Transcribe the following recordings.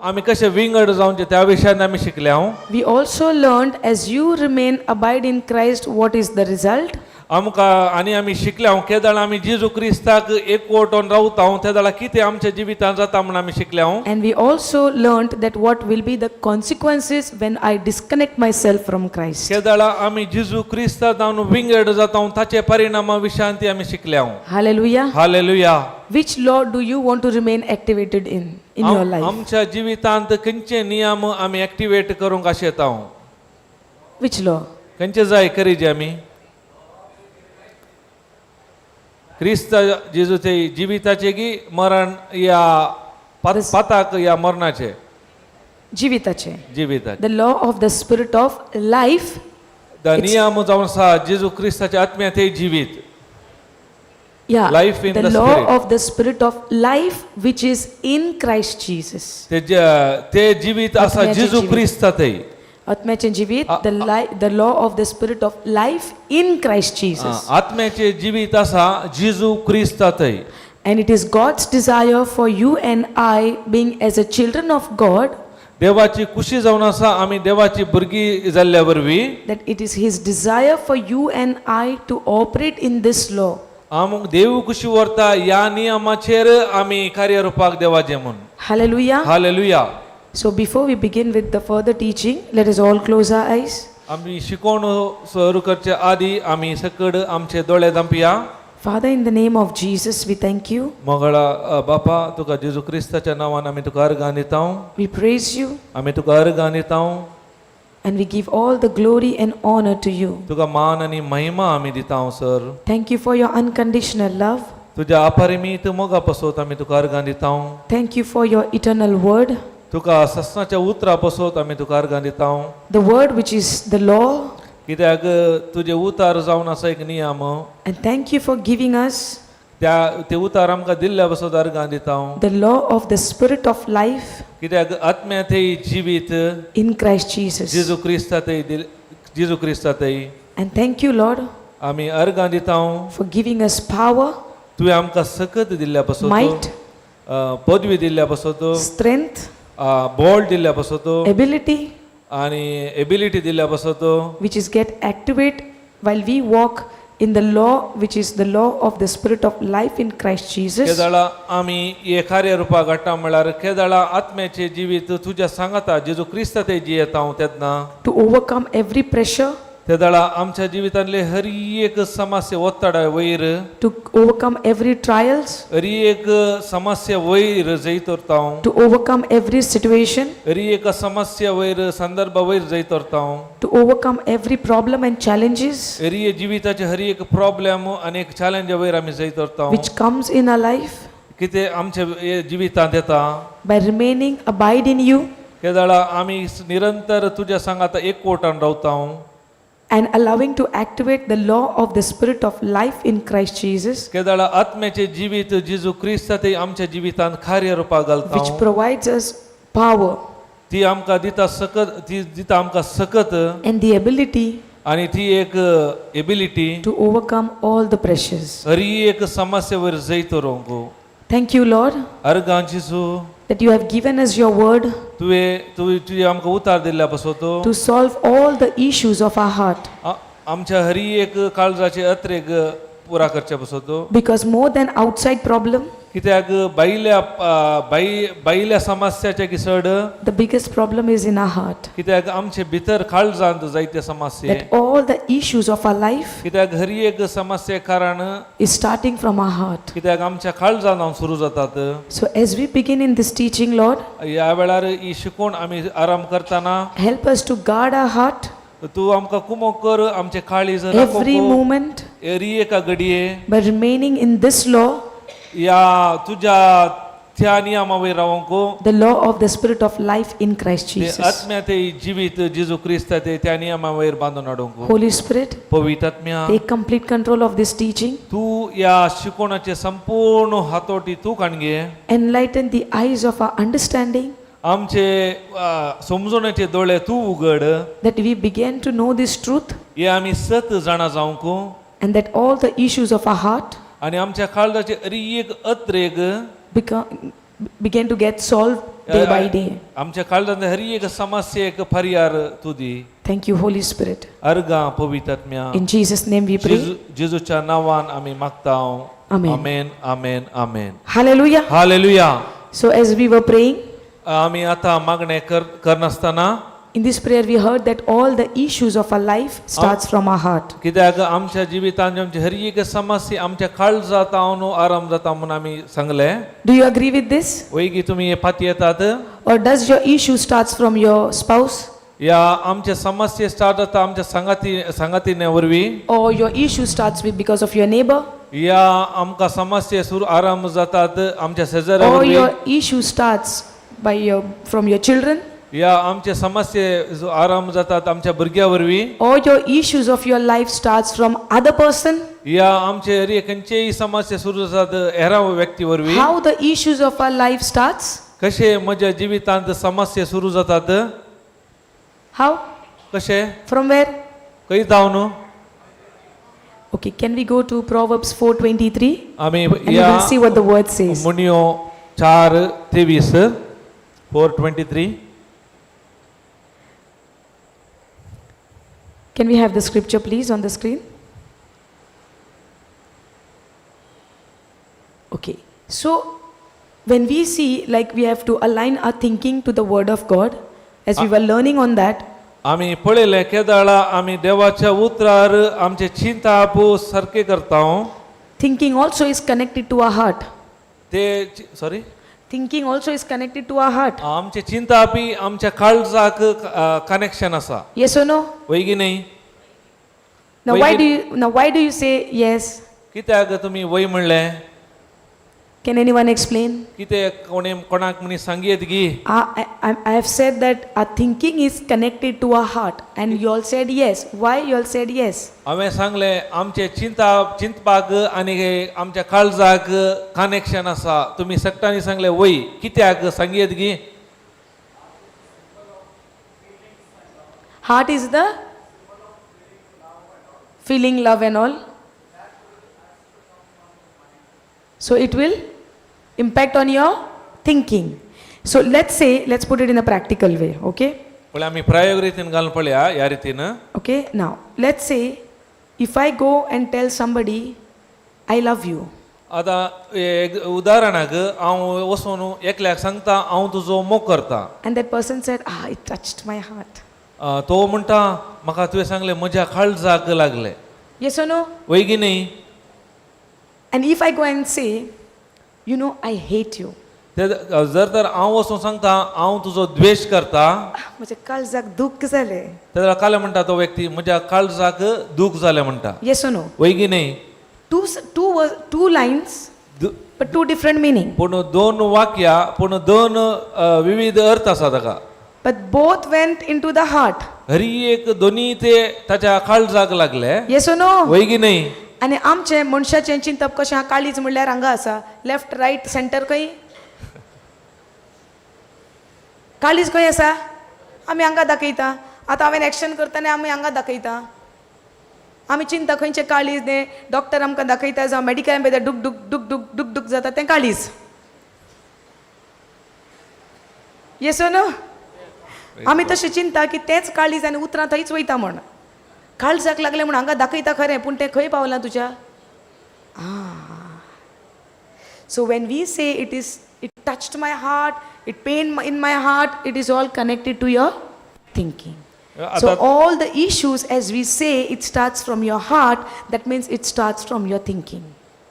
आमी कशें विंगड जावचें त्या विशयान आमी शिकले हांव. We also learned as you remain abide in Christ, what is the result? आमकां आनी आमी शिकले हांव केदळ आमी जेजू क्रिस्ताक एकवटोन रावता हांव तेदळा कितें आमच्या जिवितांत जाता म्हूण आमी शिकले हांव. And we also learned that what will be the consequences when I disconnect myself from Christ. केदळा आमी जेजू क्रिस्ता जावन विंगड जाता हांव ताचे परिणामा विशयान ती आमी शिकले हांव. Hallelujah. Hallelujah. Which law do you want to remain activated in your life? आमच्या जिवितांत खंयचे नियम आमी एक्टिवेट करूंक आशेता हांव? Which law? खंयचे जाय करीजे आमी क्रिस्त जेजूचे जिविताचे की मरण या पाताक या मरणाचे? Jivitache. जिविताचे. The law of the spirit of life. The नियम जावन आसा जेजू क्रिस्ताच्या आत्म्याचे जिवीत. Yeah. Life in the the law spirit. Of the spirit of life which is in Christ Jesus. ते ते जिवीत आसा आत्म्याचे जेजू जिवीत. क्रिस्तातय. आत्म्याचे जिवीत, the law of the spirit of life in Christ Jesus. आत्म्याचे जिवीत आसा जेजू क्रिस्तातय. And it is God's desire for you and I, being as a children of God, देवाची खुशी जावन आसा आमी देवाची भुरगीं जाल्ल्या वरवीं that it is His desire for you and I to operate in this law. आमक देव खुशी व्हरता ह्या नियमाचेर आमी कार्यरुपाक देवाचें म्हूण. Hallelujah. Hallelujah. So before we begin with the further teaching, let us all close our eyes. आमी शिकोवण सुरू करचे आदी आमी सकड आमचे दोळे धांपया. Father, in the name of Jesus, we thank you. Mangala बापा तुका जेजू क्रिस्ताच्या नांवान आमी तुका अर्गां दिता. We praise you आमी तुका अर्गां दिता. And we give all the glory and honor to you. तुका मान आनी महिमा आमी दिता sir. Thank you for your unconditional love. तुज्या अपरिमीत मोगा पासत आमी तुका अर्गां दिता. Thank you for your eternal word, तुका सस्नाच्या उतरा पासत आमी तुका अर्गां दिता. The word which is the law. कित्याक तुजें उतार जावन आसा एक नियम. And thank you for giving us त्या ते उतार आमकां दिल्ल्या पासत अर्गां दिता. The law of the spirit of life कित्याक आत्म्याथय जिवीत in Christ Jesus. जेजू क्रिस्ताथय जेजू क्रिस्ताथय. And thank you, Lord, आमी अर्गां दिता for giving us power, तुवें आमकां सकत दिल्ल्या पासत, might, पदवी दिल्ल्या पासत, strength, बोल दिल्ल्या पासत ability, आनी एबिलिटी दिल्ल्या पासत which is get activate while we walk in the law, which is the law of the spirit of life in Christ Jesus. केदळा आमी हे कार्य रुपाक घडटा म्हळ्यार केदळा आत्म्याचें जिवीत तुज्या सांगाता जेजू क्रिस्ता ते जियेता हांव तेन्ना To overcome every pressure, तेदळा आमच्या जिवितांतले हर एक समस्या ओत्तडा वयर, to overcome every trials, हर एक समस्या वयर जैत व्हरता हांव, to overcome every situation, हर एक समस्या वयर संदर्भ वयर जैत व्हरता हांव, to overcome every problem and challenges हर एक जिविताचे हर एक प्रॉब्लेम आनी एक चॅलेंज वयर आमी जैत व्हरता हांव, which comes in our life कितें आमच्या हे जिवितांत येता by remaining abide in you केदळा आमी निरंतर तुज्या सांगाता एकवटान रावता हांव and allowing to activate the law of the spirit of life in Christ Jesus, केदळा आत्म्याचे जिवीत जेजू क्रिस्त ते आमच्या जिवितांत कार्य रुपाक घालता which provides us power ती आमकां दिता सकत ती दिता आमकां सकत and the ability आनी ती एक ability to overcome all the pressures. हर एक समस्या वयर जैत रोवंक. Thank you, Lord, अर्गां जेजू that you have given us your word तुवें तुवें तुवें आमकां उतार दिल्ल्या पासत to solve all the issues of our heart. आमच्या हर एक काळजाचे अत्रेक पुरा करचे पासत. Because more than outside problem, कित्याक भायल्या भायल्या समस्याचे की चड the biggest problem is in our heart. कित्याक आमचे भितर काळजांत जायते समस्ये That all the issues of our life कित्याक हर एक समस्ये कारण is starting from our heart. कित्याक आमच्या काळजांत सुरू जातात. So as we begin in this teaching, Lord, ह्या वेळार ही शिकवण आमी आराम करतना help us to guard our heart तूं आमकां कुमोक कर आमचे काळीज every moment हरी एका घडये by remaining in this law, ह्या तुज्या त्या नियमा वयर रावंक, the law of the spirit of life in Christ ते Jesus. आत्म्या ते जिवीत जेजू क्रिस्त ते त्या नियमा वयर बांदून हाडूंक. Holy Spirit, पवित्र आत्म्या, take complete control of this teaching. तूं ह्या शिकवणाचे संपूर्ण हातोटी तूं काडगे. Enlighten the eyes of our understanding आमचे समजवण्याचे दोळे तूं उगड that we begin to know this truth हे आमी सत जाणा जावंक and that all the issues of our heart आनी आमच्या काळजाचे हर एक अत्रेग begin to get solved day by day. आमच्या काळजांत हर एक समस्येक पर्यार तूं दी. Thank you, Holy Spirit. अर्गां पवित्र. In Jesus' name we pray. जेजूच्या नांवान आमी मागता. Amen. Amen, amen, amen. Hallelujah. Hallelujah. So, as we were praying, आमी आतां मागणें कर करनासतना, in this prayer we heard that all the issues of our life starts from our heart. कित्याक आमच्या जिवितांत आमची हर एक समस्या आमच्या काळजांत जावन आराम जाता म्हूण आमी सांगलें. Do you agree with this? वयगी तुमी हे पाती येतात? Or does your issue starts from your spouse? या आमच्या समस्या स्टार्ट जाता आमच्या सांगाती सांगातीने वरवीं? Or your issue starts with because of your neighbor? या आमकां समस्या सुरू आराम जातात आमच्या शेजाऱ्या Or वरवीं? your issue starts by your from your children? या आमचे समस्ये आराम जातात आमच्या भुरग्या वरवीं? Or your issues of your life starts from other person? या आमचे हर खंयचेय समस्या सुरू जातात हेरा व्यक्ती वरवीं? How the issues of our life starts? कशे म्हज्या जिवितांत समस्या सुरू जातात? How? कशे? From where? खंय जावन? Okay, can we go to Proverbs 4:23 आमी and we या will see what the word says. मुनियो 4:23, 4:23. Can we have the scripture please on the screen? Okay. So when we see, like, we have to align our thinking to the word of God, as we were learning on that, आमी पळयलें केदाळा आमी देवाच्या उतरार आमचे चिंताप सारकें करता. Thinking also is connected to our heart. ते sorry? Thinking also is connected to our heart. आमचे चिंतापी आमच्या काळजाक कनेक्शन आसा. Yes or no? वय की न्ही? Now Wait, why wait. do you say yes? कित्याक तुमी वय म्हणलें? Can anyone explain? कितें कोणे कोणाक म्हणी सांगयेत गी? I have said that our thinking is connected to our heart, and you all said yes. Why you all said yes? हांवें सांगलें आमचे चिंता चिंतपाक आनी आमच्या काळजाक कनेक्शन आसा. तुमी सगळ्यांनी सांगलें वय. कित्याक सांगयेत गी? Heart is the feeling, love, and all. So it will impact on your thinking. So let's say, let's put it in a practical way, okay? पळय आमी प्रयोग रितीन घालून पळया ह्या रितीन. Okay, now let's say if I go and tell somebody, I love you. आतां एक उदाहरणाक हांव वचून एकल्याक सांगता हांव तुजो मोग करता. And that person said, "Ah, it touched my heart." तो म्हणटा म्हाका तुवें सांगलें म्हज्या काळजाक लागलें. Yes or no? वय की न्ही? And if I go and say, "I hate you." ते जर तर हांव वचून सांगता हांव तुजो द्वेश करता. "Ah, म्हज्या काळजाक दुःख जालें." तेन्ना कालें म्हणटा तो व्यक्ती म्हज्या काळजाक दूख जालें म्हणटा. Yes or no? वय की न्ही? Two lines, but two different meaning. पूण दोन वाक्यां पूण दोन विविध अर्थ आसा ताका. But both went into the heart. Hari एक दोनी ते ताच्या काळजाक लागले. Yes or no? वय की न्ही? आनी आमचें मनशाचें चिंतप कशें आहा, काळीज म्हणल्यार हांगा आसा, लेफ्ट रायट सेंटर खंय? काळीज खंय आसा? आमी हांगा दाखयता. आतां हांवें एक्शन करतना आमी हांगा दाखयता. आमी चिंता खंयचें काळीज तें डॉक्टर आमकां दाखयता, जावं मेडिकलान पळयता, डुक डुक डुक डुक डुक डुक जाता तें काळीज. Yes no? आमी तशें चिंता की तेंच काळीज आनी उतरां थंयच वयता म्हण. काळजाक लागलें म्हूण हांगा दाखयता खरें, पूण तें खंय पावलां तुज्या? So when we say it touched my heart, it pain in my heart, it is all connected to your thinking. So आतां all the issues, as we say, it starts from your heart, that means it starts from your thinking.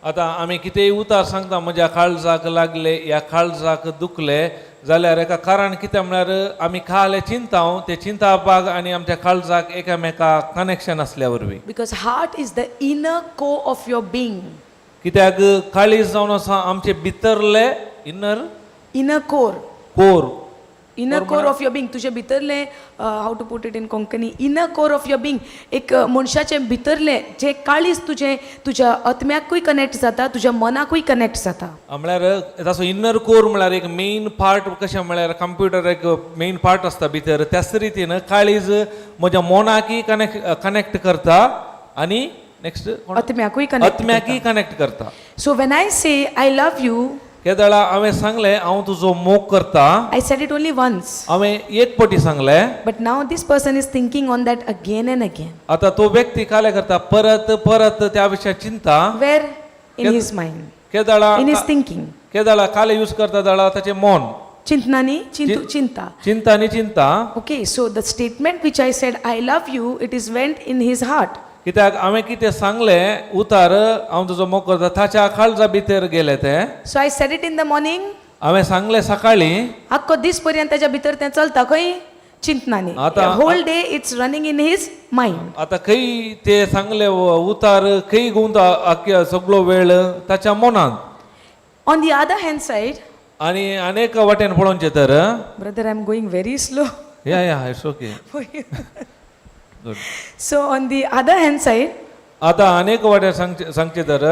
आतां आमी कितेंय उतार सांगता म्हज्या काळजाक लागले ह्या काळजाक दुखले जाल्यार एका कारण कितें म्हळ्यार आमी खाले चिंता ते चिंतापाक आनी आमच्या काळजाक एकामेका कनेक्शन आसल्या वरवीं. Because heart is the inner core of your being. कित्याक काळीज जावन आसा आमचे भितरले inner Inner core. Core. Inner core of your being. तुजे भितरलें, how to put it in Konkani, inner core of your being. एक मनशाचें भितरलें जें काळीज तुजें तुज्या आत्म्याकूय कनेक्ट जाता, तुज्या मनाकूय कनेक्ट जाता. म्हळ्यार ताचो इनर कोर म्हळ्यार एक मेन पार्ट कशें म्हळ्यार कंप्युटर एक मेन पार्ट आसता भितर, त्याच रितीन काळीज म्हज्या मनाकय कनेक्ट करता आनी नेक्स्ट आत्म्याकूय कनेक्ट. आत्म्याकय कनेक्ट करता. So when I say I love you, केदळा हांवें सांगलें हांव तुजो मोग करता. I said it only once. हांवें एक पटी सांगलें. But now this person is thinking on that again and again. आतां तो व्यक्ती काले करता परत परत त्या विशयात चिंता. Where? In his mind, केदळा in his thinking. केदळा काले यूज करता दळा ताचें मन. चिंतनानी, चिंतू, चिंता. चिंता आनी चिंता. Okay, so the statement which I said, I love you, it is went in his heart. कित्याक हांवें कितें सांगलें उतार हांव तुजो मोग करता ताच्या काळजा भितर गेलें तें. So I said it in the morning. हांवें सांगलें सकाळीं. आख्खो दीस पर्यंत ताच्या भितर तें चलता खंय चिंतनानी. आतां- Whole day it's running in his mind. आतां खंय ते सांगले उतार खंय गुंता आख्या सगळो वेळ ताच्या मनांत. On the other hand side, आनी अनेक वाटेन पळोवचें तर. Brother, I am going very slow. Yeah yeah, it's okay. So on the other hand side, आतां अनेक वाटेन सांगचें सांगचें तर.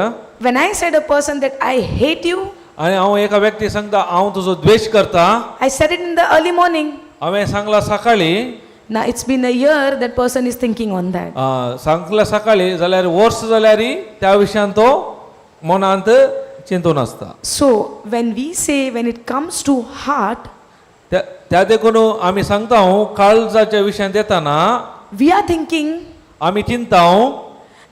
When I said a person that I hate you, आनी हांव एका व्यक्ती सांगता हांव तुजो द्वेश करता. I said it in the early morning. हांवें सांगलां सकाळीं. Now it's been a year that person is thinking on that. सांगलां सकाळीं जाल्यार वर्स जाल्यार त्या विशयान तो मनांत चिंतून आसता. So when we say, when it comes to heart, त्या त्या देखून आमी सांगता हांव काळजाच्या विशयांत येताना we are thinking आमी चिंता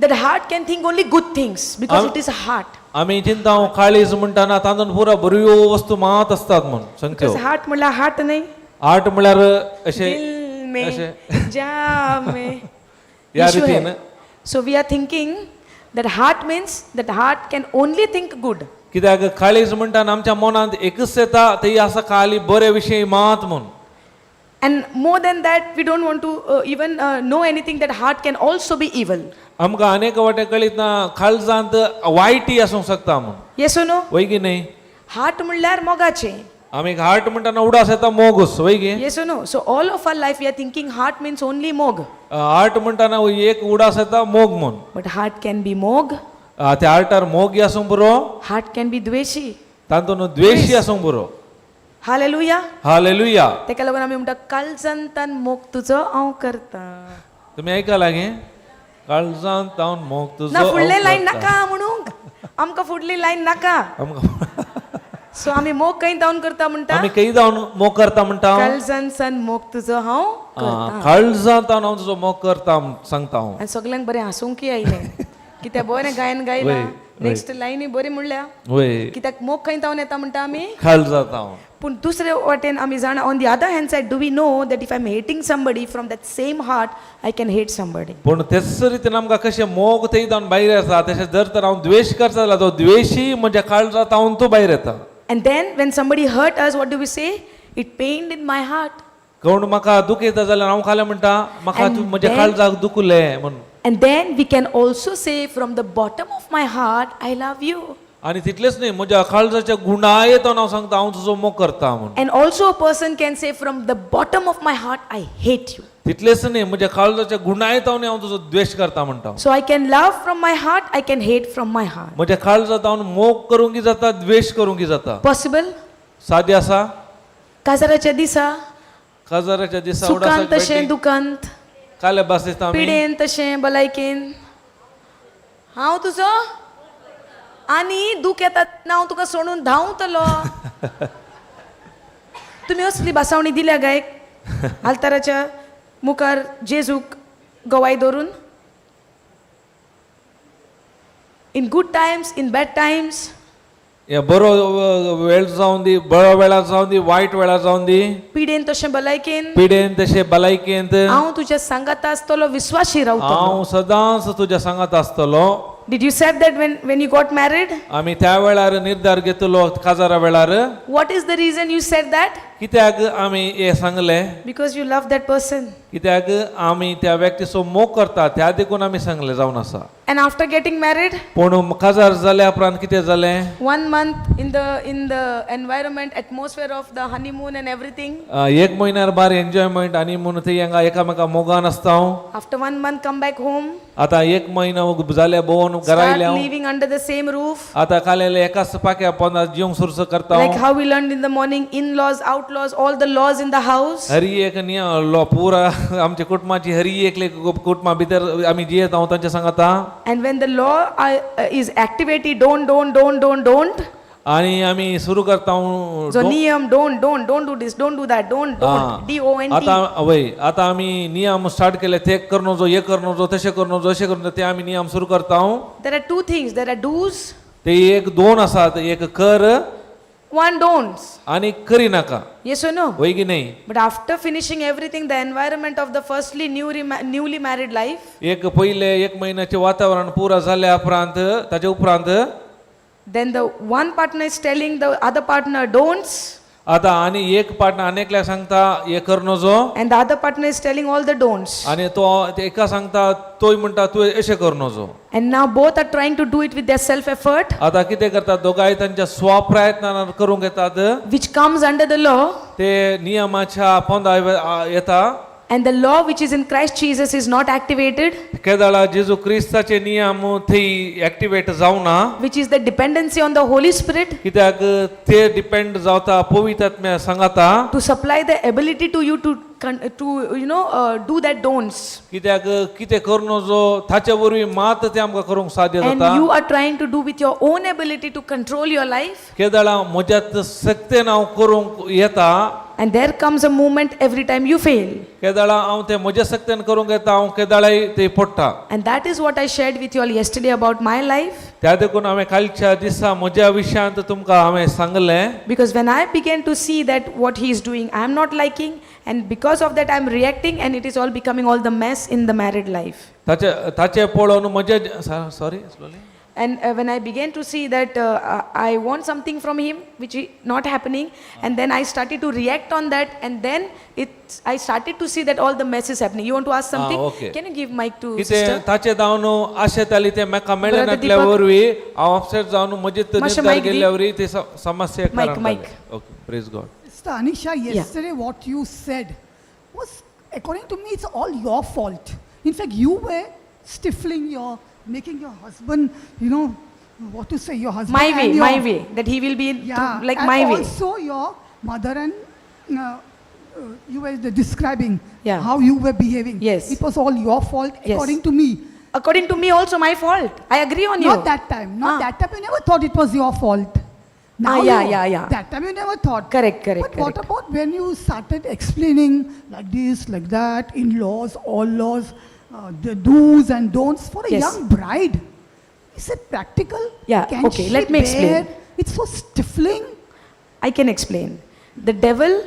that heart can think only good things because it is a heart. आमी चिंता काळीज म्हणटाना तातूंत पुरा बऱ्यो वस्तू मात आसतात म्हूण सांगच्यो. Because heart म्हणल्यार heart न्हय. आर्ट म्हणल्यार अशें दिल में अशें. जा में ह्या issue रितीन है. So we are thinking that heart means that heart can only think good. कित्याक काळीज म्हणटाना आमच्या मनांत एकच येता ती आसा खाली बरे विशय मात म्हूण. And more than that, we don't want to even know anything that heart can also be evil. आमकां अनेक वाटे कळीत ना काळजांत वायटी आसूंक शकता म्हूण. Yes or no? वय की न्ही? Heart म्हणल्यार मोगाचें. आमी हार्ट म्हणटाना उडास येता मोगूस वय की? Yes or no? So all of our life we are thinking heart means only mog. Heart म्हणटाना एक उडास येता मोग म्हूण. But heart can be mog, त्या हार्टार मोगी आसूंक पुरो. Heart can be dveshi. तातूंत द्वेशी आसूंक पुरो. Hallelujah. Hallelujah. तेका लागून आमी म्हणटा काळजांतान मोग तुजो हांव करता. तुमी आयकला गे काळजांत तावन मोग तुजो ना फुडले हांव लायन करता. नाका म्हणूंक आमकां फुडली लायन नाका. आमकां सो आमी मोग खंय जावन करता म्हणटा? आमी खंय जावन मोग करता म्हणटा? काळजान सान मोग तुजो हांव करता. काळजांत तावन हांव तुजो मोग करता म्हूण सांगता हांव. आनी सगल्यांक बरें हांसूंकय आयलें कित्याक बरें गायन गायलां. वय, नेक्स्ट लायनी बरी म्हणल्या. वय. कित्याक मोग खंय जावन येता म्हणटा आमी? काळजांत हांव. पूण दुसरे वाटेन आमी जाणा, on the other hand side, do we know that if I am hating somebody, from that same heart I can hate somebody? पूण तेच रितीन आमकां कशें मोग थंय जावन भायर येता तशें जर तर हांव द्वेश करता जाल्यार तो द्वेशी म्हज्या काळजांत हांव तो भायर येता. And then when somebody hurt us, what do we say? It pained in my heart. कोण म्हाका दुखयता जाल्यार हांव खालें म्हणटा म्हाका And तूं म्हज्या then- काळजाक दुखलें म्हूण. And then we can also say, from the bottom of my heart, I love you. आनी तितलेंच न्ही म्हज्या काळजाच्या गुणायेत हांव सांगता हांव तुजो मोग करता म्हूण. And also a person can say, from the bottom of my heart, I hate you. तितलेंच न्ही म्हज्या काळजाच्या गुणायेत हांव तुजो द्वेश करता म्हणटा. So I can love from my heart, I can hate from my heart. म्हज्या काळजांत हांव मोग करूंक जाता द्वेश करूंक जाता. Possible? सादें आसा. काजाराच्या दिसा काजाराच्या दिसा सुखांत तशें दुखांत, काले भास दिसता आमी पिडेन तशें भलायकेन हांव तुजो आनी दूख येता तेन्ना हांव तुका सोडून धांवतलो. तुमी असली भासावणी दिल्या गायक आल्ताराच्या मुखार जेजूक गवाय दवरून? In good times, in bad times, हे बरो वेळ जावन दी बरो वेळार जावन दी वायट वेळार जावन दी पिडेन तशें भलायकेन पिडेन तशें भलायकेंत हांव तुज्या सांगाता आसतलो, विस्वाशी रावतलो. हांव सदांच तुज्या सांगात आसतलो. Did you said that when you got married? आमी त्या वेळार निर्धार घेतलो काजारा वेळार. What is the reason you said that? कित्याक आमी हें सांगलें? Because you love that person. कित्याक आमी त्या व्यक्तीचो मोग करता त्या देखून आमी सांगलें जावन आसा. And after getting married, पूण काजार जाल्या उपरांत कितें जालें? one month in the environment, atmosphere of the honeymoon and everything. एक म्हयन्यार बार एन्जॉयमेंट आनी म्हणून थंय हांगा एकामेका मोगान आसता हांव. After one month, come back home. आतां एक म्हयनो जाले भोंवन घरा Start आयले हांव. living under the same roof. आतां कालेले एकाच पाक्या पोंदा जिवंक सुरस करता Like हांव. how we learned in the morning, in-laws, outlaws, all the laws in the house. Hari एक निय लो पुरा आमच्या कुटुंबाची हरी एकले कुटुंबा भितर आमी जियेत हांव तांच्या सांगाता. And when the law is activated, don't, don't, don't, don't, don't. आनी आमी सुरू करता. जो नियम, don't, don't, don't do this, don't do that, don't, don't, D O N T. आता वय आता आमी नियम स्टार्ट केले, ते करणो जो हे करणो जो तशें करणो जो अशें करणो, ते आमी नियम सुरू करता. There are two things. There are do's, ते एक दोन आसात, एक कर one don'ts. आनी करी नाका. Yes or no? वय की नाही? But after finishing everything, the environment of the firstly newly married life, एक पयले एक म्हयन्याचें वातावरण पुरा जाल्या उपरांत, ताचे उपरांत then the one partner is telling the other partner don'ts, आता आनी एक पार्टनर आनी सांगता हे कर नजो, and the other partner is telling all the don'ts. आनी तो एका सांगता, तोय म्हणटा तूं अशें कर नजो. And now both are trying to do it with their self effort, आता कितें करतात, दोगांय तांच्या स्वप्रयत्नान करूंक येतात, which comes under the law, ते नियमाच्या पोंदा येता, and the law which is in Christ Jesus is not activated, केदाळा जेजू क्रिस्ताचे नियम थंय एक्टिवेट जावना, which is the dependency on the Holy Spirit कित्याक ते डिपेंड जाता पवित्र सांगाता to supply the ability to you to do that don'ts. कित्याक कितें करूं नजो ताचे वरवीं मात तें आमकां करूंक साध्य And जाता. you are trying to do with your own ability to control your life. केदाळा म्हज्यात सक्तेन हांव करूंक येता. And there comes a moment every time you fail. केदाळा हांव तें म्हज्या सक्तेन करूंक येता, हांव केदाळाय ते पडटा. And that is what I shared with you all yesterday about my life. त्या देखून हांवें कालच्या दिसा म्हज्या विशयांत तुमकां हांवें सांगलें. Because when I began to see that what he is doing, I am not liking, and because of that, I am reacting, and it is all becoming all the mess in the married life. ताचे ताचे पळोवन म्हजे, sorry, slowly. And when I began to see that I want something from him, which is not happening, and then I started to react on that, and then I started to see that all the mess is happening. You want to ask something? Okay. Can you give mic to कितें sister? ताचें जावन आशेताली तें म्हाका मेळनातल्या Deepak. वरवीं हांव upset जावन म्हजे मातशें निर्धार mic दी. गेल्ल्या वरवीं ती समस्या. Mic, mic. Okay, praise God. Sister Anisha, yesterday what you said was, according to me, it's all your fault. In fact, you were stifling your, making your husband, what to say, your husband My and way, your, my way, that he will be Yeah, like and my way. also your mother and you were describing Yeah. how you were behaving. Yes. It was all your fault, Yes. according to me. According to me, also my fault. I agree on you. Not that time. Not Ah. that time. You never thought it was your fault. Now yeah, you, yeah. That time you never thought. Correct, correct, But what correct. about when you started explaining like this, like that, in-laws, all laws, the do's and don'ts for a Yes. young bride? Is it practical? Yeah, Can okay, she let me explain. bear? It's so stifling. I can explain. The devil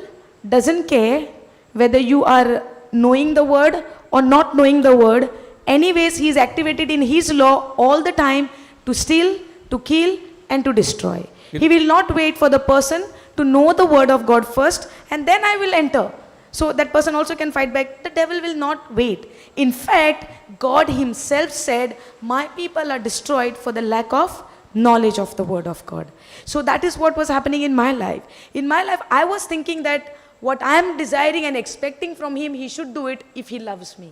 doesn't care whether you are knowing the word or not knowing the word. Anyways, he is activated in his law all the time to steal, to kill, and to destroy. He will not wait for the person to know the word of God first and then I will enter. So that person also can fight back. The devil will not wait. In fact, God Himself said, "My people are destroyed for the lack of knowledge of the word of God." So that is what was happening in my life. In my life, I was thinking that what I am desiring and expecting from him, he should do it if he loves me.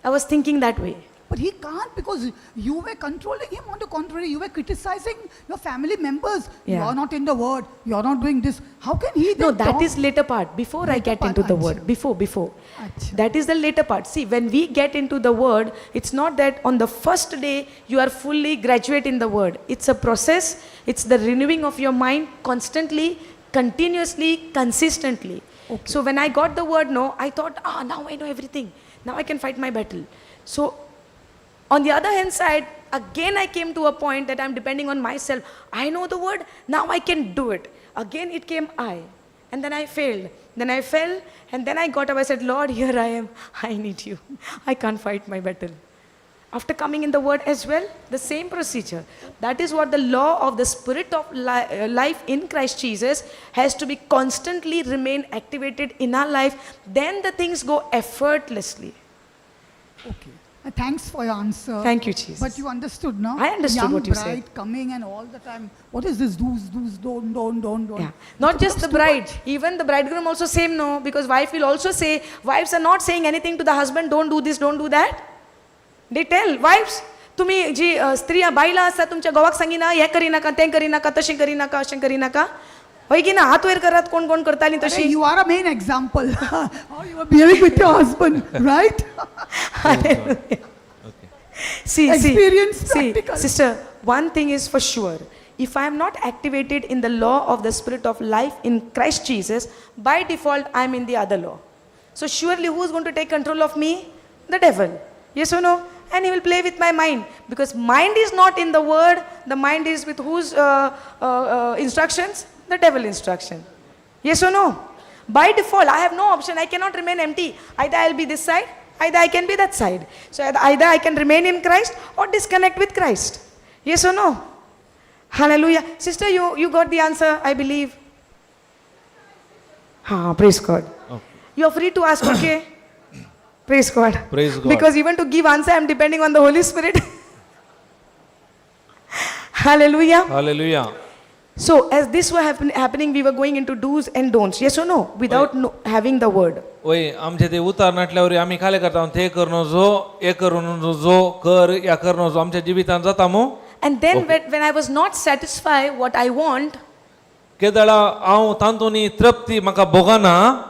I was thinking that way. But he can't, because you were controlling him. On the contrary, you were criticizing your family members. You Yeah. are not in the word. You are not doing this. How can he No, then that talk? is later part. Before I Later get part, into the acha. word. Before. Acha. That is the later part. See, when we get into the word, it's not that on the first day you are fully graduate in the word. It's a process. It's the renewing of your mind constantly, continuously, consistently. Okay. So when I got the word no, I thought, now I know everything. Now I can fight my battle. So on the other hand side, again I came to a point that I'm depending on myself. I know the word, now I can do it. Again it came I. And then I failed. Then I fell, and then I got up. I said, "Lord, here I am. I need you. I can't fight my battle." After coming in the word as well, the same procedure. That is what the law of the spirit of life in Christ Jesus has to be constantly remain activated in our life. Then the things go effortlessly. Okay. Thanks for your answer. Thank you, Jesus. But you understood, no? I understood Young what you said. bride coming and all the time. What is this do's, do's, don't, don't, don't, don't. Yeah. Not It just the becomes too bride, much. even the bridegroom also same, no, because wife will also say, wives are not saying anything to the husband, don't do this, don't do that. They tell wives, तुम्ही जी स्त्रिया बायलां आसा तुमच्या घोवाक सांगिना हें करिनाका तें करिनाका तशें करिनाका अशें करिनाका, हय की ना? हात वयर करात, कोण कोण करतालीं Arey, तशी. you are a main example. How you are behaving with your husband, right? Okay. See, see, Experience see, practical. Sister, one thing is for sure. If I am not activated in the law of the Spirit of life in Christ Jesus, by default I am in the other law. So surely who is going to take control of me? The devil. Yes or no? And he will play with my mind because mind is not in the word, the mind is with whose instructions? The devil instruction. Yes or no? By default, I have no option. I cannot remain empty. Either I'll be this side, either I can be that side. So either I can remain in Christ or disconnect with Christ. Yes or no? Hallelujah. Sister, you got the answer, I believe. Ah, praise God. You are free to ask, okay? Praise God. Praise God. Because even to give answer, I'm depending on the Holy Spirit. Hallelujah. Hallelujah. So, as this were happening, we were going into do's and don'ts. Yes or no? Without no, having the word. वय आमचे ते उतार नाटल्यावर आमी खाले करता ते कर नजो हे करू नजो कर या कर नजो आमच्या जिवितांत जाता मू. And then when I was not satisfied what I want, केदळा हांव तातूंत तृप्ती म्हाका भोगना.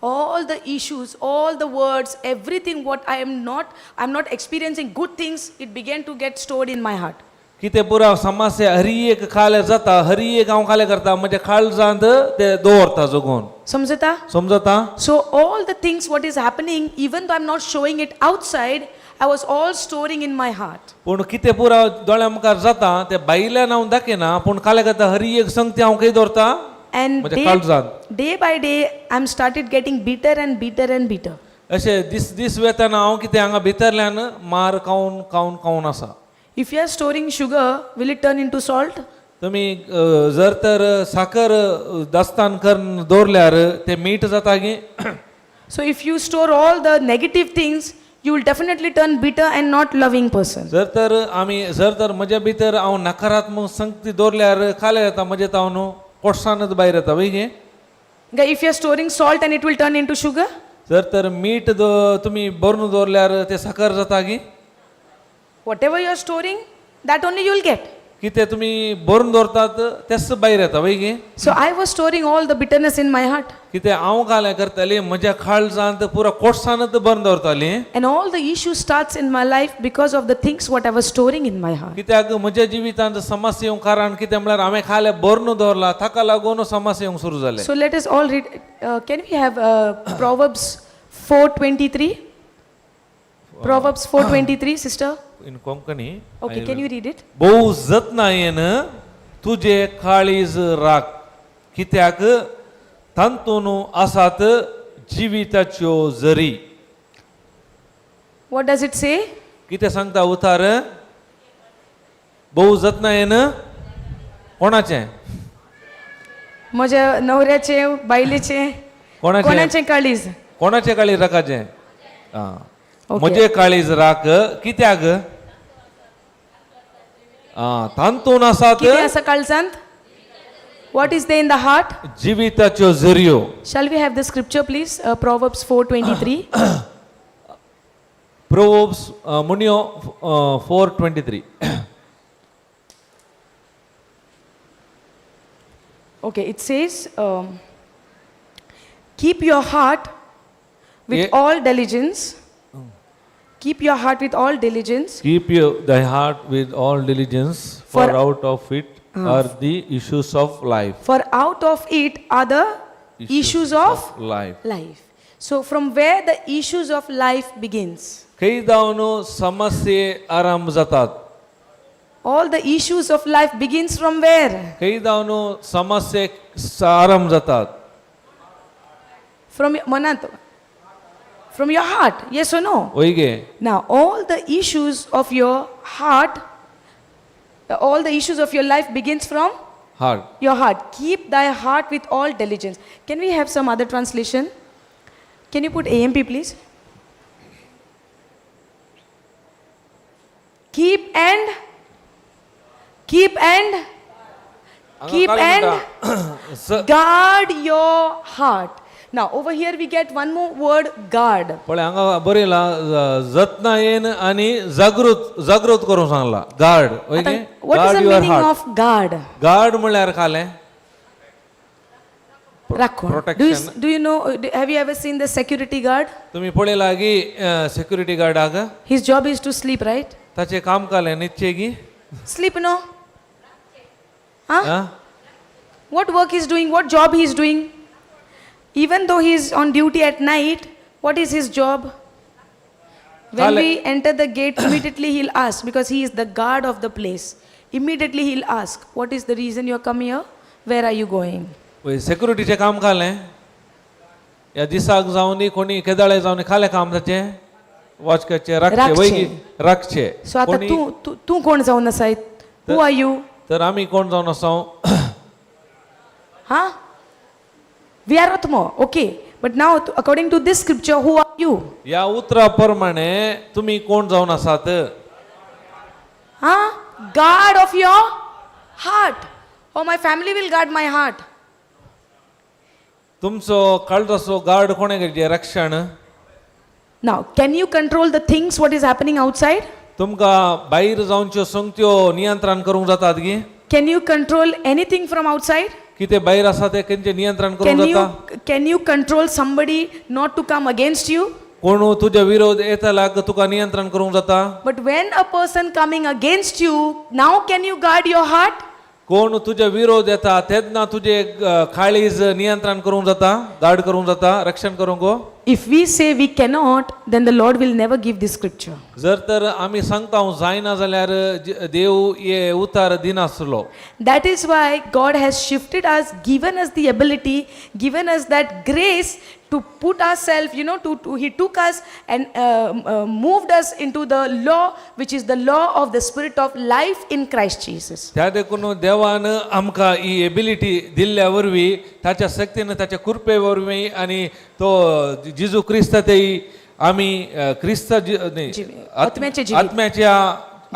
All the issues, all the words, everything what I am not, I'm not experiencing good things, it began to get stored in my heart. कितें पुरा समस्या हरी एक खाले जाता हरी एक हांव खाले करता म्हज्या काळजांत ते दवरता जगून. Samjata? समजता. So all the things what is happening, even though I'm not showing it outside, I was all storing in my heart. पूण कितें पुरा दोळ्या मुखार जाता ते भायल्यान हांव दाखयना पूण खाले करता हरी एक संगती हांव खंय दवरता And म्हज्या day, काळजांत. Day by day, I'm started getting bitter and bitter and bitter. अशें दीस दीस वेतना हांव कितें हांगा भितरल्यान मार खावन खावन खावन आसा. If you are storing sugar, will it turn into salt? तुमी जर तर साकर दास्तान करून दवरल्यार ते मीठ जाता गी. So if you store all the negative things, you will definitely turn bitter and not loving person. जर तर आमी जर तर म्हज्या भितर हांव नकारात्मक संगती दवरल्यार खालें जाता म्हजें हांव न्हू कोटसानच भायर येता वय गे. Okay, if you are storing salt and it will turn into sugar, जर तर मीठ तुमी भरून दवरल्यार ते साकर जाता गी. Whatever you are storing, that only you will get. कितें तुमी भरून दवरतात तेच भायर येता वय गे. So I was storing all the bitterness in my heart. कितें हांव कालें करताली म्हज्या काळजांत पुरा कोटसानच भरून दवरताली. And all the issue starts in my life because of the things what I was storing in my heart. कित्याक म्हज्या जिवितांत समस्या येवंक कारण कितें म्हळ्यार हांवें खालें भरून दवरला ताका लागून समस्या येवंक सुरू जालें. So let us all read. Can we have Proverbs 4:23? Proverbs 4:23, sister. In Konkani. Okay, can you read it? भोव जतनायेन तुजे काळीज राख कित्याक तातूंत आसात जिविताच्यो जरी. What does it say? कितें सांगता उतार भोव जतनायेन कोणाचें? म्हज्या नवऱ्याचे, बायलेचे. कोणाचें? कोणाचें काळीज? कोणाचें काळीज राखाचें? आं. Okay. म्हजें काळीज राख कित्याक आं तातूंत आसात कितें आसा काळजांत? What is there in the heart? जिविताच्यो जरयो. Shall we have the scripture, please? Proverbs 4:23. Proverbs म्हणयो 4:23. Okay, it says, keep your heart with all diligence. Keep your heart with all diligence. Keep thy heart with all diligence, for out of it are the issues of life. For out of it are the issues of life. Life. So, from where the issues of life begins? खंय जावन समस्ये आरंभ जातात? All the issues of life begins from where? खंय जावन समस्ये आरंभ जातात? From your, मनांत. From your heart. Yes or no? वय गे. Now, all the issues of your heart, all the issues of your life begins from heart. Your heart. Keep thy heart with all diligence. Can we have some other translation? Can you put AMP, please? Keep and, keep and, keep and guard your heart. Now, over here we get one more word, guard. पळय हांगा बरयलां जतनायेन आनी जागृत जागृत करूंक सांगला guard वय गे. What is guard the your meaning heart. Of guard? Guard म्हणल्यार खालें Rakon. Protection. Do you know, have you ever seen the security guard? तुमी पळयला की security गार्डाक? His job is to sleep, right? ताचें काम कालें न्हिदचें की. Sleep, no? Huh? Ah? What work he's doing? What job he's doing? Even though he's on duty at night, what is his job? When Kale- we enter the gate, immediately he'll ask because he is the guard of the place. Immediately he'll ask, "What is the reason you're come here? Where are you going?" वय सेक्युरिटीचें काम खालें ह्या दिसाक जावनी कोणी केदाळे जावनी खालें काम ताचें watch करचें राखचें राखचें. वय की राखचें सो आतां कोणी- तूं तूं- तूं कोण जावन आसाय? Who are you? तर आमी कोण जावन आसा Huh? We are Atma, okay. But now, according to this scripture, who are you? ह्या उतरा प्रमाणे तुमी कोण जावन आसात Huh? Guard of your heart. Oh, my family will guard my heart. तुमचो काळजाचो गार्ड कोणें करचें रक्षण Now, can you control the things what is happening outside? तुमकां भायर जावच्यो संगत्यो नियंत्रण करूंक जातात गी Can you control anything from outside? कितें भायर आसा तें खंयचें नियंत्रण करूंक Can जाता you can you control somebody not to come against you? कोण तुज्या विरोध येतल्याक तुका नियंत्रण करूंक जाता But when a person coming against you, now can you guard your heart? कोण तुज्या विरोध येता तेन्ना तुजे काळीज नियंत्रण करूंक जाता गार्ड करूंक जाता रक्षण करूंक गो? If we say we cannot, then the Lord will never give this scripture. जर तर आमी सांगता हांव जायना जाल्यार देव हे उतार दिनासलो. That is why God has shifted us, given us the ability, given us that grace to put ourselves, He took us and moved us into the law, which is the law of the Spirit of life in Christ Jesus. त्या देखून देवान आमकां ही ability दिल्ल्या वरवीं ताच्या शक्तीन ताच्या कृपे वरवीं आनी तो जेजू क्रिस्त ते आमी क्रिस्त न्ही, आत्म्याचें जिवीत. आत्म्याच्या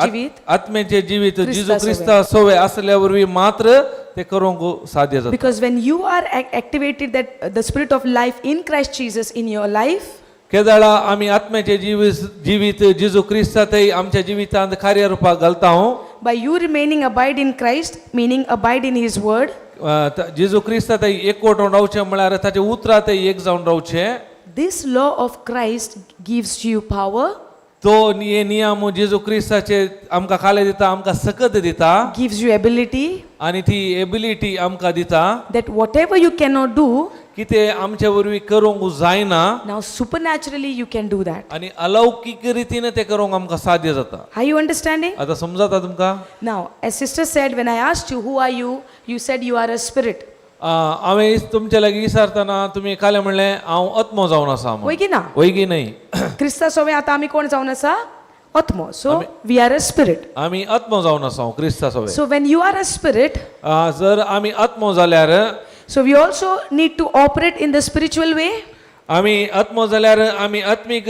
जिवीत. आत्म्याचें जिवीत जेजू क्रिस्ता क्रिस्ता सोवे असल्या वरवीं मात्र ते करूंक साध्य जाता. Because when you are activated that the Spirit of life in Christ Jesus in your life, केदाळा आमी आत्म्याचें जिवीत जिवीत जेजू क्रिस्ता ते आमच्या जिवितांत कार्यरुपाक घालता हांव by you remaining abide in Christ, meaning abide in His word, जेजू क्रिस्ता ते एकवट रावचें म्हळ्यार ताचे उतरां ते एक जावन रावचें. This law of Christ gives you power, तो हे नियम जेजू क्रिस्ताचे आमकां खाले दिता आमकां सकत दिता gives you ability आनी ती एबिलिटी आमकां दिता that whatever you cannot do, कितें आमचे वरवीं करूंक जायना now supernaturally you can do that. आनी अलौकीक रितीन तें करूंक आमकां साध्य जाता. Are you understanding? आतां समजता तुमकां? Now, as sister said, when I asked you, who are you? You said you are a spirit. हांवें तुमचे लागीं विचारतना तुमी कालें म्हणलें हांव आत्मो जावन आसा म्हूण. वय की ना? वय की न्हय? क्रिस्ता सोवे आतां आमी कोण जावन आसा? आत्मो. So we are a spirit. आमी आत्मो जावन आसा क्रिस्ता सोवे. So when you are a spirit, जर आमी आत्मो जाल्यार so we also need to operate in the spiritual way. आमी आत्मो जाल्यार आमी आत्मीक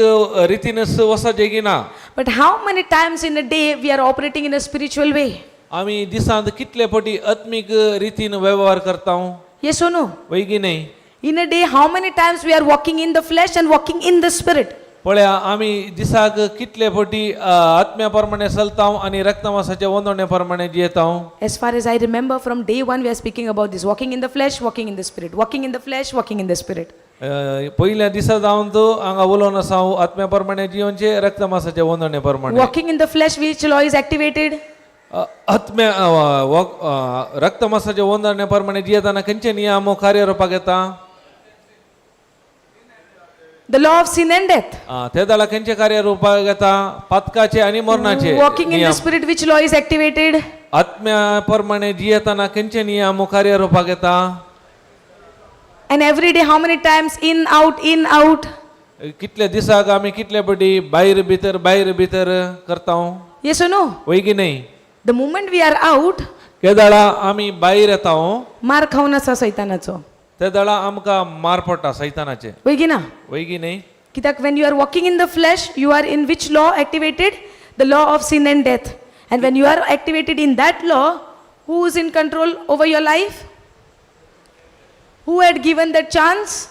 रितीनच वचपाचें की ना? But how many times in a day we are operating in a spiritual way? आमी दिसांत कितले फावटी आत्मीक रितीन वेव्हार करता? Yes or no? वय की न्हय? In a day, how many times we are walking in the flesh and walking in the spirit? पळया आमी दिसाक कितले फावटी आत्म्या प्रमाणे चलता आनी रक्तमासाच्या वंदोणे प्रमाणे जियेता? As far as I remember, from day one we are speaking about this walking in the flesh, walking in the spirit, walking in the flesh, walking in the spirit. पयल्या दिसा जावन तूं हांगा उलोवन आसा हांव आत्म्या प्रमाणे जियोनचे रक्तमासाच्या वंदोणे प्रमाणे. Walking in the flesh, which law is activated? आत्म्या रक्तमासाच्या वंदोणे प्रमाणे जियेतना खंयचे नियम कार्यरुपाक येता? The law of sin and death. ते जाल्यार खंयचे कार्यरुपाक येता? पातकाचे आनी मरणाचे Walking in the नियम. spirit, which law is activated? आत्म्या प्रमाणे जियेतना खंयचे नियम कार्यरुपाक येता? And every day, how many times in, out, in, out? कितले दिसाक आमी कितले फावटी भायर भितर भायर भितर करता? Yes or no? वय की न्हय? The moment we are out, केदाळा आमी भायर येता मार खावन आसा सैतानाचो. तेदाळा आमकां मार पडटा सैतानाचे. वय की ना? वय की न्हय? कित्याक when you are walking in the flesh, you are in which law activated? The law of sin and death. And when you are activated in that law, who is in control over your life? Who had given that chance?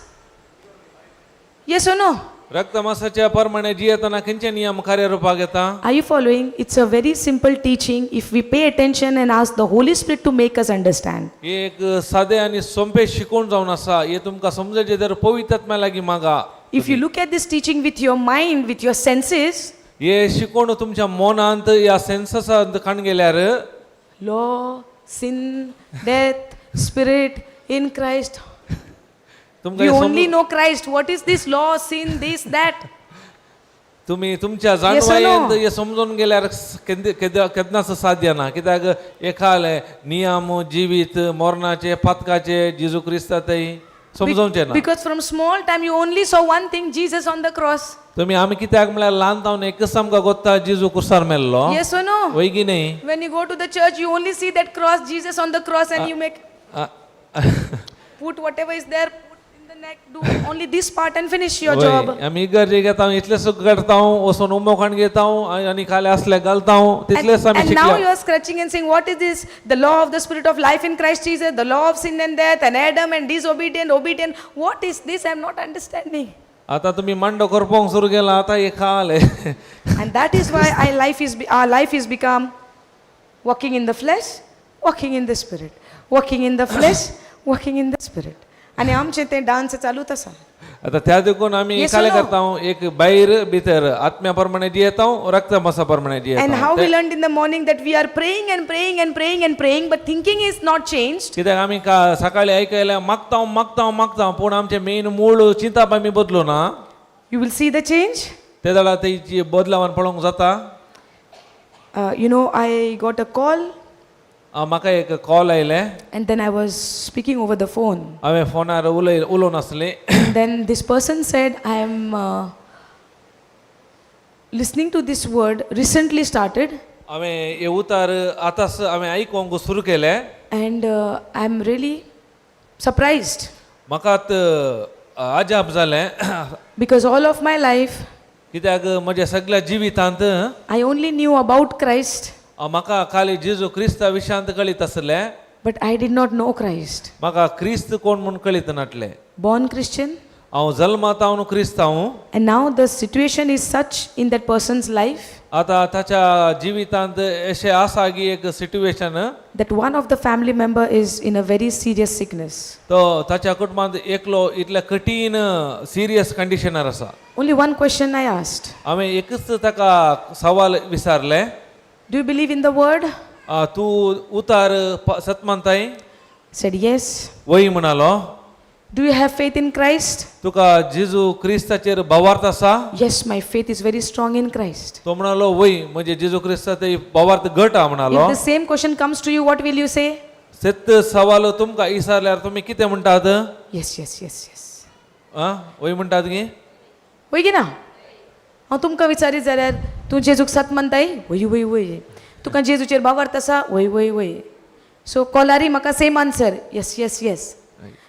Yes or no? रक्तमासाच्या प्रमाणे जियेतना खंयचे नियम कार्यरुपाक येता? Are you following? It's a very simple teaching if we pay attention and ask the Holy Spirit to make us understand. हे एक सादें आनी सोंपें शिकोवण जावन आसा हे तुमकां समजचें तर पवित्र आत्म्या लागीं मागा. If you look at this teaching with your mind, with your senses, हे शिकोवण तुमच्या मनांत ह्या सेन्ससांत काण गेल्यार law, sin, death, spirit, in Christ. तुमकां We हे only know Christ. What is this law, sin, this, that? तुमी तुमच्या or no? जाणवायेंत हे समजून गेल्यार केन्नाच साध्य ना कित्याक एखाले नियम जिवीत मरणाचे पातकाचे जेजू क्रिस्ता थंय समजोवचें ना. Because from small time you only saw one thing, Jesus on the cross. तुमी आमी कित्याक म्हळ्यार ल्हान जावन एकच आमकां गोत्ता जेजू कुर्सार मेल्लो. Yes or no? वय की न्ही? When you go to the church, you only see that cross, Jesus on the cross, and you make put whatever is there, put in the neck, do only this part and finish your job. वय, आमी इगर्जेक येता इतलेंच करता वचून उमो खाण घेता आनी खाली असले घालता तितलेंच आमी And now शिकल्या. You are scratching and saying, what is this? The law of the spirit of life in Christ Jesus, the law of sin and death, and Adam and disobedient, obedient. What is this? I am not understanding. आतां तुमी मांडो करपोंक सुरू केला आतां हे खाले. And that is why our life is become walking in the flesh, walking in the spirit, walking in the flesh, walking in the spirit. आनी आमचें तें डान्स चालूच आसा. आतां त्या देखून आमी Yes or एकाले no? करता एक भायर भितर आत्म्या प्रमाणे जियेता रक्त मासा प्रमाणे And जियेता. how we learned in the morning that we are praying and praying and praying and praying, but thinking is not changed. कित्याक आमी सकाळी आयकयल्या मागता मागता मागता पूण आमचें मेन मूळ चिंताप आमी बदलू ना. You will see the change. ते जाल्यार तेची बदलावान पळोवंक जाता. I got a call म्हाका एक कॉल आयलें. and then I was speaking over the phone. हांवें फोनार उलोवन आसलें. And then this person said, I am listening to this word, recently started, हांवें हे उतार आतांच हांवें आयकोंक सुरू केलें. And I am really surprised म्हाका आतां अजाप जालें because all of my life कित्याक म्हज्या सगळ्या जिवितांत I only knew about Christ, म्हाका खाली जेजू क्रिस्ता विशयांत कळीत आसलें, but I did not know Christ. म्हाका क्रिस्त कोण म्हूण कळीत नासलें. Born Christian, हांव जल्मात हांव क्रिस्त हांव. and now the situation is such in that person's life आतां ताच्या जिवितांत अशें आसा की एक situation that one of the family member is in a very serious sickness. तो ताच्या कुटुंबांत एकलो इतल्या कठीण सिरियस कंडिशनार आसा. Only one question I asked. हांवें एकच ताका सवाल विचारलें. Do you believe in the word? तूं उतार सत मानताय? Said yes. वय म्हणालो. Do you have faith in Christ? तुका जेजू क्रिस्ताचेर भावार्थ आसा? Yes, my faith is very strong in Christ. तो म्हणालो वय म्हणजे जेजू क्रिस्ता ते भावार्थ घट हा म्हणालो. If the same question comes to you, what will you say? सेत सवाल तुमकां विचारल्यार तुमी कितें म्हणटात? Yes. आं वय म्हणटात की? वय की ना? हांव तुमकां विचारीत जाल्यार तूं जेजूक सत मानताय? वय वय वय. तुका जेजूचेर भावार्थ आसा? वय वय वय. सो कॉलारी म्हाका same answer, yes.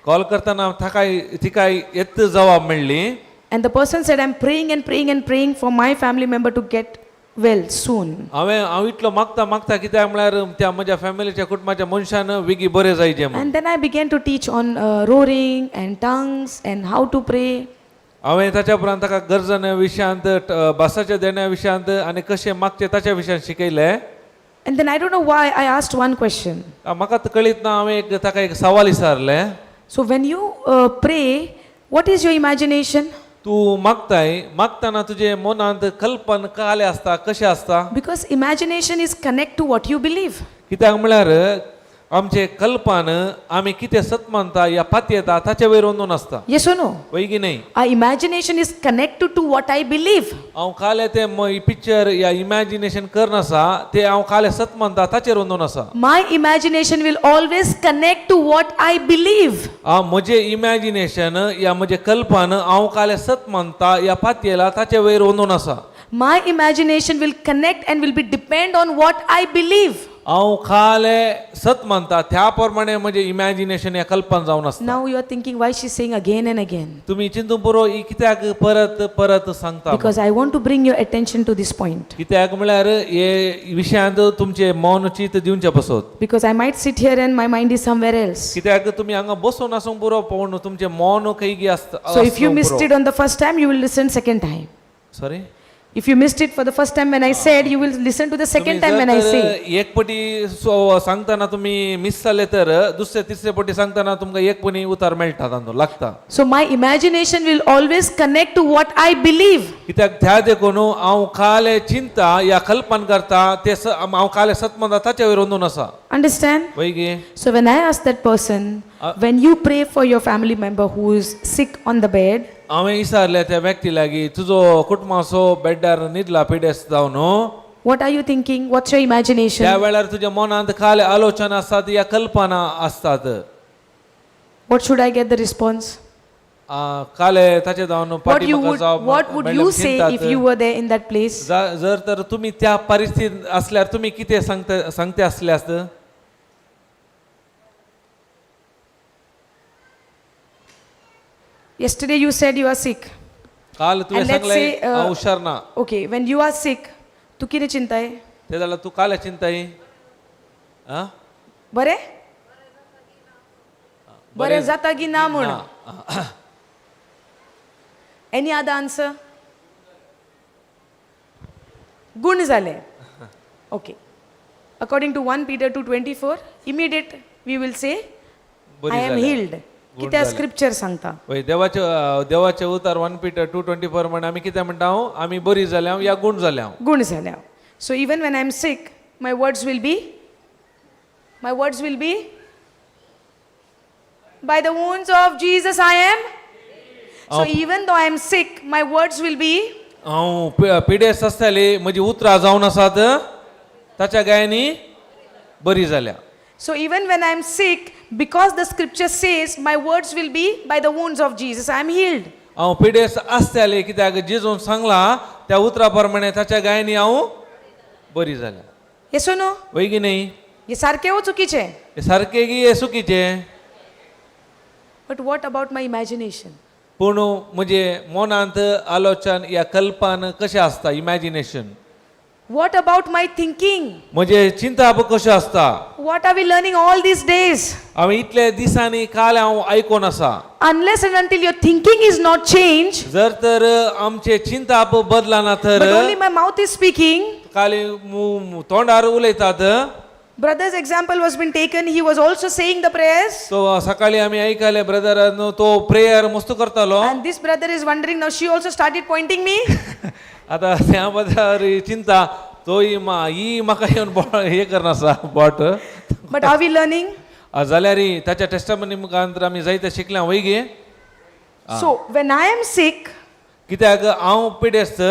Call करतना थाकाय तिकाय येत जबाब मेळ्ळी. And the person said, I am praying and praying and praying for my family member to get well soon. हांवें हांव इतलो मागता मागता कित्याक म्हळ्यार त्या म्हज्या फॅमिलीच्या कुटुंबाच्या मनशान वेगीं बरें जायचें म्हूण. And then I began to teach on roaring and tongues and how to pray. हांवें ताच्या उपरांत ताका गरजण्या विशयांत भासाच्या देण्या विशयांत आनी कशें मागचें ताच्या विशयांत शिकयलें. And then I don't know why I asked one question. म्हाका तर कळीत ना हांवें एक ताका एक सवाल विचारलें. So when you pray, what is your imagination? तूं मागताय मागतना तुजे मनांत कल्पन काले आसता कशें आसता? Because imagination is connect to what you believe. कित्याक म्हळ्यार आमचें कल्पन आमी कितें सत मानता या पातयेता ताचे वयर अंदून आसता. Yes or no? वय की न्हय? Our imagination is connected to what I believe. हांव काले तें पिक्चर या इमॅजिनेशन करनासा तें हांव काले सत मानता ताचेर अंदून आसा. My imagination will always connect to what I believe. हांव म्हजें इमॅजिनेशन या म्हजें कल्पन हांव काले सत मानता या पातयेला ताचे वयर अंदून आसा. My imagination will connect and will be depend on what I believe. हांव काले सत मानता त्या प्रमाणे म्हजें इमॅजिनेशन या कल्पन जावन आसता. Now you are thinking, why she's saying again and again? तुमी चिंतून पुरो ही कित्याक परत परत सांगता? Because I want to bring your attention to this point. कित्याक म्हळ्यार हे विशयांत तुमचें मन चीत दिवचें पसत. Because I might sit here and my mind is somewhere else. कित्याक तुमी हांगा बसून आसूंक पुरो पूण तुमचें मन खंय आसता. So if you missed it on the first time, you will listen second time. Sorry. If you missed it for the first time when I said, you will listen to the second time when I say. एक पटी सांगतना तुम्ही miss जाले तर दुसरे तिसरे पटी सांगतना तुमकां एक पणी उतार मेळटा तांदूळ लागता. So my imagination will always connect to what I believe. कित्याक त्या देखून हांव काले चिंता या कल्पन करता ते हांव काले सतमंदा ताच्या वयर अंदून आसा. Understand? वय गे. So when I ask that person, when you pray for your family member who is sick on the bed, हांवें विचारलें त्या व्यक्ती लागीं तुजो कुटुंबाचो बेड्डार न्हिदला पिडेस्त जावन what are you thinking? What's your त्या imagination? वेळार तुज्या मनांत काले आलोचना आसतात या कल्पना आसतात. What should I get the response? काले ताचे जावन What फाटी you म्हाका would जावप what would मेळ्ळें you say if चिंतात. you were there in that place? जर तर तुमी त्या परिस्थितीत असल्यार तुमी कितें सांगता सांगते असले आसत? Yesterday you said you are sick. काल तुवें And let's सांगलें say, हांव हुशार ना. Okay, when you are sick, तूं कितें चिंताय? ते जाल्यार तूं काले चिंताय आं बरें? बरें जाता की ना म्हूण. Any other answer? गुण जाले. Okay. According to 1 Peter 2:24, immediate we will say, बरी I am जाल्या. healed. गुण कित्याक जाले. स्क्रिप्चर सांगता. वय देवाचे देवाचे उतार 1 Peter 2:24 म्हण आमी कितें म्हणटा हांव आमी बरी जाल्या या गुण जाल्या. गुण जाल्या. So even when I am sick, my words will be, my words will be, by the wounds of Jesus I am. So even though I am sick, my words will be, हांव पिडेस्त आसताली म्हजी उतरां जावन आसात ताच्या गायांनी बरी जाल्या. So even when I am sick, because the scripture says my words will be by the wounds of Jesus, I am healed. हांव पिडेस्त आसताली कित्याक जेजून सांगलां त्या उतरा प्रमाणे ताच्या गायांनी हांव बरी जाल्या. Yes or no? वय की न्ही? हे सारखे हो चुकीचे? हे सारकें की हे चुकीचें? But what about my imagination? पूण म्हजे मनांत आलोचन या कल्पन कशें आसता imagination? What about my thinking? म्हजें चिंताप कशें आसता? What are we learning all these days? हांवें इतले दिसांनी काल हांव आयकून आसा. Unless and until your thinking is not changed, जर तर आमचें चिंताप बदलना तर but only my mouth is speaking. काल तोंडार उलयतात. Brother's example was been taken. He was also saying the prayers. So सकाळी आमी आयकले ब्रदरान तो प्रेयर मस्त करतालो. And this brother is wondering now. She also started pointing me. आतां त्या बद्दल चिंता तोय ही म्हाका येवन हे करना बोट. But are we learning? जाल्यार ताच्या टेस्टमनी मुखांत आमी जायते शिकल्या वय गे. So when I am sick कित्याक हांव पिडेस्त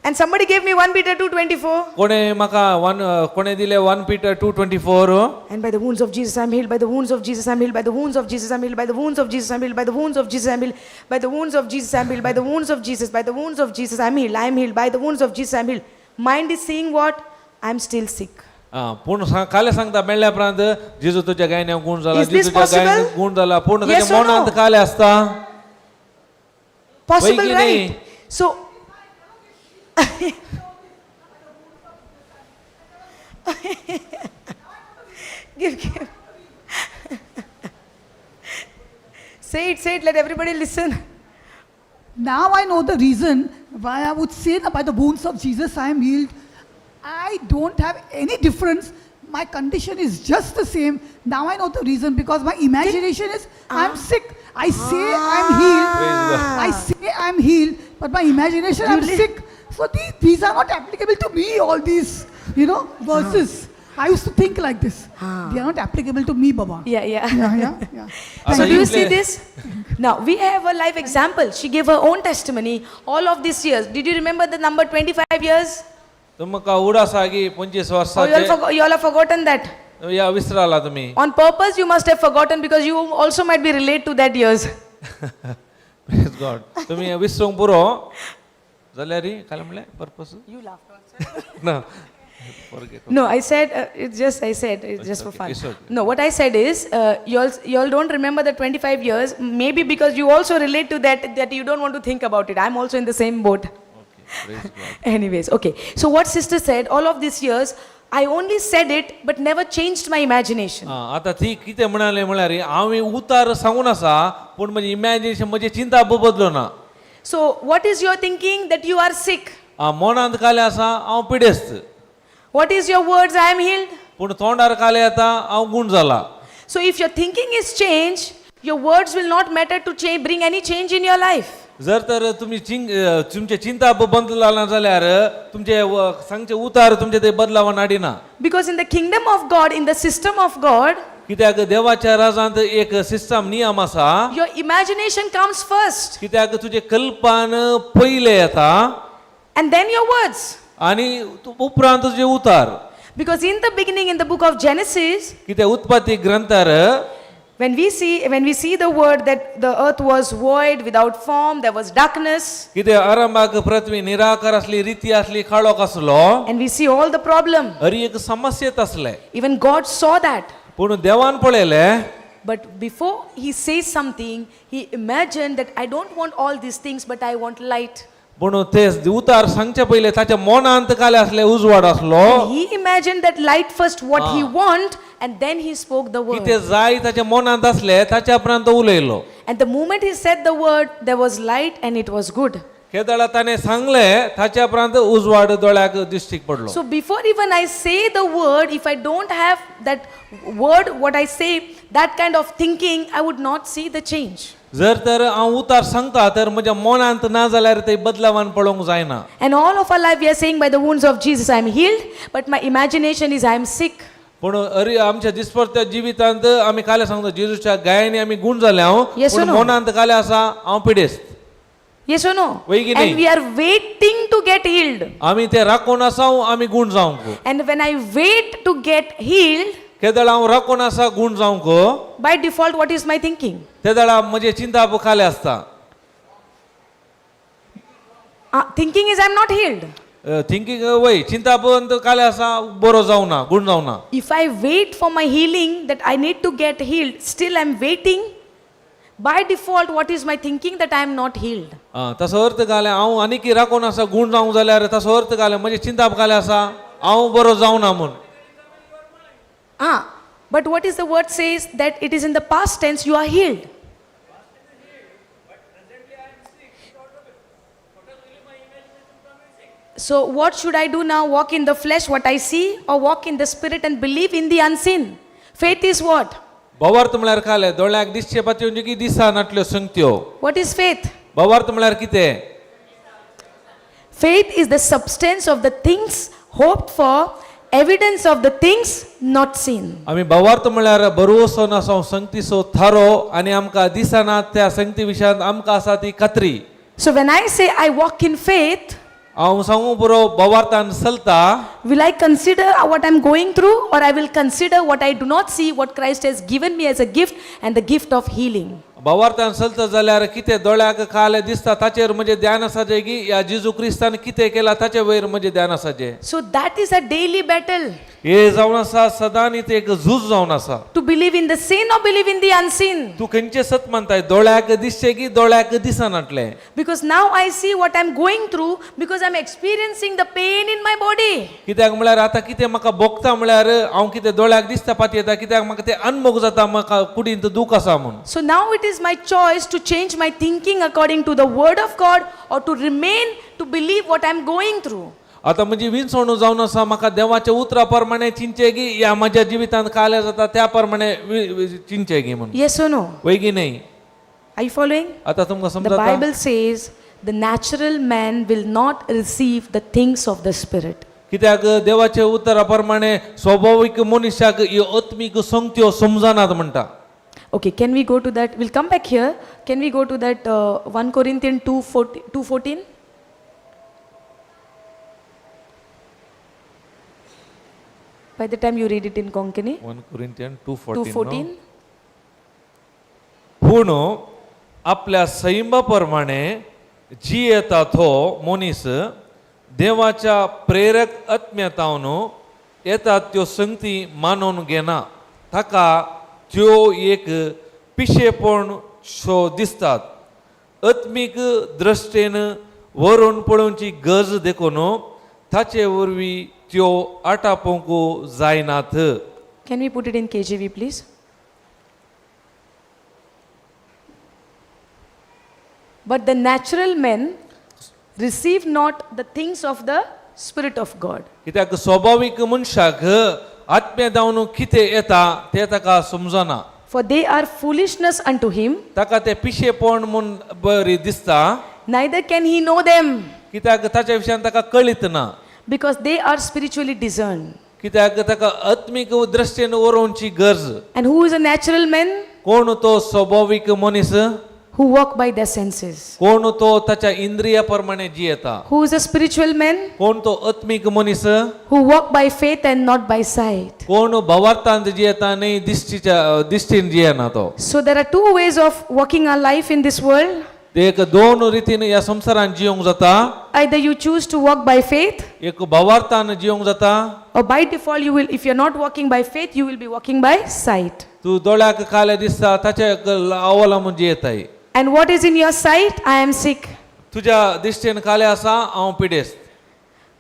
and somebody gave me 1 Peter 2:24, कोणें म्हाका वन कोणें दिलें 1 Peter 2:24. And by the wounds of Jesus I am healed, by the wounds of Jesus I am healed, by the wounds of Jesus I am healed, by the wounds of Jesus I am healed, by the wounds of Jesus I am healed, by the wounds of Jesus I am healed, by the wounds of Jesus, by the wounds of Jesus I am healed, I am healed, by the wounds of Jesus I am healed. Mind is saying what? I am still sick. आं पूण काले सांगता मेळ्ळ्या उपरांत जेजू तुज्या गायन गुण जाला Is this जेजू तुज्या गायन possible? गुण जाला पूण Yes ताच्या or no? मनांत काले आसता. Possible, वय की नाही? right? So give, give. Say it, let everybody listen. Now I know the reason why I would say that by the wounds of Jesus I am healed. I don't have any difference. My condition is just the same. Now I know the reason, because my imagination is I'm sick. I say I'm healed. Praise God. I say I'm healed, but my imagination I'm sick. So these are not applicable to me, all these, verses. I used to think like this. They are not applicable to me, Baba. Yeah, yeah. Yeah. So do you see इतले- this? Now we have a life example. She gave her own testimony all of these years. Did you remember the number 25 years? तुमकां उडास आसा की 25 Oh, you all, वर्सांचे you all have forgotten that. या विसराला तुमी. On purpose you must have forgotten, because you also might be relate to that years. Praise God. तुमी विसरूंक पुरो जाल्यार काल म्हणलें purpose You laughed also. ना forget. No, I said, it's just, I said, it's just for okay, fun. It's okay. No, what I said is, you all don't remember the 25 years, maybe because you also relate to that, that you don't want to think about it. I'm also in the same boat. Okay, praise God. Anyways, okay. So what sister said, all of these years, I only said it, but never changed my imagination. आं, आतां ती कितें म्हणाले म्हळ्यार हांवें उतार सांगून आसा पूण म्हजें इमॅजिनेशन म्हजें चिंता बदलो ना. So what is your thinking? That you are sick. आ, मोनांत काले आसा हांव पिडेस्त. What is your words? I am healed. पूण तोंडार काले येता हांव गूण जाला. So if your thinking is changed, your words will not matter to bring any change in your life. जर तर तुमी चिंग तुमचे चिंता बंद जाला जाल्यार तुमचे सांगचे उतार तुमचे ते बदलावन हाडिना. Because in the kingdom of God, in the system of God, कित्याक देवाच्या राजांत एक सिस्टम नियम आसा. your imagination comes first कित्याक तुजे कल्पन पयले येता and then your words. आनी उपरांत तुजे उतार. Because in the beginning, in the book of Genesis, कित्याक उत्पत्ती ग्रंथार when we see the word that the earth was void, without form, there was darkness, कितें आरंभाक पृथ्वी निराकार आसली रिती आसली काळोख आसलो. And we see all the problem. Hari एक समस्येत आसले. Even God saw that. पूण देवान पळयलें. But before he says something, he imagined that I don't want all these things, but I want light. पूण ते उतार सांगचे पयले ताच्या मनांत काले आसले उजवाड आसलो. And he imagined that light first, what he want, and then he spoke the word. कितें जाय ताच्या मनांत आसले ताच्या उपरांत तो उलयलो. And the moment he said the word, there was light and it was good. केदळा ताणें सांगलें ताच्या उपरांत उजवाड दोळ्याक दिश्टीक पडलो. So before even I say the word, if I don't have that word, what I say, that kind of thinking, I would not see the change. जर तर हांव उतार सांगता तर म्हज्या मनांत ना जाल्यार ते बदलावान पळोवंक जायना. And all of our life we are saying, by the wounds of Jesus I am healed, but my imagination is I am sick. पूण अरे आमच्या दिसपडत्या जिवितांत आमी काले सांगता जेजूच्या गायांनी आमी गूण जाले हांव. Yes or पूण no? मनांत काले आसा हांव पिडेस्त. Yes or no? वही की And नहीं? we are waiting to get healed. आमी ते राखून आसा आमी गूण जावंक. And when I wait to get healed, केदळ हांव राखून आसा गूण जावंक, by default, what is my thinking? तेदळा म्हजें चिंता खाले आसता. Thinking is I am not healed. Thinking वय चिंता काले आसा बरो जावना गूण जावना. If I wait for my healing, that I need to get healed, still I'm waiting. By default, what is my thinking? That I am not healed. आं, तसो अर्थ घाले हांव आनीक राखून आसा गूण जावंक जाल्यार तसो अर्थ घाले म्हजें चिंताप घालें आसा हांव बरो जावना म्हूण. Ah, but what is the word says that it is in the past tense you are healed. So what should I do now? Walk in the flesh, what I see, or walk in the spirit and believe in the unseen? Faith is what? भावार्थ म्हळ्यार काले दोळ्याक दिसचे पाती म्हणजे की दिसा नाटल्यो संगत्यो. What is faith? भावार्थ म्हळ्यार कितें? Faith is the substance of the things hoped for, evidence of the things not seen. आमी भावार्थ म्हळ्यार बरोवसो नासो संगतीचो थारो आनी आमकां दिसना त्या संगती विशयांत आमकां आसा ती खात्री. So when I say I walk in faith, हांव सांगू पुरो भावार्थान चलता. will I consider what I'm going through, or I will consider what I do not see, what Christ has given me as a gift and the gift of healing? भावार्थान चलता जाल्यार कितें दोळ्याक काले दिसता ताचेर म्हजें ध्यान आसाचें की ह्या जेजू क्रिस्तान कितें केलां ताचे वयर म्हजें ध्यान आसाचें. So that is a daily battle, हे जावन आसा सदांच एक झूज जावन आसा. to believe in the seen or believe in the unseen. तूं खंयचें सत मानताय दोळ्याक दिसचें की दोळ्याक दिसनातलें? Because now I see what I'm going through because I'm experiencing the pain in my body. कित्याक म्हळ्यार आतां कितें म्हाका भोगता म्हळ्यार हांव कितें दोळ्याक दिसता पाती येता कित्याक म्हाका तें अनमोग जाता म्हाका कुडींत दूख आसा म्हूण. So now it is my choice to change my thinking according to the word of God or to remain to believe what I'm going through. आतां म्हजी विनसवणू जावन आसा म्हाका देवाच्या उतरा प्रमाणे चिंतचें की ह्या म्हज्या जिवितांत काल्या जाता त्या प्रमाणे चिंतचें की म्हूण. Yes or no? वय की न्हय? Are you following? आतां तुमकां The समजता? Bible says the natural man will not receive the things of the Spirit. कित्याक देवाच्या उतरा प्रमाणे स्वभावीक मनशाक ह्यो आत्मीक संगत्यो समजनात म्हणटा. Okay, can we go to that? We'll come back here. Can we go to that 1 Corinthians 2:14? By the time you read it in Konkani, 1 Corinthian 2:14. 2:14. पूण आपल्या सैमा प्रमाणे जी येता तो मनीस देवाच्या प्रेरक आत्म्यतावन येतात त्यो संगती मानून घेना ताका त्यो एक पिशेपण शो दिसतात आत्मीक दृश्टेन व्हरून पळोवची गरज देखून ताचे वरवीं त्यो आटापोवंक जायनात. Can we put it in KJV, please? But the natural man receive not the things of the Spirit of God. कित्याक स्वभावीक मनशाक आत्म्या जावन कितें येता तें ताका समजना. For they are foolishness unto him, ताका तें पिशेपण म्हूण बरी दिसता. Neither can he know them, कित्याक ताच्या विशयान ताका कळीत ना. Because they are spiritually discerned. कित्याक ताका आत्मीक दृश्टीन वरोवची गरज. And who is a natural man? कोण तो स्वभावीक मनीस? Who walk by their senses. कोण तो ताच्या इंद्रिया प्रमाणे जियेता. Who is a spiritual man? कोण तो आत्मीक मनीस? Who walk by faith and not by sight. कोण भावार्थान जियेता न्ही दिश्टीच्या दिश्टीन जियेना तो. So there are two ways of walking our life in this world. ते एक दोन रितीन ह्या संवसारान जियोंक जाता. Either you choose to walk by faith, एक भावार्थान जियोंक जाता, or by default you will, if you're not walking by faith, you will be walking by sight. तूं दोळ्याक काले दिसता ताच्या अवलंबून जियेताय. And what is in your sight? I am sick. तुज्या दिश्टीन काले आसा हांव पिडेस्त.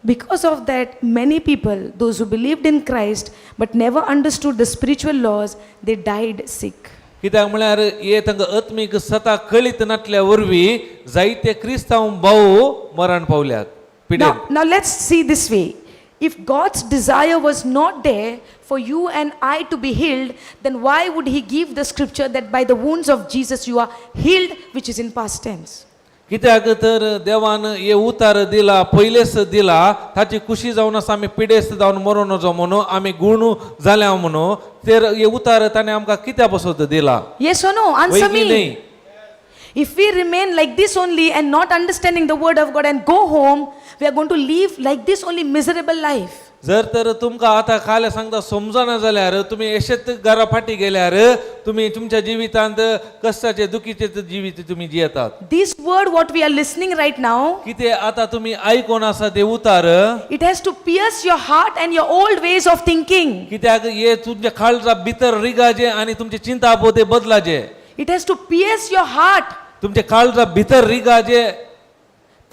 Because of that, many people, those who believed in Christ but never understood the spiritual laws, they died sick. कित्याक म्हळ्यार हे तांकां आत्मीक सता कळीत नासल्या वरवीं जायते क्रिस्तांव भाव मरण पावल्यात पिडेस्त. Now let's see this way. If God's desire was not there for you and I to be healed, then why would He give the scripture that by the wounds of Jesus you are healed, which is in past tense? कित्याक तर देवान हे उतार दिला पयलेच दिला ताची खुशी जावन आसा आमी पिडेस्त जावन मरोन वचो म्हणून आमी गुण जाल्या म्हणून तर हे उतार ताणें आमकां कित्या पासत दिला? Yes or no? Answer वय की me. न्ही? If we remain like this only and not understanding the word of God and go home, we are going to live like this only miserable life. जर तर तुमकां आतां काले सांगता समजना जाल्यार तुमी अशेंच घरा फाटी गेल्यार तुमी तुमच्या जिवितांत कश्टाचे दुखीचे जिवीत तुमी जियेतात. This word, what we are listening right now, कितें आतां तुमी आयकोन आसा ते उतार, it has to pierce your heart and your old ways of thinking. कित्याक हे तुमच्या काळजा भितर रिगाजे आनी तुमचे चिंता ते बदलाजे. It has to pierce your heart. तुमच्या काळजा भितर रिगाजे.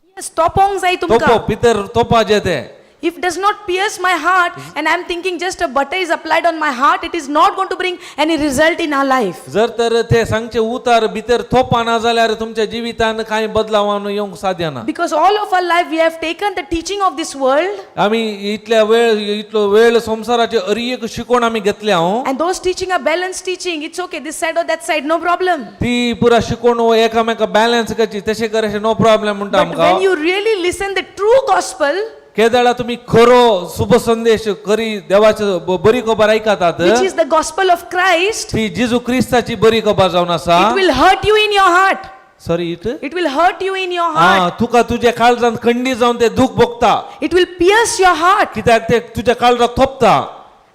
Pierce, तोपोंक जाय तोपो तुमकां. भितर तोपाजे ते. If does not pierce my heart and I'm thinking just a butter is applied on my heart, it is not going to bring any result in our life. जर तर ते सांगचे उतार भितर तोपा ना जाल्यार तुमच्या जिवितान कांय बदलावान येवंक साध्य ना. Because all of our life we have taken the teaching of this world, आमी इतल्या वेळ इतलो वेळ संवसाराचे अरी एक शिकवण आमी घेतल्या हांव. And those teaching are balanced teaching. It's okay, this side or that side, no problem. ती पुरा शिकवण एकामेका बॅलन्स करची तशें कर अशें नो प्रॉब्लेम म्हणटा But आमकां. when you really listen the true gospel, केदळा तुमी खरो शुभ संदेश खरी देवाची बरी खबर आयकतात, which is the gospel of Christ, ती जेजू क्रिस्ताची बरी खबर जावन आसा. It will hurt you in your heart. Sorry it It will hurt you in your हा heart. तुका तुज्या काळजान खंडी जावन ते दूख भोगता. It will pierce your heart. कित्याक ते तुज्या काळजाक थोपता.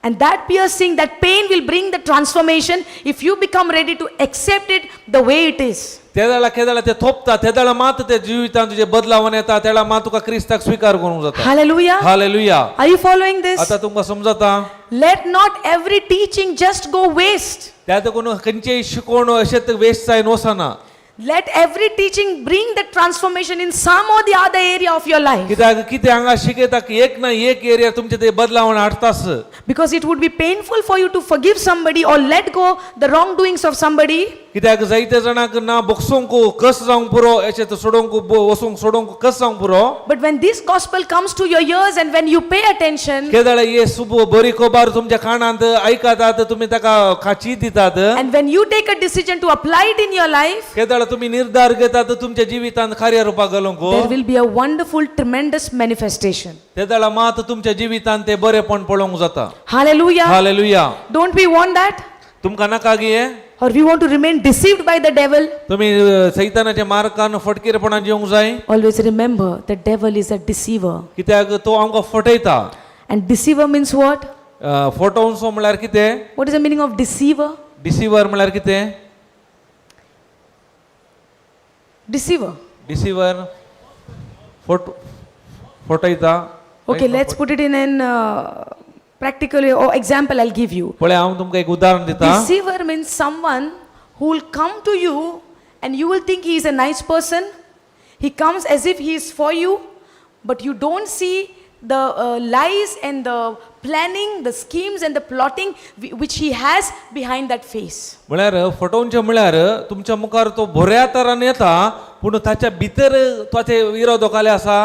And that piercing, that pain will bring the transformation if you become ready to accept it the way it is. तेदळा केदळा ते थोपता तेदळा मात ते जिवितान तुजे बदलावन येता तेळा मात तुका क्रिस्ताक स्विकार करूंक जाता. Hallelujah. Hallelujah. Are you following this? आतां तुमकां समजता? Let not every teaching just go waste. त्या देखून खंयचेय शिकवण अशेंच वेस्ट जायन वचना. Let every teaching bring the transformation in some or the other area of your life. कित्याक कितें हांगा शिकयता की एक ना एक एरिया तुमचे ते बदलावण हाडटास. Because it would be painful for you to forgive somebody or let go the wrongdoings of somebody. कित्याक जायते जाणांक ना बोगसूंक कस जावंक पुरो अशें ते सोडोवंक वचूंक सोडोवंक कस जावंक पुरो. But when this gospel comes to your ears and when you pay attention, केदळ हे सुब बरी खबर तुमच्या कानांत आयकतात तुमी ताका खाची दितात, and when you take a decision to apply it in your life, केदळ तुमी निर्धार घेतात तुमच्या जिवितांत कार्य रुपाक घालूंक, there will be a wonderful, tremendous manifestation. तेदळा मात तुमच्या जिवितांत ते बरेपण पळोवंक जाता. Hallelujah. Hallelujah. Don't we want that? तुमकां नाका गी हें? Or we want to remain deceived by the devil? तुमी सैतानाच्या मार्गान फटकिरेपणान जिवंक जाय. Always remember, the devil is a deceiver. कित्याक तो आमकां फटयता. And deceiver means what? फटोवचो म्हळ्यार कितें? What is the meaning of deceiver? Deceiver म्हळ्यार कितें? Deceiver. Deceiver फटयता. Okay, let's put it in an practical or example I'll give you. पळय हांव तुमकां एक उदाहरण दिता. Deceiver means someone who will come to you and you will think he is a nice person. He comes as if he is for you, but you don't see the lies and the planning, the schemes and the plotting which he has behind that face. म्हळ्यार फटोवचें म्हळ्यार तुमच्या मुखार तो बऱ्या तरान येता पूण ताच्या भितर ताचे इरादो काले आसा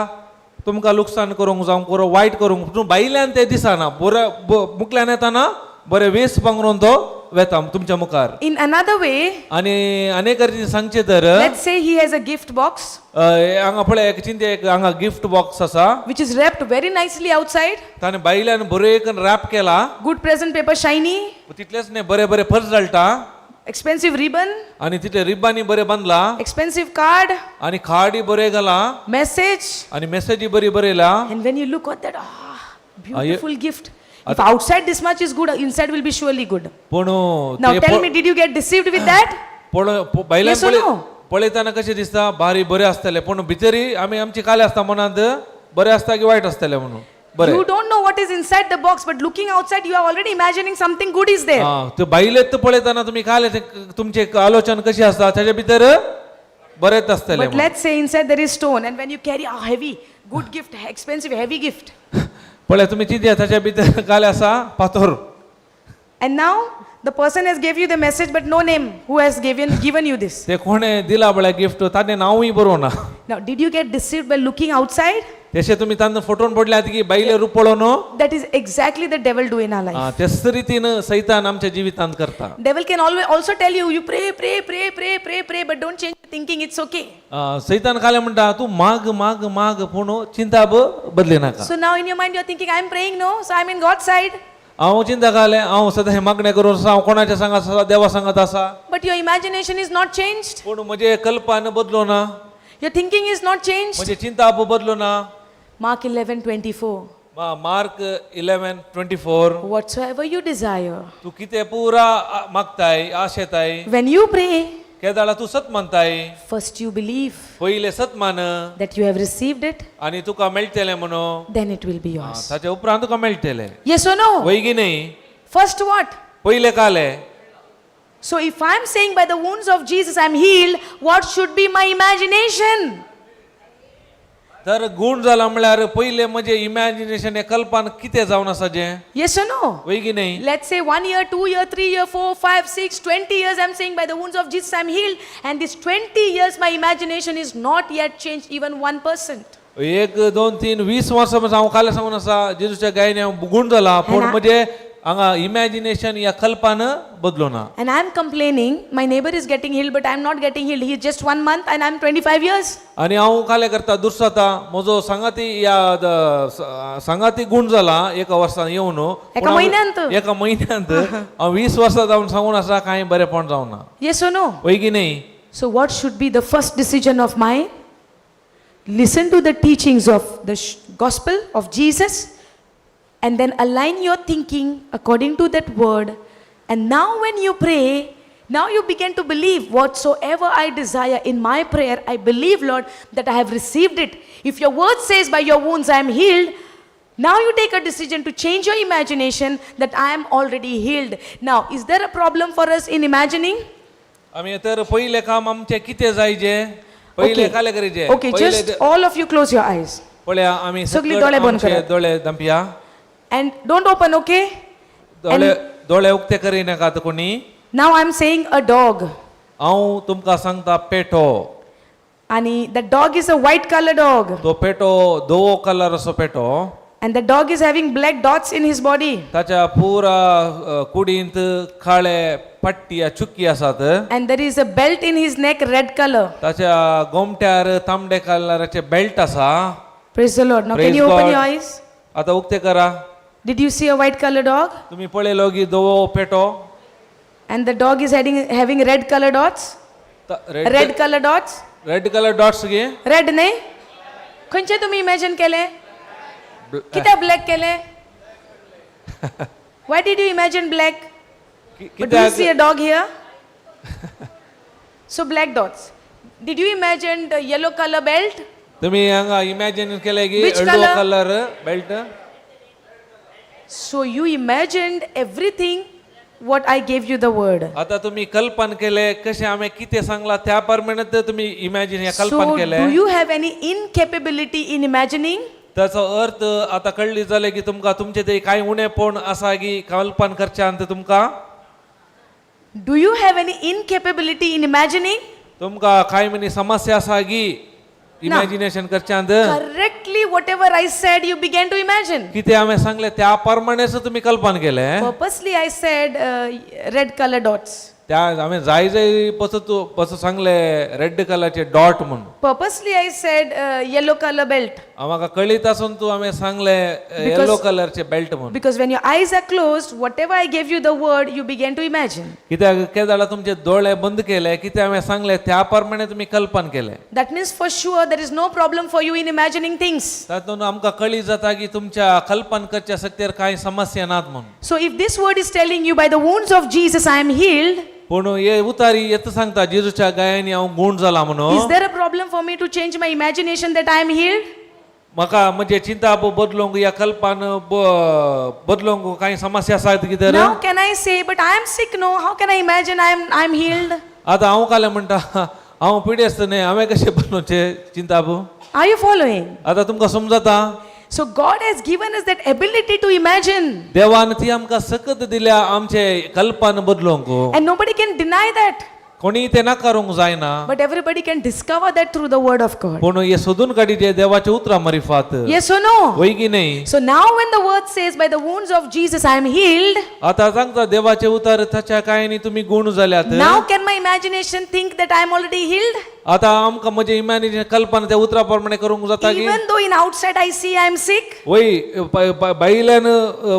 तुमकां लुकसाण करूंक जावं बरो वायट करूंक, पूण भायल्यान तें दिसना, बरो मुकल्यान येताना बरें वेस पांगरून तो वेता तुमच्या मुखार. In another way, आनी अनेक रितीन सांगचें तर, let's say he has a gift box हांगा पळय एक चिंते एक हांगा गिफ्ट बॉक्स आसा which is wrapped very nicely outside, ताणें भायल्यान बरें एक रॅप केला, good present paper, shiny, तितलेंच न्ही बरें बरें पर्स जळटा expensive ribbon, आनी तितले रिब्बांनी बरें बांदला expensive card, आनी कार्डय बरें घाला message. आनी मेसेजी बरी बरयला. And when you look at that, ah, beautiful gift. If outside this much is good, inside will be surely good. पूण Now ते tell me, did you get deceived with that? पूण भायल्यान Yes or no? पळयतना कशें दिसता भारी बरें आसतलें, पूण भितरी आमी आमची काले आसता मनांत बरें आसता की वायट आसतलें म्हणून बरें. You don't know what is inside the box, but looking outside, you are already imagining something good is there. आं, ते भायलेच पळयतना तुमी काले तुमचें आलोचन कशी आसता ताच्या भितर बरेंच आसतलें But म्हणून. Let's say inside there is stone, and when you carry a heavy, good gift, expensive, heavy gift, पळय तुमी चिंतया ताच्या भितर काले आसा फातोर. And now the person has gave you the message, but no name who has given you this. ते कोणें दिला पळय gift ताणें नांवूय बरोवना. Now, did you get deceived by looking outside? तशें तुमी तांकां फोटोन पडल्यात की बायले रूप पळोवन. That is exactly the devil do in our life. आं, तेच रितीन सैतान आमच्या जिवितांत करता. Devil can always also tell you, you pray, pray, pray, pray, pray, pray, but don't change your thinking, it's okay. आं, सैतान काले म्हणटा तूं माग माग माग पूण चिंता बदली नाका. So now in your mind you're thinking, I'm praying, no, so I'm in God's side. हांव चिंता घालें हांव सदां हें मागणें करून आसा, हांव कोणाच्या सांगात आसा, देवा सांगात आसा. But your imagination is not changed. पूण म्हजें कल्पना बदलो ना. Your thinking is not changed. म्हजें चिंता बदलो ना. Mark 11:24. Mark 11:24. Whatsoever you desire, तूं कितें पुरा मागताय आशेताय, when you pray, केदाळा तूं सत मानताय, first you believe पयलें सत मान that you have received it, आनी तुका मेळटलें म्हणून, then it will be yours. ताच्या उपरांत तुका मेळटलें. Yes or no? वय की न्ही? First what? पयलें कालें. So if I'm saying by the wounds of Jesus I'm healed, what should be my imagination? तर गूण जाला म्हळ्यार पयलें म्हजें इमॅजिनेशन हें कल्पना कितें जावन आसा जें. Yes or no? वय की न्ही? Let's say 1 year, 2 year, 3 year, 4, 5, 6, 20 years I'm saying by the wounds of Jesus I'm healed, and this 20 years my imagination is not yet changed even 1%. एक दोन तीन 20 वर्सां पासून हांव काल सांगून आसा जेजूच्या गायने हांव गूण जाला, पूण म्हजें हांगा इमॅजिनेशन या कल्पना बदलो ना. And I'm complaining, my neighbor is getting healed, but I'm not getting healed. He's just 1 month and I'm 25 years. आनी हांव कालें करता दुसरो म्हजो सांगाती या सांगाती गूण जाला एका वर्सान येवन एका म्हयन्यांत. एका म्हयन्यांत हांव 20 वर्सां जावन सांगून आसा कांय बरेंपण जावना. Yes or no? वय की न्ही? So, what should be the first decision of mine? Listen to the teachings of the gospel of Jesus and then align your thinking according to that word. And now, when you pray, now you begin to believe whatsoever I desire in my prayer, I believe, Lord, that I have received it. If your word says, by your wounds I am healed, now you take a decision to change your imagination that I am already healed. Now, is there a problem for us in imagining? आमी तर पयलें काम आमचें कितें जायजें पयलें कालें करीजे. Okay, just all of you close your eyes. पळया आमी सगळीं सकट दोळे बंद आमचे करात. दोळे धांपया. And don't open, okay? दोळे दोळे उक्ते करिनाकात कोणी. Now I'm saying a dog. हांव तुमकां सांगता पेटो. And the dog is a white color dog. तो पेटो धवो कलर असो पेटो. And the dog is having black dots in his body. ताच्या पुरा कुडींत काळे पट्टी या चुकी आसात. And there is a belt in his neck, red color. ताच्या गोमट्यार तांबडे कलराचे बेल्ट आसा. Praise the Lord. Now, can Praise you open God. your eyes? आतां उक्ते करा. Did you see a white color dog? तुमी पळयलो की धवो पेटो. And the dog is having red color dots? Red Red color dots? Red colour dots गे. Red न्ही? खंयचे तुमी इमॅजिन केले? कित्याक ब्लॅक केले? Why did you imagine black? But do you कित्याक see a dog here? So black dots. Did you imagine the yellow color belt? तुमी हांगा इमॅजिन केले की Which हळडुवो color? Colour belt. So you imagined everything what I gave you the word. आता तुम्ही कल्पन केले कशें हांवें कितें सांगलां त्या प्रमाणे तर तुम्ही इमॅजिन या कल्पन So केले. do you have any incapability in imagining? ताचो अर्थ आता कळ्ळी जालें की तुमकां तुमचे ते कांय उणेपण आसा की कल्पन करच्या अंत तुमकां. Do you have any incapability in imagining? तुमकां कांय मनी समस्या आसा गी imagination करच्यांत Correctly, whatever I said, you began to imagine. कितें हांवें सांगलें त्या प्रमाणेच तुमी कल्पना केलें. Purposely, I said red color dots. त्या हांवें जाय जाय पसो तूं पसो सांगलें रेड कलरचे डॉट म्हूण. Purposely, I said yellow color belt. म्हाका कळीत आसून तूं हांवें सांगलें येलो कलरचे बेल्ट म्हूण. Because when your eyes are closed, whatever I gave you the word, you began to imagine. कित्याक केदाळा तुमचे दोळे बंद केले कितें हांवें सांगलें त्या प्रमाणे तुमी कल्पना केलें. That means for sure there is no problem for you in imagining things. तातूंत आमकां कळी जाता की तुमच्या कल्पना करच्या शक्तीर कांय समस्या नात म्हूण. So if this word is telling you by the wounds of Jesus I am healed, पूण हे उतारी येता सांगता जेजूच्या गायांनी हांव गूण जाला म्हणून. is there a problem for me to change my imagination that I am healed? म्हाका म्हणजे चिंता बदलूंक या कल्पना बदलूंक कांय समस्या आसात कितें? Now can I say, but I am sick, no? How can I imagine I am healed? आतां हांव कालें म्हणटा हांव पिडेस्त न्ही हांवें कशें बदलुचें चिंता? Are you following? आतां तुमकां समजता? So God has given us that ability to imagine. देवान ती आमकां सकत दिल्या आमचे कल्पना बदलूंक. And nobody can deny that. कोणी ते नाकारूंक जायना. But everybody can discover that through the word of God. पूण हे सोदून काडीचे देवाच्या उतरां मरिफात. Yes or no? वय की न्ही? So now when the word says, by the wounds of Jesus I am healed, आतां सांगता देवाचे उतार ताच्या कांय तुमी गूण जाल्यात. now can my imagination think that I am already healed? आतां आमकां म्हजें इमॅजिनेशन कल्पना त्या उतरा प्रमाणे करूंक जाता की? Even though in outside I see I am sick. वय भायल्यान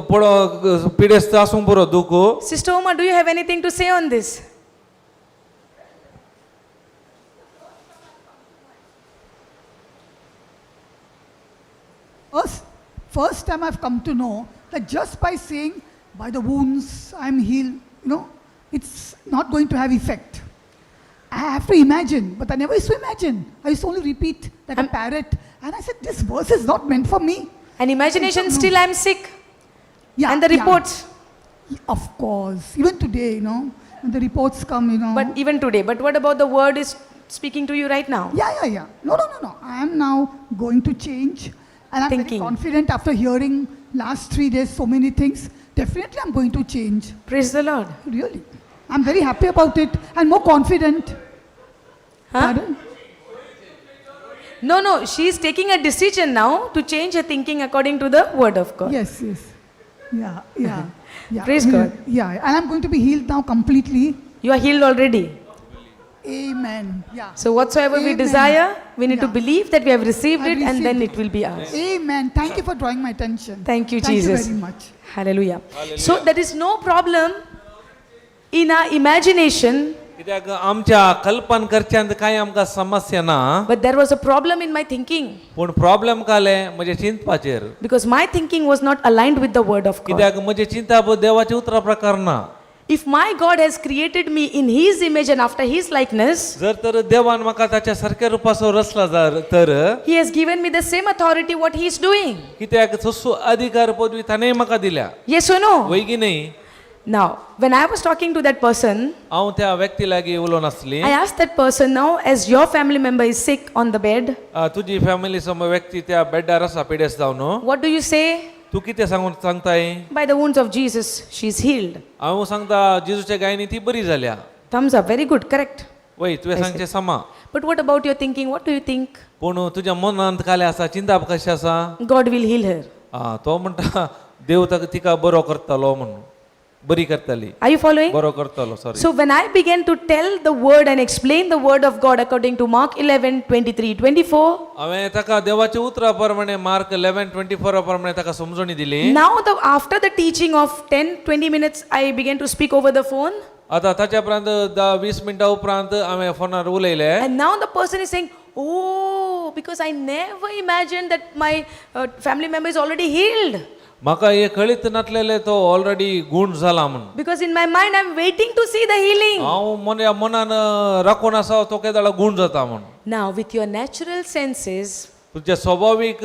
पळो पिडेस्त आसूंक पुरो दूख. Sister Oma, do you have anything to say on this? First time I've come to know that just by saying, by the wounds, I'm healed, it's not going to have effect. I have to imagine, but I never used to imagine. I used to only repeat like a parrot. And I said, this verse is not meant for me. And imagination still I am sick. Yeah, And the yeah. reports. Of course. Even today, when the reports come, But even today. But what about the word is speaking to you right now? Yeah. No. I am now going to change. And I'm very Thinking. confident after hearing last 3 days so many things. Definitely I'm going to change. Praise the Lord. Really. I'm very happy about it and more confident. Huh? Pardon? No. She is taking a decision now to change her thinking according to the word of God. Yes. Yeah. Praise God. Yeah, and I'm going to be healed now completely. You are healed already. Amen. Yeah. So whatsoever we Amen. desire, we need to Yeah. believe that we have received I've it, and then received it will be ours. Amen. Thank you for drawing my attention. Thank you, Thank Jesus. you very much. Hallelujah. So there is no problem in our imagination, कित्याक आमच्या कल्पना करच्यांत कांय आमकां समस्या ना. but there was a problem in my thinking पूण problem काले म्हजे चिंतपाचेर. because my thinking was not aligned with the word of God. कित्याक म्हजें चिंतप देवाच्या उतरा प्रकार ना. If my God has created me in His image and after His likeness, जर तर देवान म्हाका ताच्या सारक्या रुपाचो रचला जर तर He has given me the same authority what He is doing. कित्याक तसो अधिकार पदवी ताणें म्हाका दिल्या. Yes or no? वय की न्ही? Now, when I was talking to that person, हांव त्या व्यक्ती लागीं उलोवन आसली. I asked that person, now, as your family member is sick on the bed, तुजी फॅमिली समज व्यक्ती त्या बेडार आसा पिडेस्त जावन what do you say? तूं कितें सांगून सांगताय? By the wounds of Jesus, she is healed. हांव सांगता जेजूच्या गायनी ती बरी जाल्या. Thumbs up, very good, correct. वय तुवें सांगचें समा. But what about your thinking? What do you think? पूण तुज्या मनांत कालें आसा चिंताप कशें आसा? God will heal her. आं तो म्हणटा देव ताका तिका बरो करतलो म्हणून बरी करतली. Are you following? बरो करतलो sorry. So when I began to tell the word and explain the word of God according to Mark 11, 23, 24, हांवें ताका देवाच्या उतरा प्रमाणे मार्क 11:24 प्रमाणे ताका समजणी दिली. now the after the teaching of 10, 20 minutes, I began to speak over the phone. आतां ताच्या उपरांत 10-20 मिनटां उपरांत हांवें फोनार उलयलें. And now the person is saying, oh, because I never imagined that my family member is already healed. म्हाका हे कळीत नासलेलें तो ऑलरेडी गूण जाला म्हणून. Because in my mind, I'm waiting to see the healing. हांव मना मनान राखून आसा तो केदाळा गूण जाता म्हणून. Now, with your natural senses, तुझ्या स्वाभावीक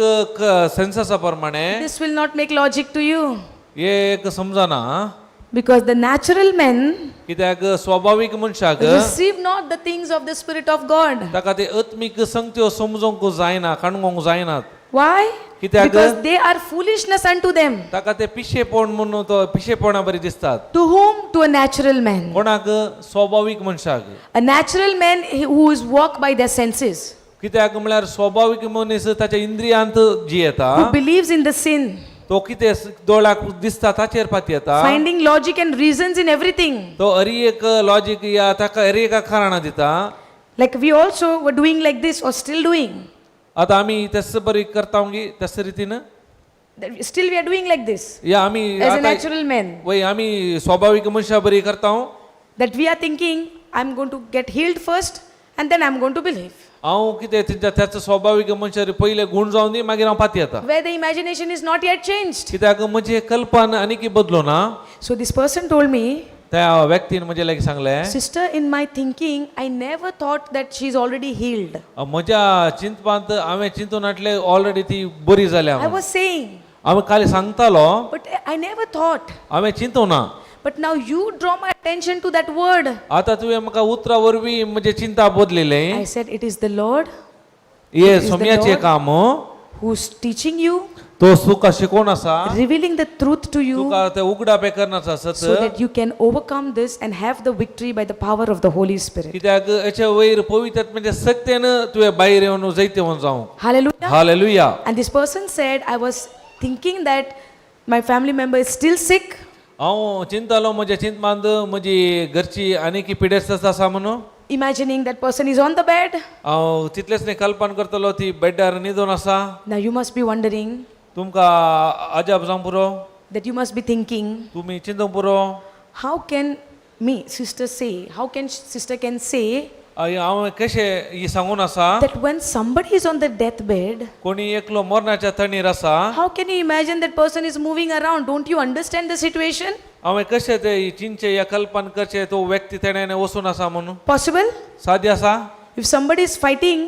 सेन्ससा प्रमाणे this will not make logic to you. हे एक समजना. Because the natural men कित्याक स्वाभावीक मनशाक receive not the things of the Spirit of God. ताका ते आत्मीक संगत्यो समजूंक जायना काणगोंक जायनात. Why? कित्याक? Because they are foolishness unto them. ताका ते पिशेपण म्हणून तो पिशेपणा बरी दिसतात. To whom? To a natural man. कोणाक? स्वाभावीक मनशाक. A natural man who is walked by their senses, कित्याक म्हळ्यार स्वाभावीक मनीस ताच्या इंद्रियांत जियेता. Who believes in the sin, तो कितें दोळ्याक दिसता ताचेर पातयेता. Finding logic and reasons in everything. तो हरी एक लॉजीक या ताका हरी एका कारणां दिता. Like we also were doing like this or still doing. आतां आमी तेच बरी करता गी त्याच रितीन. That still we are doing like this या आमी as a आतां natural man. वय आमी स्वाभावीक मनशां बरी करता. That we are thinking, I'm going to get healed first and then I'm going to believe. हांव कितें तेंच्या त्याच स्वाभावीक मनशां पयले गूण जावन दी मागीर हांव पातयेता. Where the imagination is not yet changed. कित्याक म्हजी कल्पना आनीक बदलो ना. So this person told me, त्या व्यक्तीन म्हजे लागीं सांगलें, "Sister, in my thinking, I never thought that she's already healed." म्हज्या चिंतपांत हांवें चिंतून हाडलें ऑलरेडी ती बरी जाल्या I म्हणून. Was saying, हांवें काल सांगतालो, but I never thought. हांवें चिंतूं ना. But now you draw my attention to that word. आतां तुवें म्हाका उतरां वरवीं म्हजें चिंता बदलिलें. I said, "It is the Lord हे is the सोम्याचें Lord. काम. Who's teaching you, तो तुका शिकोवन आसा, revealing the truth to you, तुका ते उगडापें करनाच आसत, so that you can overcome this and have the victory by the power of the Holy Spirit." कित्याक हेचे वयर पवित्र म्हणजे सक्तेन तुवें भायर येवन जैतेवन जावं. Hallelujah. Hallelujah. And this person said, "I was thinking that my family member is still sick, हांव चिंतालो म्हज्या चिंतपांत म्हजी घरची आनीक पिडेस्त आसा म्हणून. Imagining that person is on the bed." हांव तितलेंच न्ही कल्पना करतलो ती बेड्डार न्हिदून आसा. Now you must be wondering तुमकां अजाप जावंक पुरो. That you must be thinking, तुमी चिंतूंक पुरो. How can me, sister, say, how can sister can say हांव कशें ही सांगून आसा that when somebody is on the deathbed, कोणी एकलो मरणाच्या तणीर आसा, how can you imagine that person is moving around? Don't you understand the situation? हांवें कशें ते चिंतचें या कल्पना करचें तो व्यक्ती तेणें वचून आसा म्हणून? Possible? सादी आसा? If somebody is fighting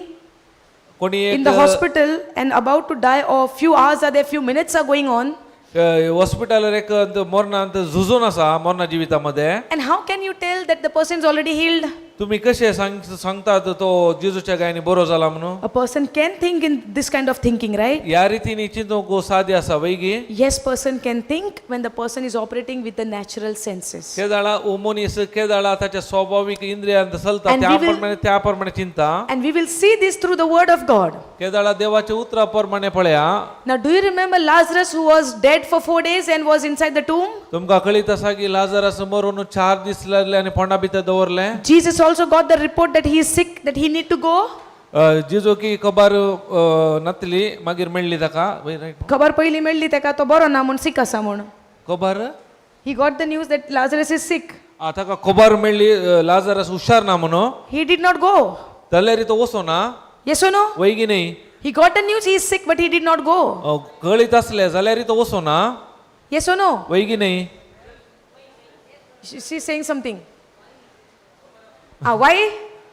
कोणी in एक the hospital and about to die, or few hours are there, few minutes are going on, हॉस्पिटलार एक मरणांत झुजून आसा मरणा जिविता मध्ये, and how can you tell that the person is already healed? तुमी कशें सांग सांगतात तो जेजूच्या गायनी बरो जाला म्हणून? A person can think in this kind of thinking, right? ह्या रितीन चिंतूंक सादी आसा वैगी? Yes, person can think when the person is operating with the natural senses. केदाळा ओ मनीस केदाळा ताच्या स्वाभावीक इंद्रियांत चलता And त्या we will- प्रमाणे त्या प्रमाणे चिंता. And we will see this through the word of God. केदाळा देवाच्या उतरा प्रमाणे पळया. Now, do you remember Lazarus who was dead for 4 days and was inside the tomb? तुमकां कळीत आसा की लाजरास मरून 4 दीस लागले आनी फोंडा भितर दवरले. Jesus also got the report that he is sick, that he need to go. जेजू की खबर नातली मागीर मेळ्ळी ताका वय, right? खबर पयली मेळ्ळी ताका तो बरो ना म्हूण, sick आसा म्हूण. खबर He got the news that Lazarus is sick. ताका खबर मेळ्ळी लाजरास हुशार ना म्हणून. He did not go. जाल्यार तो वचो ना. Yes or no? वय की न्ही? He got the news he is sick, but he did not go. कळीत आसलें जाल्यार तो वचो ना. Yes or no? वय की न्ही? She's saying something. Ah, why?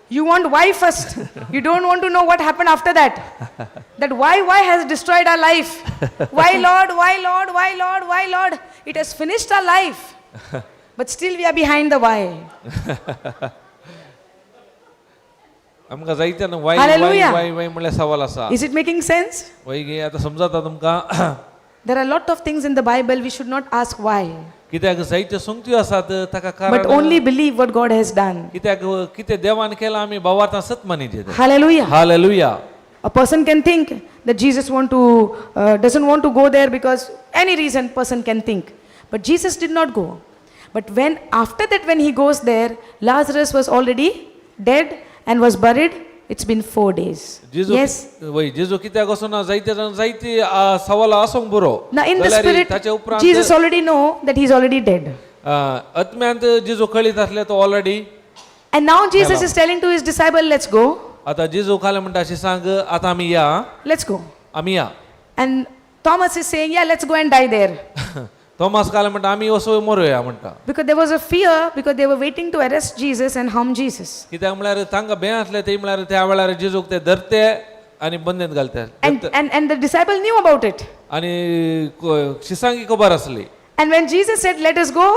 You want why first. You don't want to know what happened after that. That why has destroyed our life. Why, Lord? Why, Lord? Why, Lord? Why, Lord? It has finished our life. But still we are behind the why. आमकां जायते न्हू Y Y Hallelujah. Y Y म्हणल्यार सवाल आसा. Is it making sense? वय गे आतां समजता तुमकां? There are a lot of things in the Bible we should not ask why, कित्याक जायत्यो संगत्यो आसात ताका but कारण only believe what God has done. कित्याक कितें देवान केलां आमी भावार्थान सत मानिचे. Hallelujah. Hallelujah. A person can think that Jesus doesn't want to go there because any reason person can think. But Jesus did not go. But when after that when he goes there, Lazarus was already dead and was buried. It's been 4 days. जेजू Yes. वय जेजू कित्याक वचना जायते जाण जायती सवाल आसूंक बरो. Now in the जाल्यार spirit, ताचे उपरांत Jesus already know that he's already dead. आत्म्यांत जेजू कळीत आसले तो already. And now Jesus is telling to his disciple, "Let's go, आतां जेजू खाले म्हणटा अशें सांग आतां आमी या. Let's go." आमी या. And Thomas is saying, "Yeah, let's go and die there." Thomas काले म्हणटा आमी वचून मरोया म्हणटा. Because there was a fear, because they were waiting to arrest Jesus and harm Jesus. कित्याक म्हळ्यार तांकां भंय आसलें ते म्हळ्यार त्या वेळार जेजूक ते धरते आनी बंदेंत घालते. And the disciple knew about it. आनी शिसांकी खबर आसली. And when Jesus said, "Let us go,"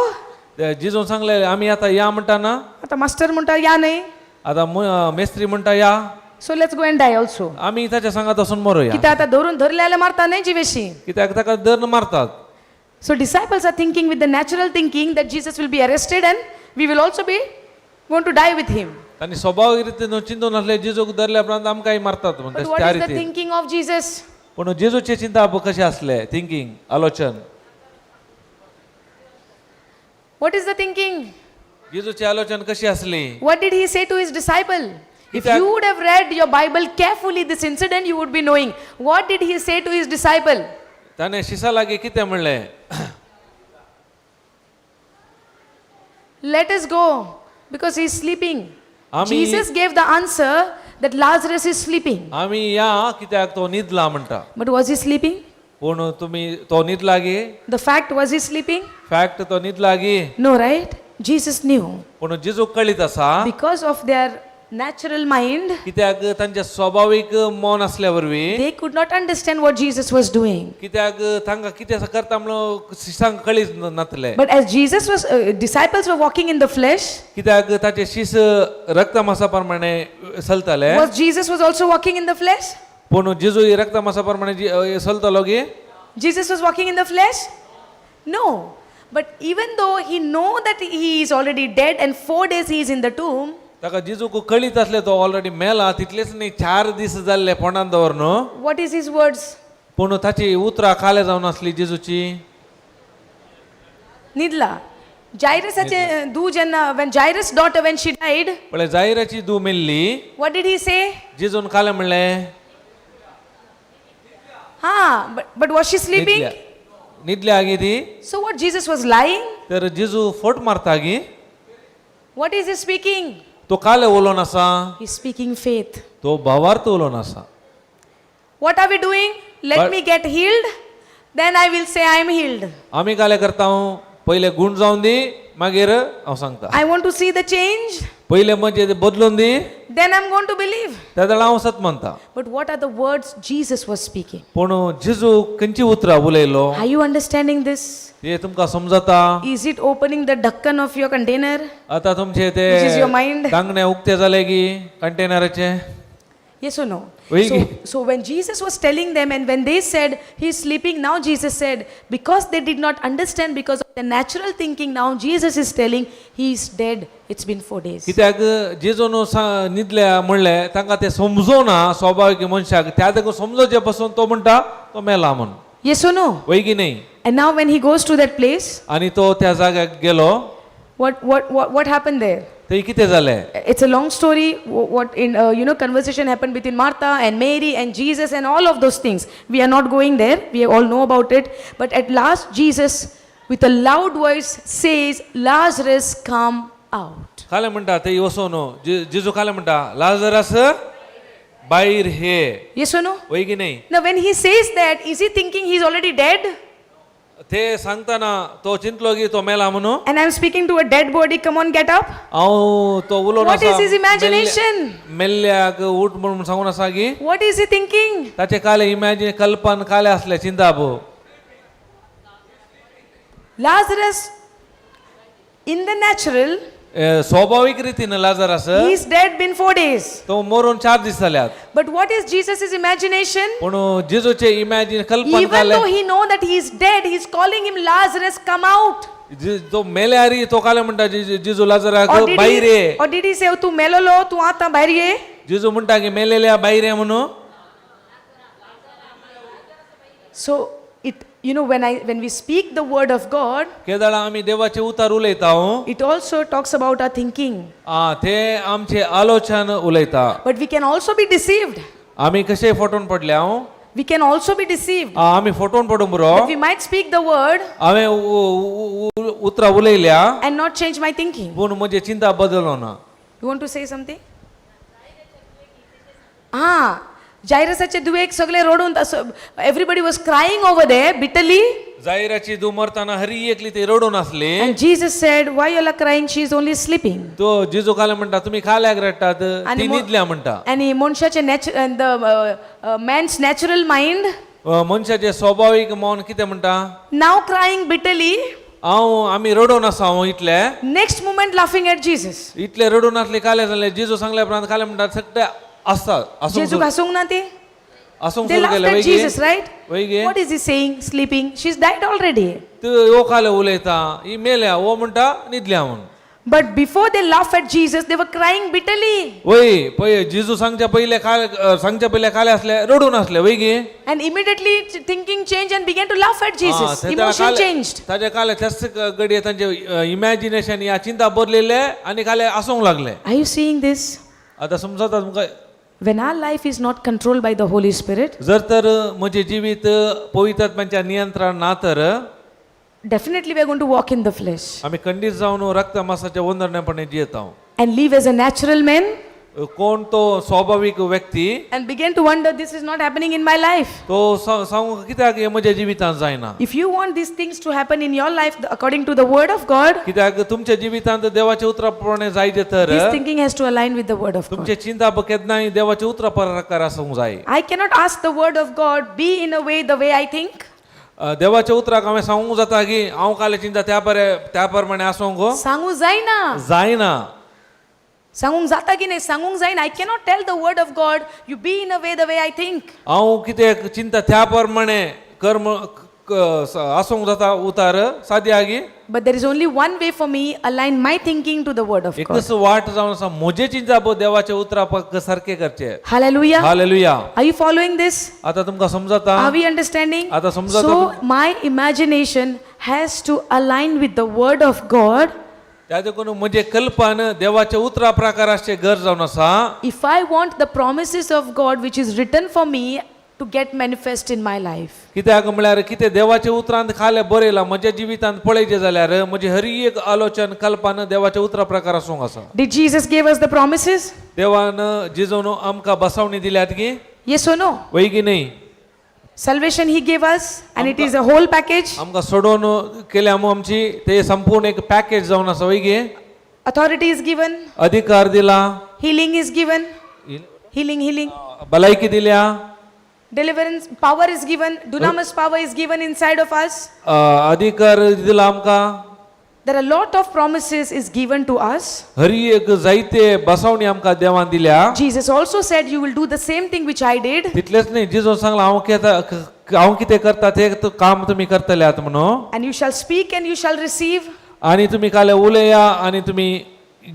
ते जेजून सांगले आमी आतां या म्हणटा ना. आता मास्टर म्हणटा या न्ही. आतां मेस्त्री म्हणटा या. So let's go and die also. आमी ताच्या सांगात वचून मरोया. कित्याक आतां धरून धरले जाल्यार मारता न्हय जिवेशी. कित्याक ताका धरून मारतात. So disciples are thinking with the natural thinking that Jesus will be arrested and we will also be going to die with him. आनी स्वभाव रितीन चिंतून आसले जेजूक धरल्या उपरांत आमकांय मारतात म्हण. But तशें what त्या is the रितीन. Thinking of Jesus? पूण जेजूचें चिंतप कशें आसलें, थिंकींग, आलोचन? What is the thinking? जेजूचें आलोचन कशी आसली? What did he say to his disciple? If कित्याक- you would have read your Bible carefully, this incident, you would be knowing. What did he say to his disciple? ताणें शिसा लागीं कितें म्हणलें? Let us go because he is sleeping. आमी Jesus gave the answer that Lazarus is sleeping. आमी या कित्याक तो न्हिदला म्हणटा. But was he sleeping? पूण तुमी तो न्हिदला गे? The fact, was he sleeping? Fact तो न्हिदला गे? No, right? Jesus knew. पूण जेजूक कळीत आसा. Because of their natural mind, कित्याक तांचे स्वभावीक मन आसल्या वरवीं they could not understand what Jesus was doing. कित्याक तांकां कितें करता म्हणून शिसांक कळीत नातलें. But as Jesus was, disciples were walking in the flesh, कित्याक ताचे शीस रक्तमासा प्रमाणे चलताले. was Jesus was also walking in the flesh? पूण जेजू रक्तमासा प्रमाणे चलतालो गी? Jesus was walking in the flesh? No. But even though he know that he is already dead and 4 days he is in the tomb, ताका जेजूक कळीत आसलें तो already मेला, तितलेच न्ही चार दीस जाल्ले पोंडान दवर न्हू. What is his words? पूण ताची उतरां काले जावन आसली जेजूची. Nidla. Jairus du जेन्ना, when Jairus' daughter, when she died, पळय जायराची धूव मेल्ली. What did he say? जेजून काले म्हणलें? Ha, but was she sleeping? न्हिदल्या. न्हिदल्या गी ती? So what, Jesus was lying? तर जेजू फट मारता गी? What is he speaking? तो काले उलोवन आसा. He's speaking faith. तो भावार्थ उलोवन आसा. What are we doing? Let But- me get healed, then I will say I am healed. आमी काले करता, पयले गूण जावन दी, मागीर हांव सांगता. I want to see the change, पयले म्हणजे ते बदलून दी, then I'm going to believe. त्या वेळार हांव सत मानता. But what are the words Jesus was speaking? पूण जेजू खंयची उतरां उलयलो? Are you understanding this? ते तुमकां समजता? Is it opening the dhakkan of your container? आतां तुमचे ते Which is your mind? दांगणे उक्ते जाले की कंटेनराचे? Yes or no? Oui. So when Jesus was telling them, and when they said he's sleeping, now Jesus said, because they did not understand because of the natural thinking, now Jesus is telling he is dead. It's been 4 days. कित्याक जेजून न्हिदल्या म्हणलें तांकां तें समजोना स्वाभावीक मनशाक, त्या देखून समजोवचे पासून तो म्हणटा तो मेला म्हूण. Yes or no? वय की न्ही? And now when he goes to that place, आनी तो त्या जाग्याक गेलो. what happened there? थंय कितें जालें? It's a long story. What in conversation happened between Martha and Mary and Jesus and all of those things. We are not going there. We all know about it. But at last, Jesus, with a loud voice, says, "Lazarus, come out." काले म्हणटा थंय वचोन जेजू काले म्हणटा, Lazarus भायर हे. Yes or no? वय की न्ही? Now, when he says that, is he thinking he's already dead? ते सांगतना तो चिंतलो की तो मेला म्हणून? And I'm speaking to a dead body. Come on, get up. हांव तो उलोवन What आसा, is his imagination? मेल्ल्याक उठ म्हणून सांगून आसा की. What is he thinking? ताचे काले इमॅजिन कल्पन काले आसले चिंताप. Lazarus, in the natural, स्वाभावीक रितीन Lazarus he's dead been 4 days. तो मरून चार दीस जाल्यात. But what is Jesus' imagination? पूण जेजूचे इमॅजिन कल्पन Even काले though he know that he is dead, he's calling him, "Lazarus, come out." तो मेल्यार तो काले म्हणटा जेजू लाजराक Or did भायर he, ये. or did he say, "तू मेलोलो, तू आता भायर ये"? जेजू म्हणटा की मेलेल्या भायर ये म्हणून? So it, when we speak the word of God, केदळा आमी देवाचे उतार उलयता हो. it also talks about our thinking. आ, ते आमचे आलोचन उलयता. But we can also be deceived. आमी कशे फटोवन पडल्या हो? We can also be deceived. आ, आमी फटोवन पडूंक पुरो. But we might speak the word हांवें उतरां उलयल्या and not change my thinking. पूण म्हजी चिंता बदलना. You want to say something? Ah, जायरसाचे दुवेक सगळे रडून, everybody was crying over there bitterly. जायराची धूव मरताना हरी एकली ती रडून आसली. And Jesus said, "Why you all are crying? She is only sleeping." तो जेजू काले म्हणटा तुमी खाल्याक रडटात, ती मो- न्हिदल्या म्हणटा. आणि मनशाचे and the man's natural mind, मनशाचे स्वाभावीक मन कितें म्हणटा? Now crying bitterly, हांव आमी रडून आसा हांव इतले next moment laughing at Jesus. इतले रडून आसले काले जाले जेजू सांगल्या उपरांत काले म्हणटा सगळे आसता आसूंक जेजूक हासूंक ना ती? आसूंक They सुरू laughed केलें at वय गे? Jesus, right? वय गे? What is he saying? Sleeping. She's died already. ती हो काले उलयता ही मेल्या हो म्हणटा न्हिदल्या म्हूण. But before they laugh at Jesus, they were crying bitterly. वय पळय जेजू सांगच्या पयले काल सांगच्या पयले काले आसले रडून आसले वय गे? And immediately thinking changed and began to laugh at Jesus. Emotion changed. ताच्या काले त्याच घडये तांचे इमॅजिनेशन या चिंता बदलिल्ले आनी काले आसूंक लागले. Are you seeing this? आतां समजता तुमकां? When our life is not controlled by the Holy Spirit, जर तर म्हजें जिवीत पवित्रात्म्याच्या नियंत्रण ना तर definitely we are going to walk in the flesh आमी खंडीत जावन रक्त मासाच्या वंदरणेपणे जियेता and live as a natural man कोण तो स्वाभावीक व्यक्ती and begin to wonder, this is not happening in my life. तो सांगू कित्याक हें म्हज्या जिवितांत जायना. If you want these things to happen in your life according to the word of God, कित्याक तुमच्या जिवितांत देवाच्या उतरा प्रमाणे जायचे तर this thinking has to align with the word of God. तुमचे चिंता केन्नाय देवाच्या उतरा प्रकार आसूंक जाय. I cannot ask the word of God, be in a way the way I think. देवाच्या उतराक हांवें सांगूंक जाता की हांव काल चिंता त्या बरे त्या प्रमाणे आसूंक सांगू जायना. जायना. सांगूंक जाता की नाही? सांगूंक जायना. I cannot tell the word of God, you be in a way the way I think. हांव कितें चिंता त्या प्रमाणे कर्म आसूंक जाता उतार सादी आगी. But there is only one way for me, align my thinking to the word of God. एकच वाट जावन आसा म्हजें चिंता देवाच्या उतरा सारकें करचें. Hallelujah. Hallelujah. Are you following this? आतां तुमकां समजता? Are we understanding? आता समजता. So my imagination has to align with the word of God. त्या देखून म्हजें कल्पन देवाच्या उतरा प्रकार आसचें गरज जावन आसा. If I want the promises of God which is written for me to get manifest in my life. कित्याक म्हळ्यार कितें देवाच्या उतरांत खालें बरयलां म्हज्या जिवितांत पळयचें जाल्यार म्हजें हर एक आलोचन कल्पना देवाच्या उतरा प्रकार आसूंक आसा. Did Jesus give us the promises? देवान जिजोन आमकां बसावणी दिल्यात की? Yes or no? वय की न्ही? Salvation he gave us, and it is a whole package. आमकां सोडोवन केल्या आमची ते संपूर्ण एक पॅकेज जावन आसा वय गे? Authority is given, अधिकार दिला, healing is given, healing, healing, भलायकी दिल्या, deliverance, power is given, dunamis power is given inside of us. अधिकार दिला आमकां. There are a lot of promises is given to us. Hari एक जायते बसावणी आमकां देवान दिल्या. Jesus also said, you will do the same thing which I did, तितलेंच न्ही जिजून सांगलां हांव कितें हांव कितें करता तें काम तुमी करतले आतां म्हणून. and you shall speak and you shall receive. आनी तुमी काल उलया आनी तुमी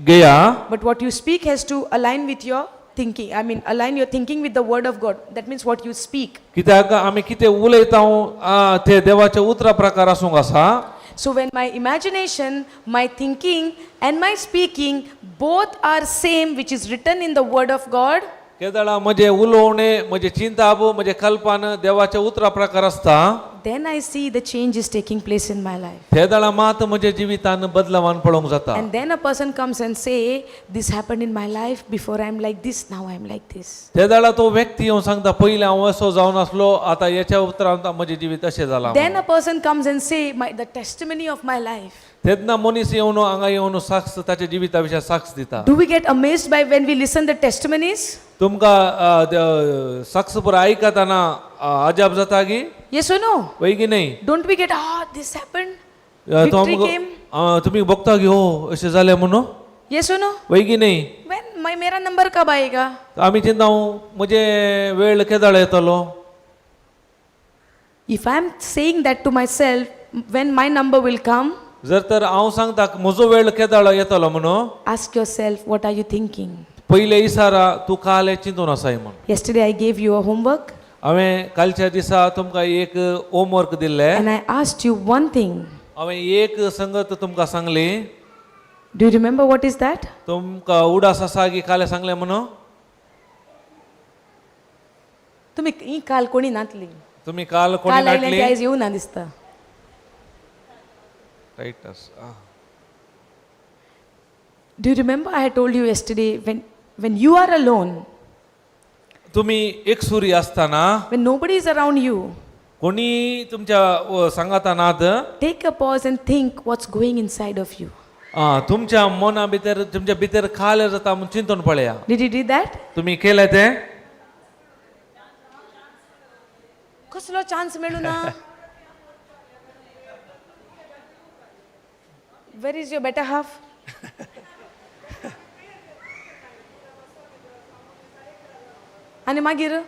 घेया. But what you speak has to align with your thinking. I mean, align your thinking with the word of God. That means what you speak. कित्याक आमी कितें उलयता ते देवाच्या उतरा प्रकार आसूंक आसा. So when my imagination, my thinking, and my speaking both are same, which is written in the word of God, केदळा म्हजें उलोवणें म्हजें चिंताप म्हजें कल्पना देवाच्या उतरा प्रकार आसता. then I see the change is taking place in my life. ते दळा मात म्हज्या जिवितान बदलावान पळोवंक जाता. And then a person comes and say, this happened in my life, before I'm like this, now I'm like this. ते दळा तो व्यक्ती येवन सांगता पयलीं हांव असो जावन आसलो आतां हेच्या उपरांत म्हजें जिवीत अशें जालां. Then a person comes and say, the testimony of my life. तेन्ना मनीस येवन हांगा येवन साक्ष ताच्या जिविता विशय साक्ष दिता. Do we get amazed by when we listen the testimonies? तुमकां साक्ष पुरो आयकतना अजाप जाता की? Yes or no? वय की न्ही? Don't we get, this happened? तो Victory आमकां came. तुमी बघता की हो अशें जालें म्हणून? Yes or no? वय की न्ही? When मेरा नंबर कब आएगा? आमी चिंता म्हजे वेळ केदळ येतलो? If I am saying that to myself, when my number will come, जर तर हांव सांगता म्हजो वेळ केदळ येतलो म्हणून, ask yourself, what are you thinking? पयले इसारा तूं काल चिंतून आसाय म्हणून. Yesterday I gave you a homework हांवें कालच्या दिसा तुमकां एक होमवर्क दिल्लें. and I asked you one thing. हांवें एक संगत तुमकां सांगली. Do you remember what is that? तुमकां उडास आसा की काल सांगलें म्हणून? तुम्ही ही काल कोणी नातली. तुमी काल कोणी काल आयले नाटली? ती आयज येऊ ना दिसता. रायट आसा. Do you remember I had told you yesterday, when you are alone, तुमी एकसुरी आसतना, when nobody is around you, कोणी तुमच्या सांगाता नात, take a pause and think what's going inside of you. तुमच्या मना भितर तुमच्या भितर खाल जाता म्हूण चिंतून पळया. Did you do that? तुमी केलें तें? कसलो चान्स मेळू ना? Where is your better half? आनी मागीर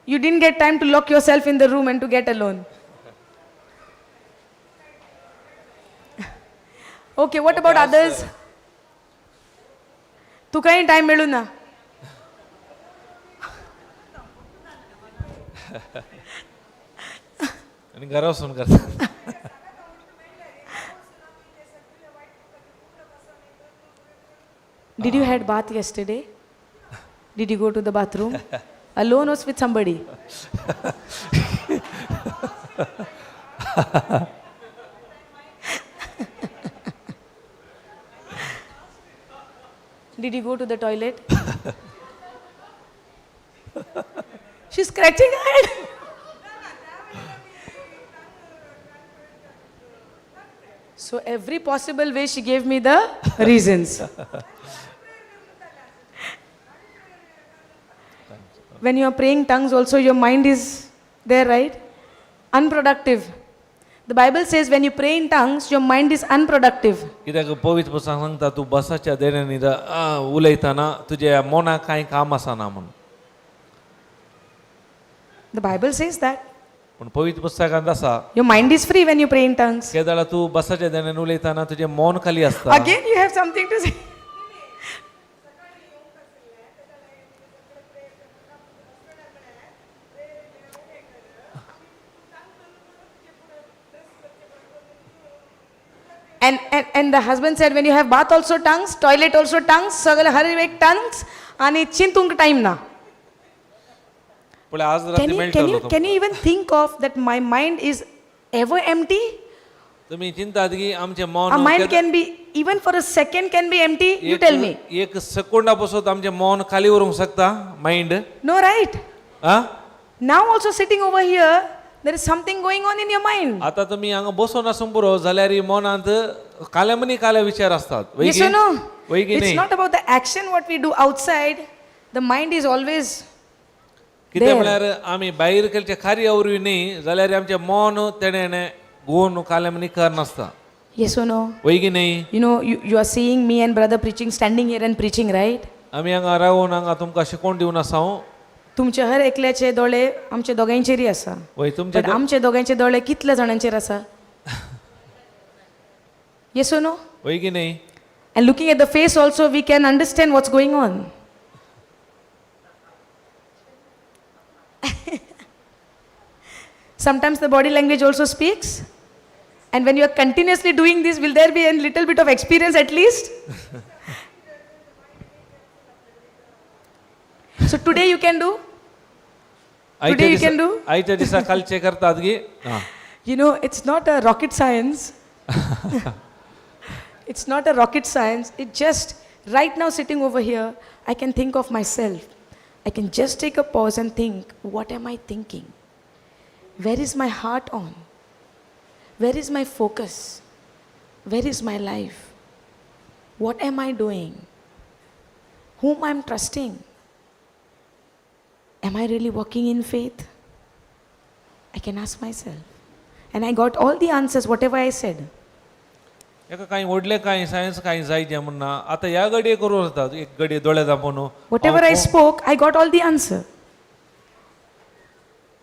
you didn't get time to lock yourself in the room and to get alone. Okay, what about others? तुकाय time मेळूं ना? आनी घरा वचून करता. Did you had bath yesterday? Did you go to the bathroom? Alone or with somebody? Did you go to the toilet? She's scratching her head. So every possible way she gave me the reasons. When you are praying tongues also, your mind is there, right? Unproductive. The Bible says when you pray in tongues, your mind is unproductive. कित्याक पवित्र पुस्तक सांगता तूं बसाच्या देण्यांनी उलयतना तुज्या मनाक कांय काम आसना म्हूण. The Bible says that. पूण पवित्र पुस्तकांत आसा. Your mind is free when you pray in tongues. केदाळा तूं बसाच्या देण्यान उलयतना तुजें मन खाली आसता. Again, you have something to say. And the husband said, when you have bath also tongues, toilet also tongues, सगळे हर एक tongues, आणि चिंतूंक टाइम ना. पूण आज Can राती you, can मेळटलो you, तुमकां. Can you even think of that my mind is ever empty? तुमी चिंतात की आमचें मन Our mind can be, even for a second can be empty? You tell me. एक सेकोंडा पसून आमचें मन खाली उरूंक शकता mind? No, right? Ah. Now also sitting over here, there is something going on in your mind. आता तुमी हांगा बसून आसूंक पुरो जाल्यार मनांत काल्यामनी काल्या विचार आसतात. वय Yes की or no? वय की It's न्ही? Not about the action what we do outside. The mind is always कितें there. म्हळ्यार आमी भायर केल्ले कार्य वरवीं न्ही जाल्यार आमचें मन तेणें गोवन काल्यामनी कर नासता. Yes or no? वय की न्ही? You are seeing me and brother preaching, standing here and preaching, right? आमी हांगा रावन हांगा तुमकां शिकोवन दिवन आसा हांव. तुमचे हर एकल्याचे दोळे आमचे दोगांचेरय आसा. वय तुमचे. बट आमचे दोगांचे दोळे कितल्या जाणांचेर आसा? Yes or no? वय की न्ही? And looking at the face also, we can understand what's going on. Sometimes the body language also speaks. And when you are continuously doing this, will there be a little bit of experience at least? So today you can do. आयच्या Today you दिसा can do. आयच्या दिसा कालचे करतात की आं. It's not a rocket science. It's not a rocket science. It just, right now sitting over here, I can think of myself. I can just take a pause and think, what am I thinking? Where is my heart on? Where is my focus? Where is my life? What am I doing? Whom I'm trusting? Am I really walking in faith? I can ask myself. And I got all the answers, whatever I said. एका कांय व्हडलें कांय science कांय जाय जें म्हण ना आतां ह्या घडये करूं जाता एक घडये दोळे धांपून. Whatever I spoke, I got all the answer.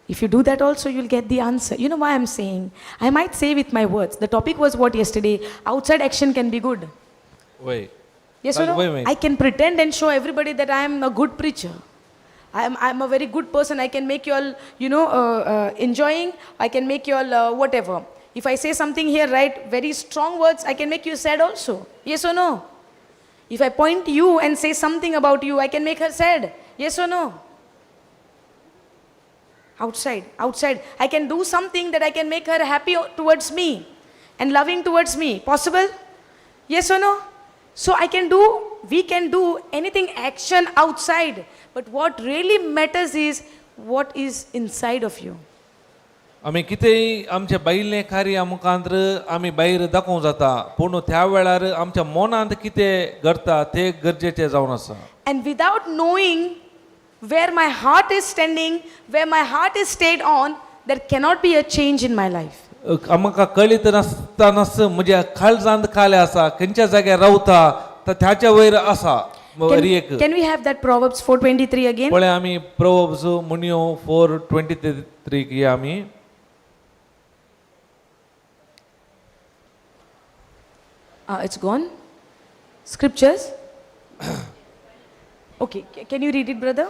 If you do that also, you'll get the answer. You know why I'm saying? I might say with my words. The topic was what yesterday? Outside action can be good. वय. Yes or no? वय वय. I can pretend and show everybody that I am a good preacher. I am a very good person. I can make you all enjoying. I can make you all whatever. If I say something here, right, very strong words, I can make you sad also. Yes or no? If I point you and say something about you, I can make her sad. Yes or no? Outside, outside. I can do something that I can make her happy towards me and loving towards me. Possible? Yes or no? So I can do, we can do anything action outside. But what really matters is what is inside of you. आमी कितेंय आमचें भायलें कार्य मुखांत्र आमी भायर दाखोवंक जाता पूण त्या वेळार आमच्या मनांत कितें घडटा तें गरजेचें जावन आसा. And without knowing where my heart is standing, where my heart is stayed on, there cannot be a change in my life. आमकां कळीत नासतनाच म्हज्या काळजांत कालें आसा खंयच्या जाग्यार रावता तर त्याच्या वयर आसा. हर एक Can we have that Proverbs 4:23 again? पळय आमी प्रोवर्ब्स मुनियो 4:23 या आमी. It's gone. Scriptures. Okay, can you read it, brother?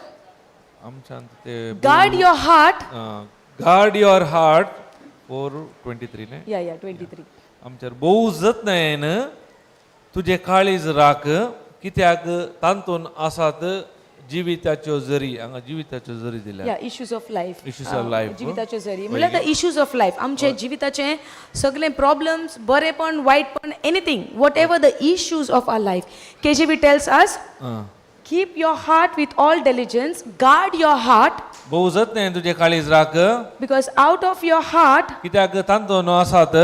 आमच्यान ते Guard your heart. Guard your heart 4:23 न्ही? Yeah, 23. आमच्यार भोव जतनायेन तुजें काळीज राख कित्याक तातूंत आसात जिविताच्यो जरी. हांगा जिविताच्यो जरी दिल्या. Yeah, issues of life. Issues of life. जिविताच्यो जरी म्हणल्यार the issues of life, आमचे जिविताचे सगळे problems, बरेपण वायटपण, anything, whatever the issues of our life, KJV tells us, keep your heart with all diligence, guard your heart, भोव जतनायेन तुजें काळीज राख because out of your heart, कित्याक तातूंत आसात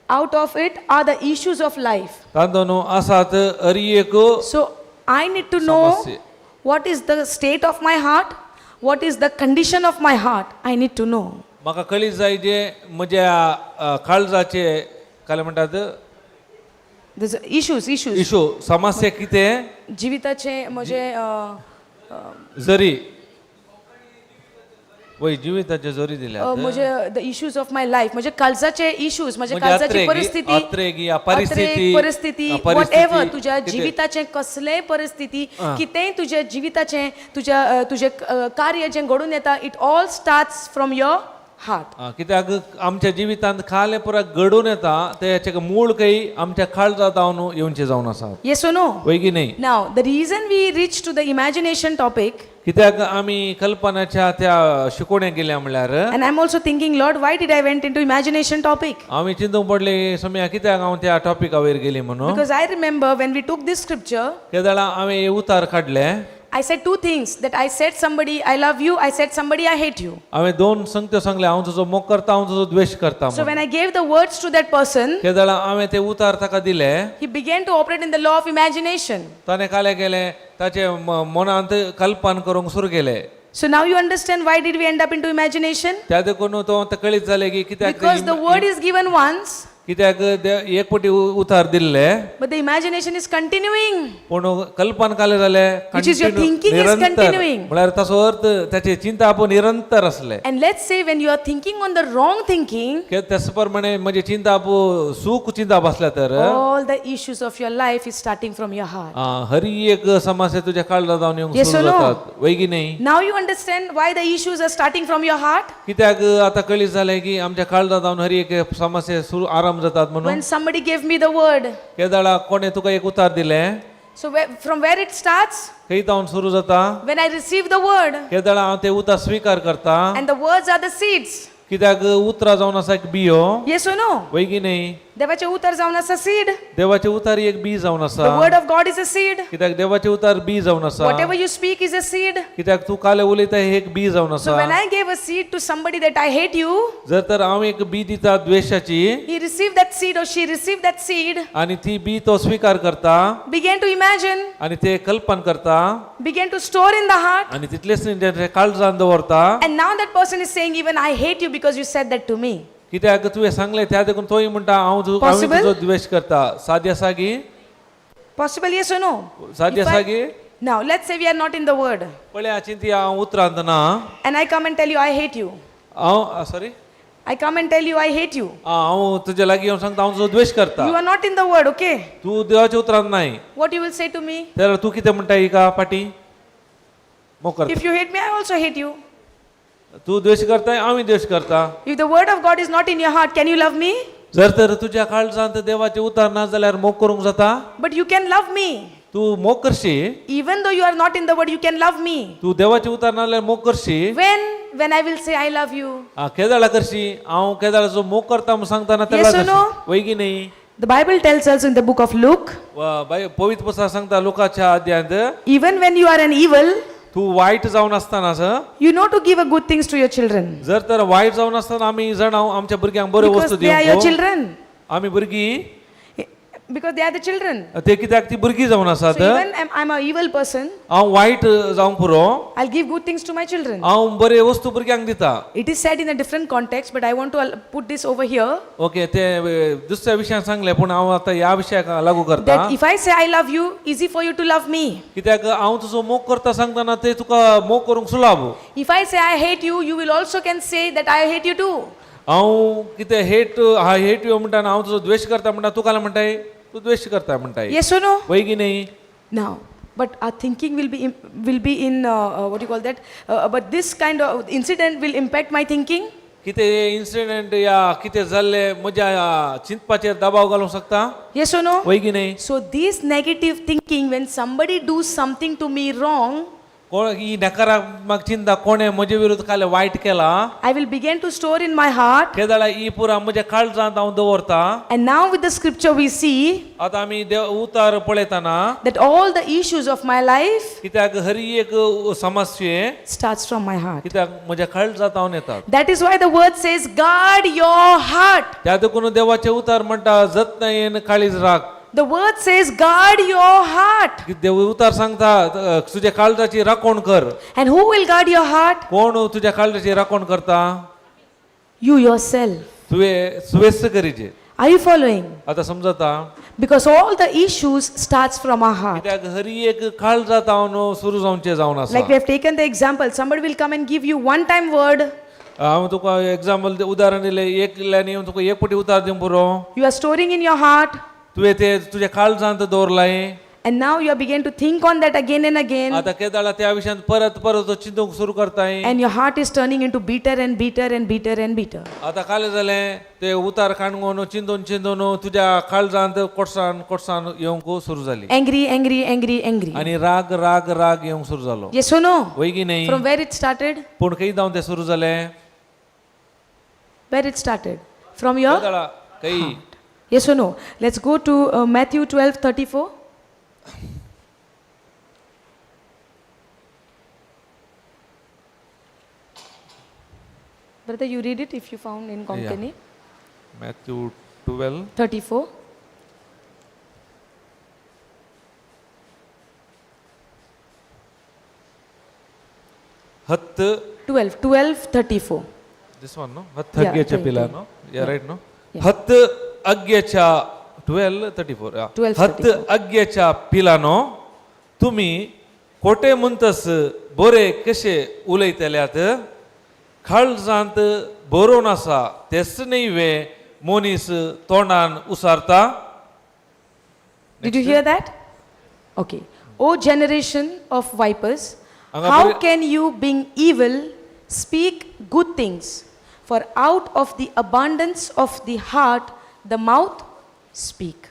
out of it are the issues of life. तातूंत आसात हर एक So I need to know समस्या. What is the state of my heart, what is the condition of my heart, I need to know. म्हाका कळीत जाय जे म्हज्या काळजाचे काय म्हणटात There's issues, issues. Issue समस्या कितें जिविताचे म्हजे जरी वय जिविताचे जरी दिल्या म्हजे the issues of my life, म्हणजे काळजाचे इश्यूज, म्हणजे म्हणजे काळजाची अत्रेगी- परिस्थिती, अत्रेगी, या परिस्थिती, अत्रेग, परिस्थिती, हा, परिस्थिती, वॉट एवर तुज्या कितें? जिविताचें कसलेंय परिस्थिती, कितेंय तुज्या जिविताचें, तुज्या तुजें कार्य जें घडून येता, it all starts from your heart. कित्याक आमच्या जिवितांत खालें पुरा घडून येता तेचे मूळ काही आमच्या काळजा जावन येवचें जावन आसा. Yes or no? वय की न्ही? Now the reason we reach to the imagination topic, कित्याक आमी कल्पनाच्या त्या शिकोवण्या गेल्या म्हणल्यार, and I am also thinking, Lord, why did I went into imagination topic? आमी चिंतूंक पडले सम्या कित्याक हांव त्या टॉपिका वयर गेली म्हणून. Because I remember when we took this scripture, तेदळा हांवें उतार काडले. I said two things, that I said somebody I love you, I said somebody I hate you. हांवें दोन संगत्यो सांगले, हांव तुजो मोग करता, हांव तुजो द्वेश करता So म्हणून. when I gave the words to that person, तेदळा हांवें ते उतार ताका दिले. he began to operate in the law of imagination. ताणें काले केलें ताचे मनांत कल्पन करूंक सुरू केलें. So now you understand why did we end up into imagination? त्या देखून तो आतां कळीत जालें की कित्याक ते Because the word is given once, कित्याक एक पटी उतार दिल्ले, but the imagination is continuing. पूण कल्पन काले जालें Which is your continue, thinking is निरंतर. Continuing. म्हळ्यार ताचो अर्थ ताची चिंता आपूण निरंतर आसले. And let's say when you are thinking on the wrong thinking, त्याच प्रमाणे म्हणजे चिंता आपू सूख चिंता बसल्या तर all the issues of your life is starting from your heart. Hari एक समस्या तुझ्या काळजा जावन येवंक Yes सुरू or no? जातात, वय की न्ही? Now you understand why the issues are starting from your heart? कित्याक आता कळीत जालें की आमच्या काळजा जावन हरी एक समस्या सुरू आराम जातात म्हणून. When somebody gave me the word, केदाळा कोणे तुका एक उतार दिलें, so from where it starts? खंय जावन सुरू जाता? When I receive the word, केदाळा हांव ते उतार स्विकार करता. And the words are the seeds. कित्याक उतरां जावन आसा एक बियो. Yes or no? वय की न्ही? देवाचे उतर जावन आसा seed. देवाचे उतार एक बी जावन The आसा. Word of God is a seed. कित्याक देवाचे उतार बी जावन आसा. Whatever you speak is a seed. कित्याक तूं काले उलयता हे एक बी जावन So आसा. when I gave a seed to somebody that I hate you, जर तर हांव एक बी दिता द्वेशाची, he received that seed or she received that seed, आनी ती बी तो स्विकार करता, began to imagine, आनी ते कल्पन करता, began to store in the heart, आनी तितलेच न्ही तें काळजान दवरता. And now that person is saying, even I hate you because you said that to me. कित्याक तुवें सांगलें त्या देखून तोय म्हणटा हांव हांवें Possible? तुजो द्वेश करता. साद्य आसा गी? Possible, yes or no? साद्य If आसा गी? Now, let's say we are not in the word, पळय चिंती हांव उतरांत ना. And I come and tell you I hate you. हांव sorry. I come and tell you I hate you. हांव तुज्या लागीं येवन सांगता हांव तुजो द्वेश करता. You are not in the word, okay? तूं देवाच्या उतरांत नाय. What you will say to me? जाल्यार तूं कितें म्हणटा हिका पाटी मोग करता. If you hate me, I also hate you. तूं द्वेश करताय हांवूय द्वेश करता. If the word of God is not in your heart, can you love me? जर तर तुज्या काळजांत देवाचें उतार ना जाल्यार मोग करूंक जाता? But you can love me. तूं मोग करशी. Even though you are not in the word, you can love me. तूं देवाचें उतार ना जाल्यार मोग करशी. When? When I will say I love you. केदाळा करशी हांव केदाळाचो मोग करता म्हूण सांगता ना Yes तेन्ना or no? करशी. वय की न्ही? The Bible tells us in the book of Luke, बाय पवित्र पुस्तक सांगता लोकाच्या अध्यायांत, even when you are an evil, तूं वायट जावन आसतना you know to give a good things to your children. जर तर वायट जावन आसतना आमी जाणां आमच्या भुरग्यांक बऱ्यो Because वस्तू they are your दिवंक children. आमी भुरगीं. Because they are the children. ते कित्याक ती भुरगीं जावन आसात. So even I'm a evil person, हांव वायट जावंक पुरो, I'll give good things to my children. हांव बरे वस्तू भुरग्यांक दिता. It is said in a different context, but I want to put this over here. Okay, ते दुसऱ्या विशयान सांगले पूण हांव आतां ह्या विशयाक लागू करता. That if I say I love you, easy for you to love me. कित्याक हांव तुजो मोग करता सांगतना ते तुका मोग करूंक सुलाभ. If I say I hate you, you will also can say that I hate you too. हांव कितें हेट I hate you म्हणटा आनी हांव तुजो द्वेश करता म्हणटा, तूं काय म्हणटाय? तूं द्वेश करता म्हणटाय. Yes or no? वय की न्ही? Now, but our thinking will be in what do you call that? But this kind of incident will impact my thinking. कितें इन्सिडंट या कितें जाल्लें म्हज्या चिंतपाचेर दबाव घालूंक शकता. Yes or no? वय की न्ही? So this negative thinking, when somebody do something to me wrong, कोण ही नकारात्मक चिंता कोणें म्हजे विरुद्ध काल वायट केला, I will begin to store in my heart. केदळा ही पुरा म्हज्या काळजांत हांव दवरता. And now with the scripture we see आतां आमी देव उतार पळयतना that all the issues of my life कित्याक हरी एक समस्ये starts from my heart. कित्याक म्हज्या काळजांत हांव येतात. That is why the word says, guard your heart. त्या देखून देवाचे उतार म्हणटा जतनायेन काळीज राख. The word says, guard your heart. की देव उतार सांगता तुझ्या काळजाची राखण कर. And who will guard your heart? कोण तुझ्या काळजाची राखण करता? You yourself. तुवें सुवेस्त करीचे. Are you following? आता समजता? Because all the issues starts from our heart. कित्याक हरी एक काळजांत हांव सुरू जावचें जावन आसा. Like we have taken the example, somebody will come and give you one time word. हांव तुका एग्जाम्पल उदाहरण दिलें, एकल्यान येवन तुका एक पटी उतार दिवंक पुरो. You are storing in your heart, तुवें ते तुज्या काळजांत दवरलाय. and now you are begin to think on that again and again, आतां केदाळा त्या विशयांत परत परत चिंतूंक सुरू करताय. And your heart is turning into bitter and bitter and bitter and bitter. आतां कालें जालें ते उतार काणगोन चिंतून चिंतून तुज्या काळजांत कोटसान कोटसान येवंक सुरू जाली. Angry, angry, angry, angry. आनी राग राग राग येवंक सुरू जालो. Yes or no? वय की न्ही? From where it started? पूण खंय जावन तें सुरू जालें? Where it started? From your केदाळा खंय? Yes or no? Let's go to Matthew 12:34. Brother, you read it if you found in Konkani. Matthew 12 34. हत्त 12, 12, 34. This one no, हत्त Yeah, अग्याच्या thank पिला you. No, या right no? Yeah. हत्त अग्याच्या 12:34. 12:34. हत्त अग्याच्या पिलानो, तुमी खोटे म्हणतस बरे कशे उलयतल्यात? काळजांत बरोवन आसा तेच न्ही वे मनीस तोंडान उसारता? Did you hear that? Okay. O generation of vipers, Anga how bari- can you, being evil, speak good things? For out of the abundance of the heart, the mouth speak.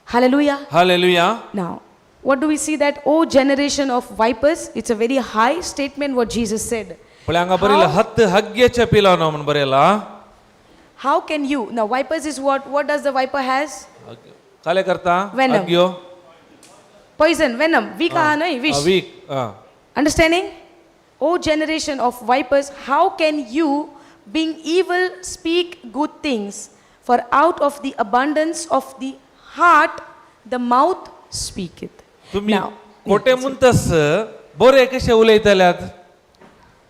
Hallelujah. Hallelujah. Now, what do we see that? O generation of vipers, it's a very high statement what Jesus said. पळय हांगा बरयला हत्त हग्याच्या पिलानो म्हूण बरयला. How can you? Now, vipers is what? What does the viper has? काले करता? Venom. अग्यो. Poison, venom. We nahi, wish. Weak. Understanding? O generation of vipers, how can you, being evil, speak good things? For out of the abundance of the heart, the mouth speaketh. तुम्ही Now, खोटे म्हणतस बरे कशे उलयतल्यात?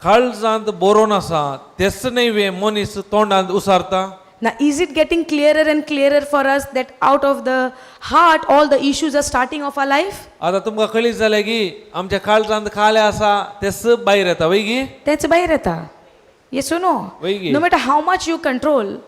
काळजांत बरोवन आसा तेच न्ही वे मनीस तोंडांत उसारता? Now, is it getting clearer and clearer for us that out of the heart, all the issues are starting of our life? आतां तुमकां कळीत जालें की आमच्या काळजांत काले आसा तेच भायर येता वय गी? तेच भायर येता. Yes or no? वय गी? No matter how much you control,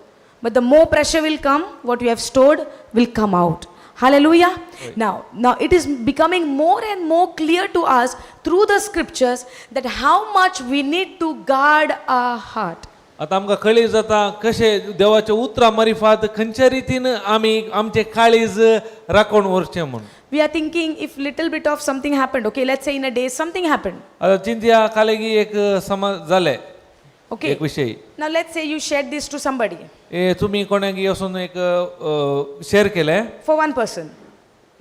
but the more pressure will come, what you have stored will come out. Hallelujah. Now it is becoming more and more clear to us through the scriptures that how much we need to guard our heart. आतां आमकां कळीत जाता कशें देवाच्या उतरां मारिफात खंयच्या रितीन आमी आमचें काळीज राखून व्हरचें म्हूण. We are thinking if little bit of something happened, okay, let's say in a day something happened. आतां चिंतया कालेगी एक समज जालें. Okay. एक विशय. Now let's say you shared this to somebody ए तुमी कोणाक वचून एक शेअर केलें for one person.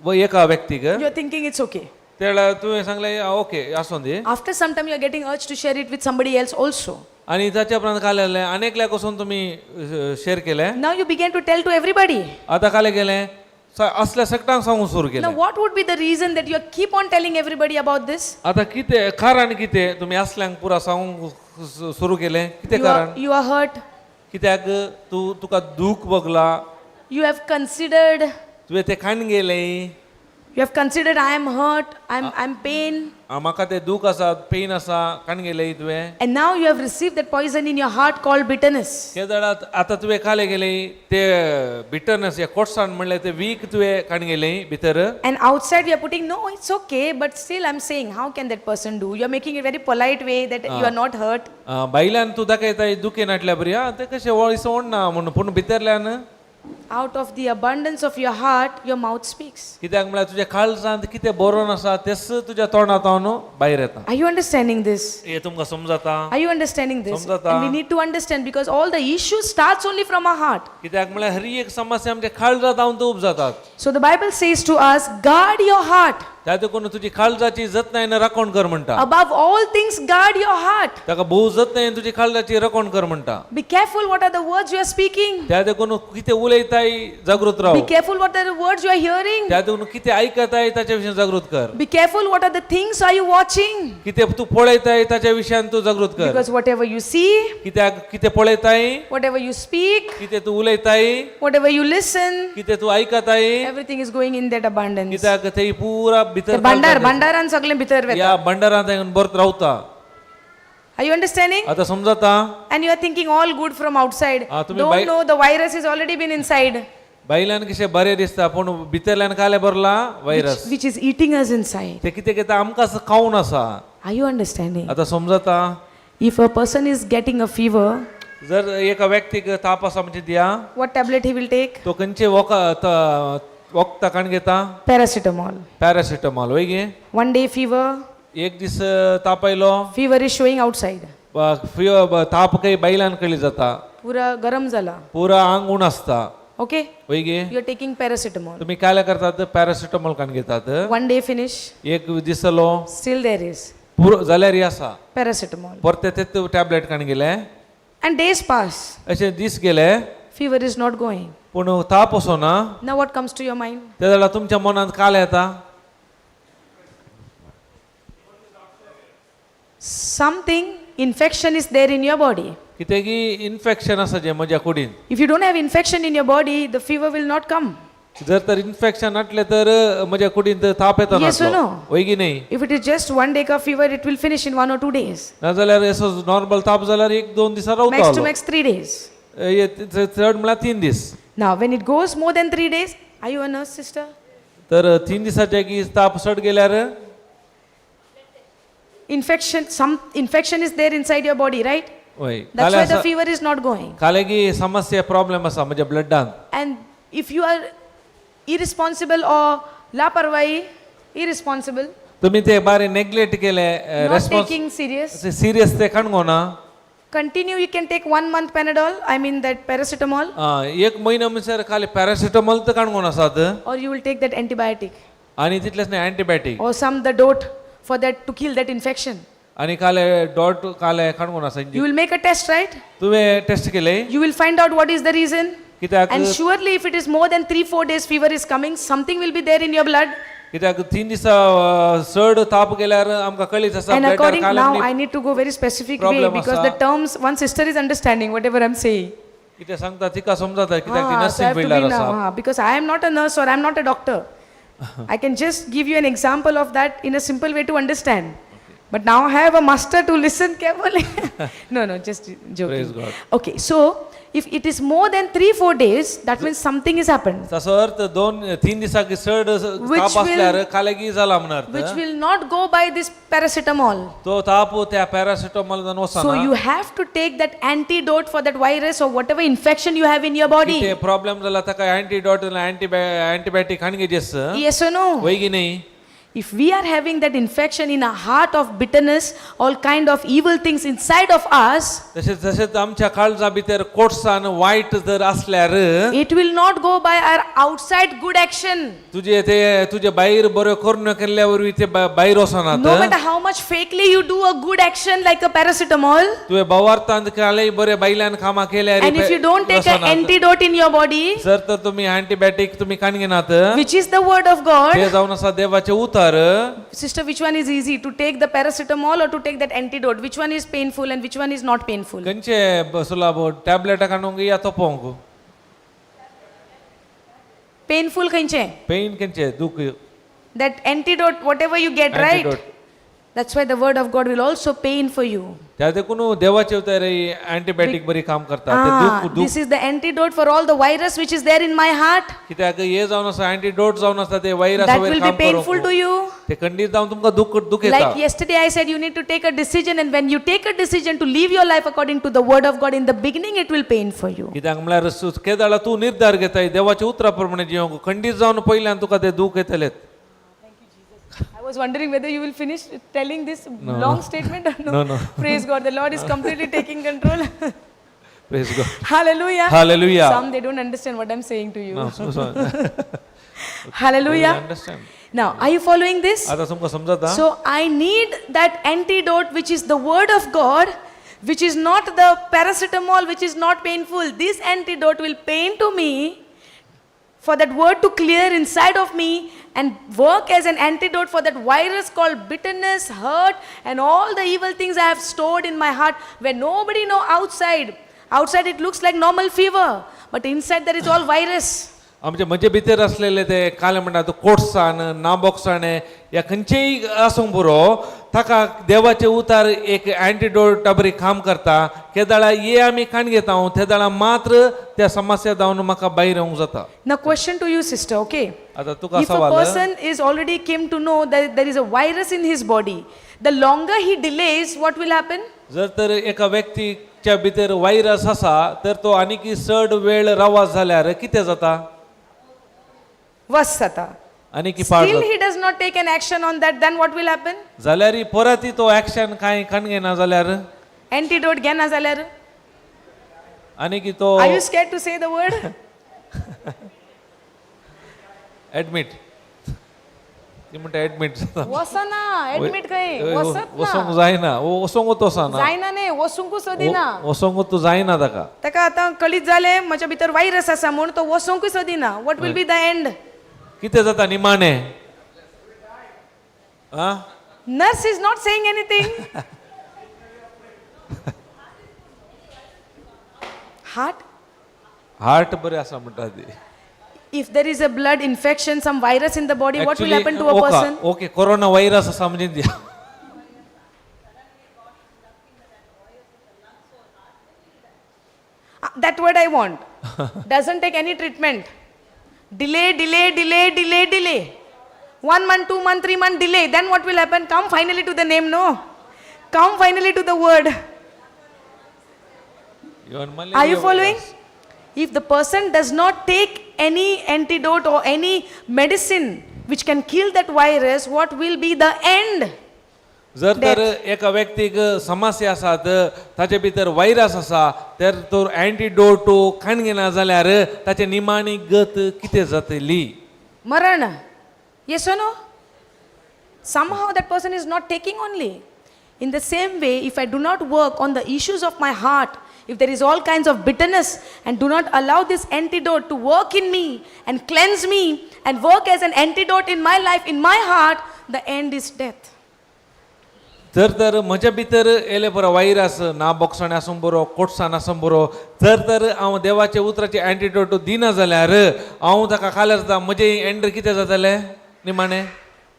व एका व्यक्तीक. You are thinking it's okay. त्या वेळार तुवें सांगलें ओके आसूं दी. After some time you are getting urged to share it with somebody else also. आनी ताच्या उपरांत काल जालें आनी एकल्याक वचून तुमी शेअर केलें. Now you began to tell to everybody. आतां कालें गेलें असल्या सगळ्यांक सांगूंक सुरू Now, केलें. what would be the reason that you keep on telling everybody about this? आता कितें कारण, कितें तुमी असल्यांक पुरा सांगूंक सुरू केलें, कितें You are, कारण? you are hurt. कित्याक तूं तुका दूख भोगला. You have considered, तुवें तें खाण गेलें. you have considered I am hurt, I'm pain. म्हाका तें दूख आसा, पेन आसा, खाण गेलें तुवें. And now you have received that poison in your heart called bitterness. ते जाणात आतां तुवें खालें गेलें ते बिटरनस या कोटसाण म्हणल्यार ते वीक तुवें खाण गेलें भितर. And outside we are putting, no, it's okay, but still I'm saying, how can that person do? You're making a very polite way that you are not hurt. भायल्यान तूं दाखयता दुखेन नाटल्या बरी, आं तें कशें वळीस ओडना म्हणून, पूण भितरल्यान. Out of the abundance of your heart, your mouth speaks. कित्याक म्हळ्यार तुज्या काळजांत कितें बरोवन आसा तेच तुज्या तोंडांत भायर येता. Are you understanding this? हें तुमकां समजता? Are you understanding this? समजता. And we need to understand because all the issue starts only from our heart. कित्याक म्हळ्यार हर एक समस्या आमच्या काळजांत उब जातात. So the Bible says to us, guard your heart. त्या देखून तुजी काळजाची जतनायेन राखण कर म्हणटा. Above all things, guard your heart. ताका भोव जतनायेन तुजी काळजाची राखण कर म्हणटा. Be careful what are the words you are speaking. त्या देखून कितें उलयताय जागृत राव. Be careful what are the words you are hearing. त्या देखून कितें आयकताय ताच्या विशीं जागृत कर. Be careful what are the things are you watching. कितें तूं पळयताय ताच्या विशयान तूं जागृत कर. Because whatever you see, कित्याक कितें पळयताय, whatever you speak, कितें तूं उलयताय, whatever you listen, कितें तूं आयकताय, everything is going in that abundance. कित्याक ते पुरा ते भितर भांडार भांडारान सगळें भितर वता. ह्या भंडारांत बरत रावता. Are you understanding? आता समजता? And you are thinking all good from outside. Ah, तुम्ही Don't know the virus is already been inside, भायल्यान कशें बरें दिसता पूण भितरल्यान काले भरला virus, which is eating us inside. ते कितें कितें आमकां खावन आसा. Are you understanding? आता समजता? If a person is getting a fever, जर एका व्यक्तीक ताप आसा म्हणजे दिया, what tablet he will take? तो खंयचे वखदां काण घेता? Paracetamol. पॅरासिटामॉल वय गे. One day fever, एक दीस ताप आयलो, fever is showing outside. ताप काही बायलान कळी जाता. पुरा गरम झाला. पुरा आंग उण आसता. Okay? वय गे. You are taking paracetamol. तुम्ही काय करतात, पॅरासिटामॉल काण घेतात. One day finish, एक दिसलो, still there is पुरो जाल्यार ही आसा, paracetamol. परते तेच टॅबलेट काण गेले. And days pass, अशे दीस गेले, fever is not going. पूण ताप वचना. Now what comes to your mind? ते जाल्यार तुमच्या मनांत काल येता. Something infection is there in your body. कितें की इन्फेक्शन आसा जें म्हज्या कुडीन. If you don't have infection in your body, the fever will not come. जर तर इन्फेक्शन नासलें तर म्हज्या कुडीन तर ताप येता. Yes or no? वय की न्ही? If it is just one day of fever, it will finish in 1 or 2 days. नाजाल्यार असो नॉर्मल ताप जाल्यार एक दोन दिसां Max to रावता. max 3 days. चड म्हळ्यार 3 दीस. Now, when it goes more than 3 days, are you a nurse, sister? तर 3 दिसाचे की ताप चड गेल्यार. Infection, some infection is there inside your body, right? वय. That's why the fever is not going. काले की समस्या प्रॉब्लेम आसा म्हज्या ब्लडान. And if you are irresponsible or laparvahi, irresponsible, तुम्ही ते बारे नेग्लेक्ट केले, not response taking serious, serious ते काणगो ना. Continue, you can take one month Panadol, I mean that paracetamol, एक म्हयनो म्हणसर खाली पॅरासिटामॉल तर काणगोन आसात. Or you will take that antibiotic आनी तितलेंच न्हय antibiotic or some the dot for that to kill that infection. आनी काले डॉट काले काणगोन आसा. You will make a test, right? तुवें टेस्ट केले. You will find out what is the reason. कित्याक And surely, if it is more than 3, 4 days fever is coming, something will be there in your blood. कित्याक 3 दिसा चड ताप गेल्यार आमकां कळीत आसा And ब्लडार according Kale now, I need to go very specific way problem because आसा. The terms one sister is understanding whatever I'm saying. कितें सांगता तिका समजता कित्याक ती Ah, so I nursing have to fielder be आसा. now, ah, because I am not a nurse or I am not a doctor. I can just give you an example of that in a simple way to understand. But now I have a master to listen carefully. No, just joking. Praise God. Okay, so if it is more than 3, 4 days, that means something has happened, ताचो अर्थ 2-3 दिसाक चड Which ताप आसल्यार कालेगी जाला म्हण अर्थ. Which will not go by this paracetamol. तो ताप त्या पॅरासिटामॉल So वचना. you have to take that antidote for that virus or whatever infection you have in your body. कितें प्रॉब्लेम जाला ताका अँटीडॉट अँटीबायोटीक हाणगे जेस. Yes or no? वय की न्ही? If we are having that infection in our heart of bitterness, all kind of evil things inside of us, तशेंच तशेंच आमच्या काळजा भितर कोटसान वायट जर असल्यार, it will not go by our outside good action. तुजे ते तुजे भायर बऱ्यो करण्यो केल्ल्या वरवीं ते भायर वचनात. No matter how much much fakely you do a good action like a paracetamol, तुवें भावार्थांत कालय बरे बायल्यान कामां केल्यार and if you don't take an antidote in your body, जर तर तुम्ही अँटीबायोटीक तुम्ही कान घेनात which is the word of God, ते जावन आसा देवाचे उतर. Sister, which one is easy, to take the paracetamol or to take that antidote? Which one is painful and which one is not painful? खंयचे सुलाब tablet काडूंक या तोपोवंक? Painful खंयचें? Pen खंयचे दूख? That antidote, whatever you get, right? Antidote. That's why the word of God will also pain for you. त्या देखून देवाचे उतर अँटीबायोटीक बरी काम करता ते Ah, दूख दूख. This is the antidote for all the virus which is there in my heart. कित्याक हे जावन आसा अँटीडोट जावन आसा ते व्हायरस That वयर will be काम painful करूंक to you. ते खंडीत जावन तुमकां दूख दूख येता. Like yesterday, I said you need to take a decision, and when you take a decision to live your life according to the word of God, in the beginning it will pain for you. कित्याक म्हळ्यार केदाळा तूं निर्धार घेताय देवाच्या उतरा प्रमाणे जिवंक खंडीत जावन पयल्यान तुका ते दूख येतलेत. I was wondering whether you will finish telling this long statement or no. No, no. Praise God, the Lord is completely taking control. Praise God. Hallelujah. Hallelujah. Some they don't understand what I'm saying to you. No, so- so- Hallelujah. Understand. Now, are you following this? आता तुमकां समजता? So I need that antidote, which is the word of God, which is not the paracetamol, which is not painful. This antidote will pain to me for that word to clear inside of me and work as an antidote for that virus called bitterness, hurt, and all the evil things I have stored in my heart where nobody know outside. Outside it looks like normal fever, but inside there is all virus. आमचे म्हजे भितर असलेले ते काले म्हणटा कोटसाण नाबोक्साण या खंयचेय आसूंक पुरो ताका देवाचे उतार एक अँटीडोटा बरी काम करता केदाळा ये आमी काण घेता तेदाळा मात्र त्या समस्या जावन म्हाका भायर येवंक जाता. Now question to you, sister, okay? आता तुका If a सवाल person is already came to know that there is a virus in his body, the longer he delays, what will happen? जर तर एका व्यक्तीच्या भितर व्हायरस आसा तर तो आनीक चड वेळ रावत जाल्यार कितें जाता? Vasata. आनीक पाड Still जाता. he does not take an action on that, then what will happen? जाल्यार परत तो एक्शन कांय काण घेना जाल्यार Antidote घेना जाल्यार? आनीक तो Are you scared to say the word? Admit ती म्हणटा एडमीट जाता. वसना, admit खंय, वसत वचोंक ना. जायना वचोंक वचना जायना न्ही, वचूंकूच सोदिना. वचोंक तूं जायना ताका. ताका आतां कळीत जालें म्हज्या भितर व्हायरस आसा म्हूण तो वचोंकूय सोदिना. What will be the end? कितें जाता निमाणें आं? Nurse is not saying anything. Heart? Heart बरें आसा म्हणटा ती. If there is a blood infection, some virus in the body, what will happen to a person? Okay corona virus आसा म्हणजे ती. Ah, that word I want. Doesn't take any treatment. Delay, delay, delay, delay, delay. 1 month, 2 month, 3 month delay. Then what will happen? Come finally to the name, no? Come finally to the word. Even Are you following? If the person does not take any antidote or any medicine which can kill that virus, what will be the end? जर तर एका व्यक्तीक समस्या आसात ताचे भितर virus आसा तर तो अँटीडोट खाण घेना जाल्यार ताचे निमाणी गत कितें जातली? Maran. Yes or no? Somehow that person is not taking only. In the same way, if I do not work on the issues of my heart, if there is all kinds of bitterness and do not allow this antidote to work in me and cleanse me and work as an antidote in my life, in my heart, the end is death. जर तर म्हज्या भितर येयले बरो virus ना बोक्साण आसूं बरो कोटसाण आसूं बरो जर तर हांव देवाचे उतराचे अँटीडोट दिना जाल्यार हांव ताका खाल्यार जाता म्हजें एंड कितें जातलें निमाणें?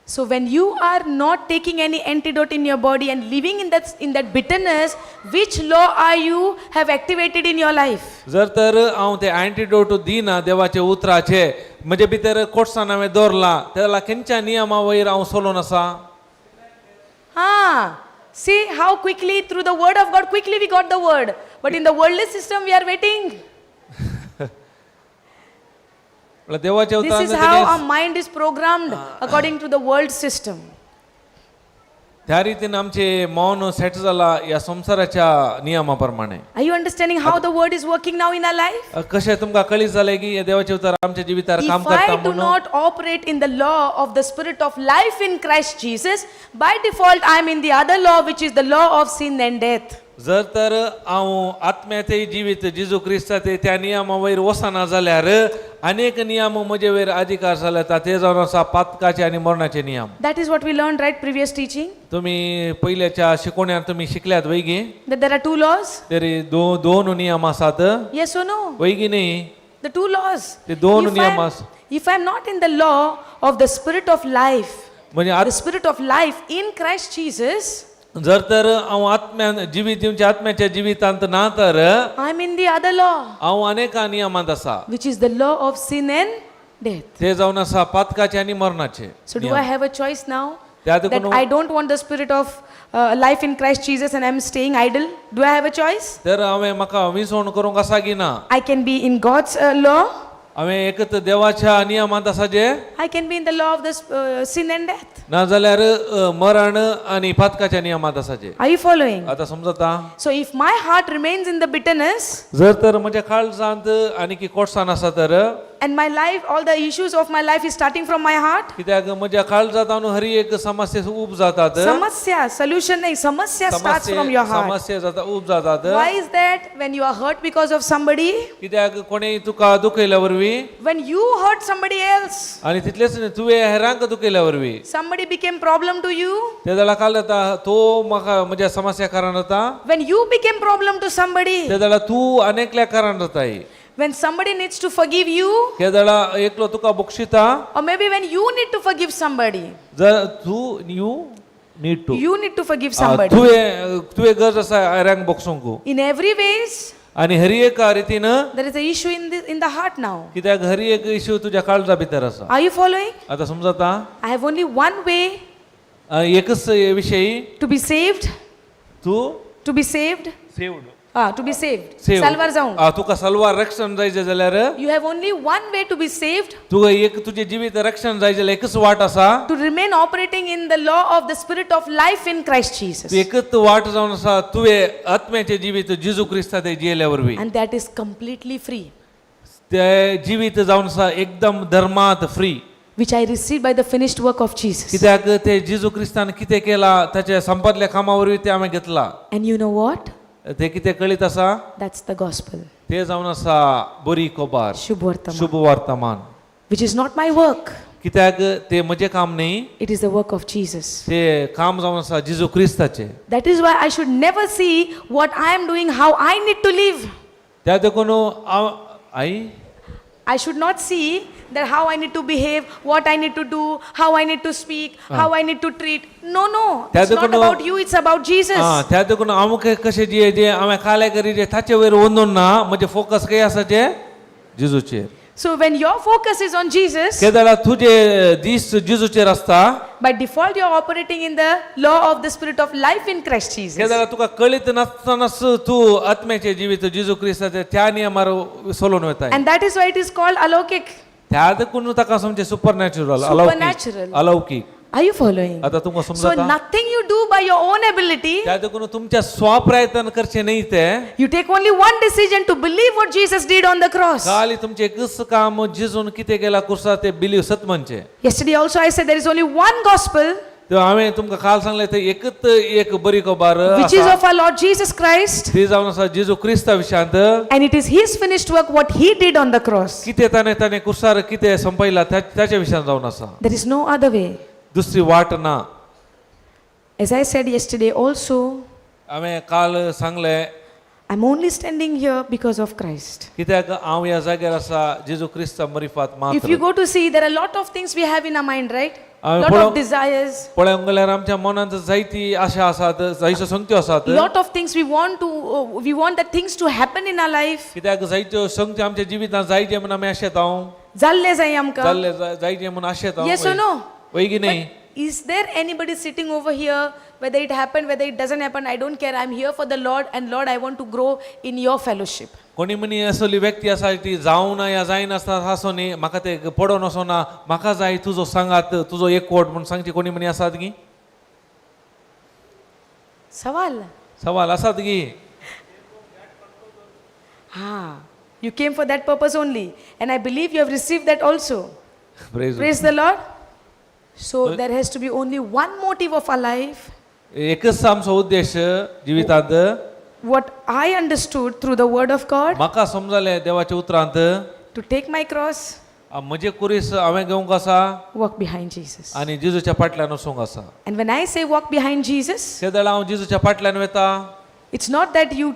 So when you are not taking any antidote in your body and living in that bitterness, which law are you have activated in your life? जर तर हांव ते अँटीडोट दिना देवाचे उतराचे म्हजे भितर कोटसाण हांवें दवरलां तेला खंयच्या नियमा वयर हांव चलोन आसा? Ah, see how quickly through the word of God, quickly we got the word. But in the worldly system, we are waiting. म्हळ्यार देवाच्या This is उतरान how our mind is programmed according to the world system. त्या रितीन आमचे मौन set जाला ह्या संवसाराच्या नियमा प्रमाणे. Are you understanding how the word is working now in our life? कशें तुमकां कळीत जालें की हे देवाचे उतर आमच्या जिवितार काम If करता I do म्हणून? Not operate in the law of the spirit of life in Christ Jesus, by default I am in the other law, which is the law of sin and death. जर तर हांव आत्म्याचे जिवीत जेजू क्रिस्ताचे त्या नियमा वयर वचना जाल्यार अनेक नियम म्हजे वयर अधिकार जाले ते जावन आसा पातकाचे आनी मरणाचे नियम. That is what we learned, right? Previous teaching. तुमी पयल्याच्या शिकोवण्यान तुमी शिकल्यात वयगी? That there are two laws. तरी दोन नियम आसात. Yes or no? वयगी न्ही? The two laws. ते दोन If नियम आस. If I'm not in the law of the spirit of life, म्हणजे the spirit of life in Christ Jesus, जर तर हांव आत्म्यान जिवीत दिवच्या आत्म्याच्या जिवितांत ना तर I'm in the other law, हांव अनेका नियमांत आसा, which is the law of sin and death. ते जावन आसा पातकाचे आनी मरणाचे. So, do I have a choice now? त्या That देखून I don't want the spirit of life in Christ Jesus and I'm staying idle. Do I have a choice? तर हांवें म्हाका विसवण करूंक आसा की ना? I can be in God's law, हांवें एकच देवाच्या नियमांत आसा जे I can be in the law of the sin and death. नाजाल्यार मरण आनी पातकाच्या नियमांत आसा जे. Are you following? आतां समजता? So, if my heart remains in the bitterness जर तर म्हज्या काळजांत आनी की कोटसान आसा तर and my life, all the issues of my life is starting from my heart, कित्याक म्हज्या काळजांत हांव हरी एक समस्या उब जातात. Samasya, solution nahi, samasya starts from your heart. समस्या जाता उब जातात. Why is that? When you are hurt because of somebody, कित्याक कोणेय तुका दुखयल्या वरवीं when you hurt somebody else, आनी तितलेंच न्ही तुवें हेरांक दुखयल्या वरवीं somebody became problem to you, ते जाल्यार काल जाता तो म्हाका म्हज्या समस्या कारण जाता. When you became problem to somebody, ते जाल्यार तूं अनेकल्या कारण जाताय. When somebody needs to forgive you, ते जाल्यार एकलो तुका बक्षिता or maybe when you need to forgive somebody, जर तूं you need to you need to forgive somebody. तुवें तुवें गरज आसा हेरांक बक्षूंक. In every ways, आनी हरी एका रितीन there is a issue in the heart now. कित्याक हरी एक इश्यू तुज्या काळजा भितर आसा. Are you following? आतां समजता? I have only one way एकच विशयी to be saved, तूं to be saved, saved. Ah, to be saved. Saved. Salvar जाऊं. तुका सलवार रक्षण जायचें जाल्यार You have only one way to be saved, तुका एक तुजें जिवीत रक्षण जाय जाल्यार एकच वाट आसा. To remain operating in the law of the spirit of life in Christ Jesus. तूं एकच वाट जावन आसा तुवें आत्म्याचें जिवीत जेजू क्रिस्ता ते जियेल्या वरवीं. And that is completely free, ते जिवीत जावन आसा एकदम धर्मांत free, which I received by the finished work of Jesus. कित्याक ते जेजू क्रिस्तान कितें केलां ताच्या संपादल्या कामा वरवीं तें हांवें घेतलां. And you know what? ते कितें कळीत आसा? That's the gospel. ते जावन आसा बरी खबर. Shubh Vartaman. शुभ वर्तमान. Which is not my work, कित्याक ते म्हजें काम न्ही, it is the work of Jesus. ते काम जावन आसा जेजू क्रिस्ताचें. That is why I should never see what I am doing, how I need to live. त्या देखून हांव आई I should not see that how I need to behave, what I need to do, how I need to speak, how I need to treat. No. त्या It's not देखून- about you, it's about Jesus. आं, त्या देखून हांव कशें जे जे हांवें काले करी जे ताचे वयर वंदून ना म्हजें फोकस खंय आसा जे जेजूचेर. So when your focus is on Jesus, केदाळा तुजे दीस जेजूचेर आसता, by default you're operating in the law of the spirit of life in Christ Jesus. केदाळा तुका कळीत नासतनाच तूं आत्म्याचें जिवीत जेजू क्रिस्ताच्या त्या नियमार सोलोवन वताय. And that is why it is called alokik. त्या देखून ताका समजें सुपर नॅचरल. Supernatural. अलौकीक. Are you following? आतां तुमकां So समजता? Nothing you do by your own ability, त्या देखून तुमच्या स्वप्रयत्न करचें न्ही ते. You take only one decision, to believe what Jesus did on the cross. खाली तुमचें एकच काम जेजून कितें केलां कुर्सा ते बिलीव सत म्हणचें. Yesterday also I said there is only one gospel, तेव्हा हांवें तुमकां काल सांगलें ते एकच एक बरी खबर which is आसा. Of our Lord Jesus Christ, ती जावन आसा जेजू क्रिस्ता विशयांत. And it is His finished work, what He did on the cross. कितें ताणें ताणें कुर्सार कितें संपयला ताच्या विशयांत जावन आसा. There is no other way. दुसरी वाट ना. As I said yesterday also, हांवें काल सांगलें, I'm only standing here because of Christ. कित्याक हांव ह्या जाग्यार आसा जेजू क्रिस्ता मरिफात If you मात्र. Go to see, there are a lot of things we have in our mind, right? Lot of desires, पळोवंक गेल्यार आमच्या मनांत जायती आशा आसात जायत्यो संगत्यो आसात. Lot of things we want to, we want that things to happen in our life. कित्याक जायत्यो संगत्यो आमच्या जिवितांत जायचे म्हूण आमी आशेता. जाल्ले जाय आमकां. जाल्ले जायचे म्हूण आशेता. Yes or no? वय की न्ही? Is there anybody sitting over here, whether it happened, whether it doesn't happen, I don't care. I'm here for the Lord, and Lord, I want to grow in your fellowship. कोणी money असली व्यक्ती आसा ती जावना या जायनासतना आसो न्ही म्हाका ते पडोन वचोना म्हाका जाय तुजो सांगात तुजो एकवट म्हूण सांगची कोणी मनी आसात की? सवाल. सवाल आसात की? हा, you came for that purpose only and I believe you have receive that also. Praise. Praise the Lord. So there has to be only one motive of our life. एकच आमचो उद्देश जिवितांत. What I understood through the word of God, म्हाका समजलें देवाच्या उतरांत, to take my cross, म्हजे कुरीस हांवें घेवंक आसा walk behind Jesus. आनी जेजूच्या फाटल्यान वचूंक आसा. And when I say walk behind Jesus, ते वेळार हांव जेजूच्या फाटल्यान वता, it's not that you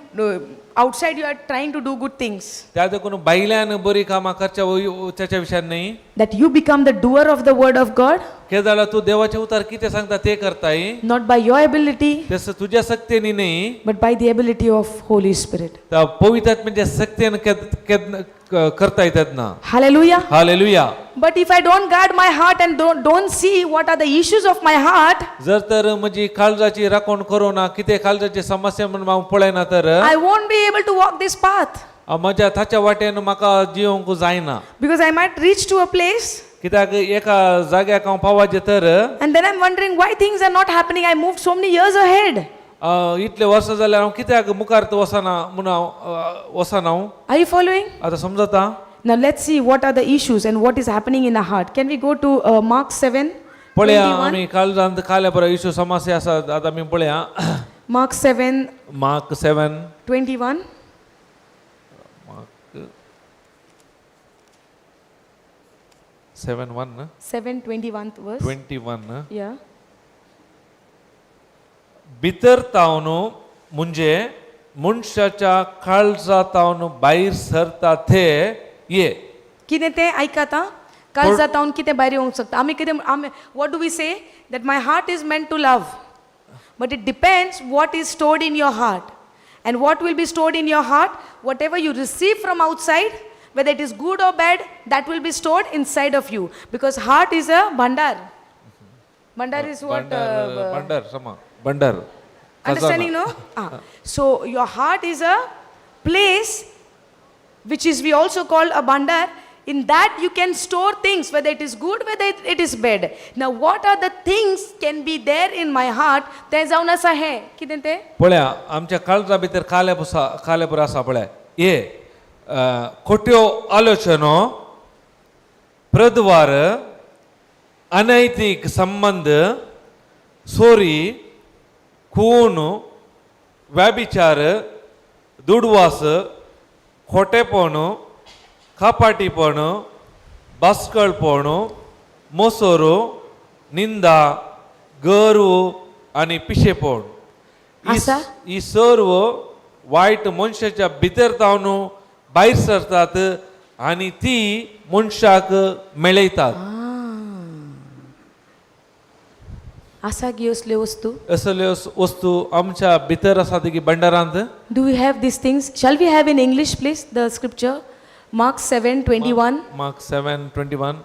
outside you are trying to do good things, त्या देखून भायल्यान बरी कामां करच्या त्याच्या विशयान न्ही, that you become the doer of the word of God, K जाल्यार तूं देवाचें उतर कितें सांगता तें करताय, not by your ability, तसं तुज्या सक्तेनी न्ही, but by the ability of Holy Spirit. त्या पवित्र सक्तेन केद करताय तेन्ना. Hallelujah. Hallelujah. But if I don't guard my heart and don't see what are the issues of my heart, जर तर म्हजी काळजाची राखण करूं ना, कितें काळजाची समस्या म्हणून हांव पळयना तर, I won't be able to walk this path हांव म्हज्या ताच्या वाटेन म्हाका जिवंक जायना. Because I might reach to a place कित्याक एका जाग्याक हांव पावाचें तर, and then I'm wondering why things are not happening. I moved so many years ahead. इतले वर्सां जाल्यार हांव कित्याक मुखार वचना म्हणून हांव वचना हांव. Are you following? आतां समजता? Now let's see what are the issues and what is happening in our heart. Can we go to Mark 7? पळया 21? आमी काळजांत काल्या बरो इशू समस्या आसा, आतां आमी पळया. Mark 7 Mark 7 21. Mark 7:1. 7 21 verse. 21. Yeah. भितर तावन म्हणजे मनशाच्या काळजा तावन भायर सरता ते ये. कितें तें आयकात आं, काळजा तावन कितें भायर येवंक शकता. आमी कितें आमी, what do we say? That my heart is meant to love, but it depends what is stored in your heart. And what will be stored in your heart? Whatever you receive from outside, whether it is good or bad, that will be stored inside of you, because heart is a bhandar. Bhandar is what? Bhandar, Bhandar समा भंडार. Understanding, no? Ah. So your heart is a place which is we also call a bandar. In that you can store things, whether it is good, whether it is bad. Now what are the things can be there in my heart? तें जावन आसा हें कितें तें? पळया आमच्या काळजा भितर काल्या पुसा काल्या पुरो आसा. पळया ये खोट्यो आलोचनो, प्रद्वार, अनैतीक संबंद, सोरी, खून, व्याभिचार, दुडवास, खोटेपण, कापाटीपण, बास्कळपण, मोसोरो, निंदा, गर्व आनी पिशेपण. ही आसा? ही सर्व वायट मनशाच्या भितर जावन भायर सरतात आनी ती मनशाक मेळयतात. आसा गी असल्यो वस्तू? असल्यो वस्तू आमच्या भितर आसा ती भंडारांत. Do we have these things? Shall we have in English, please, the scripture? Mark 7:21. Mark 7:21.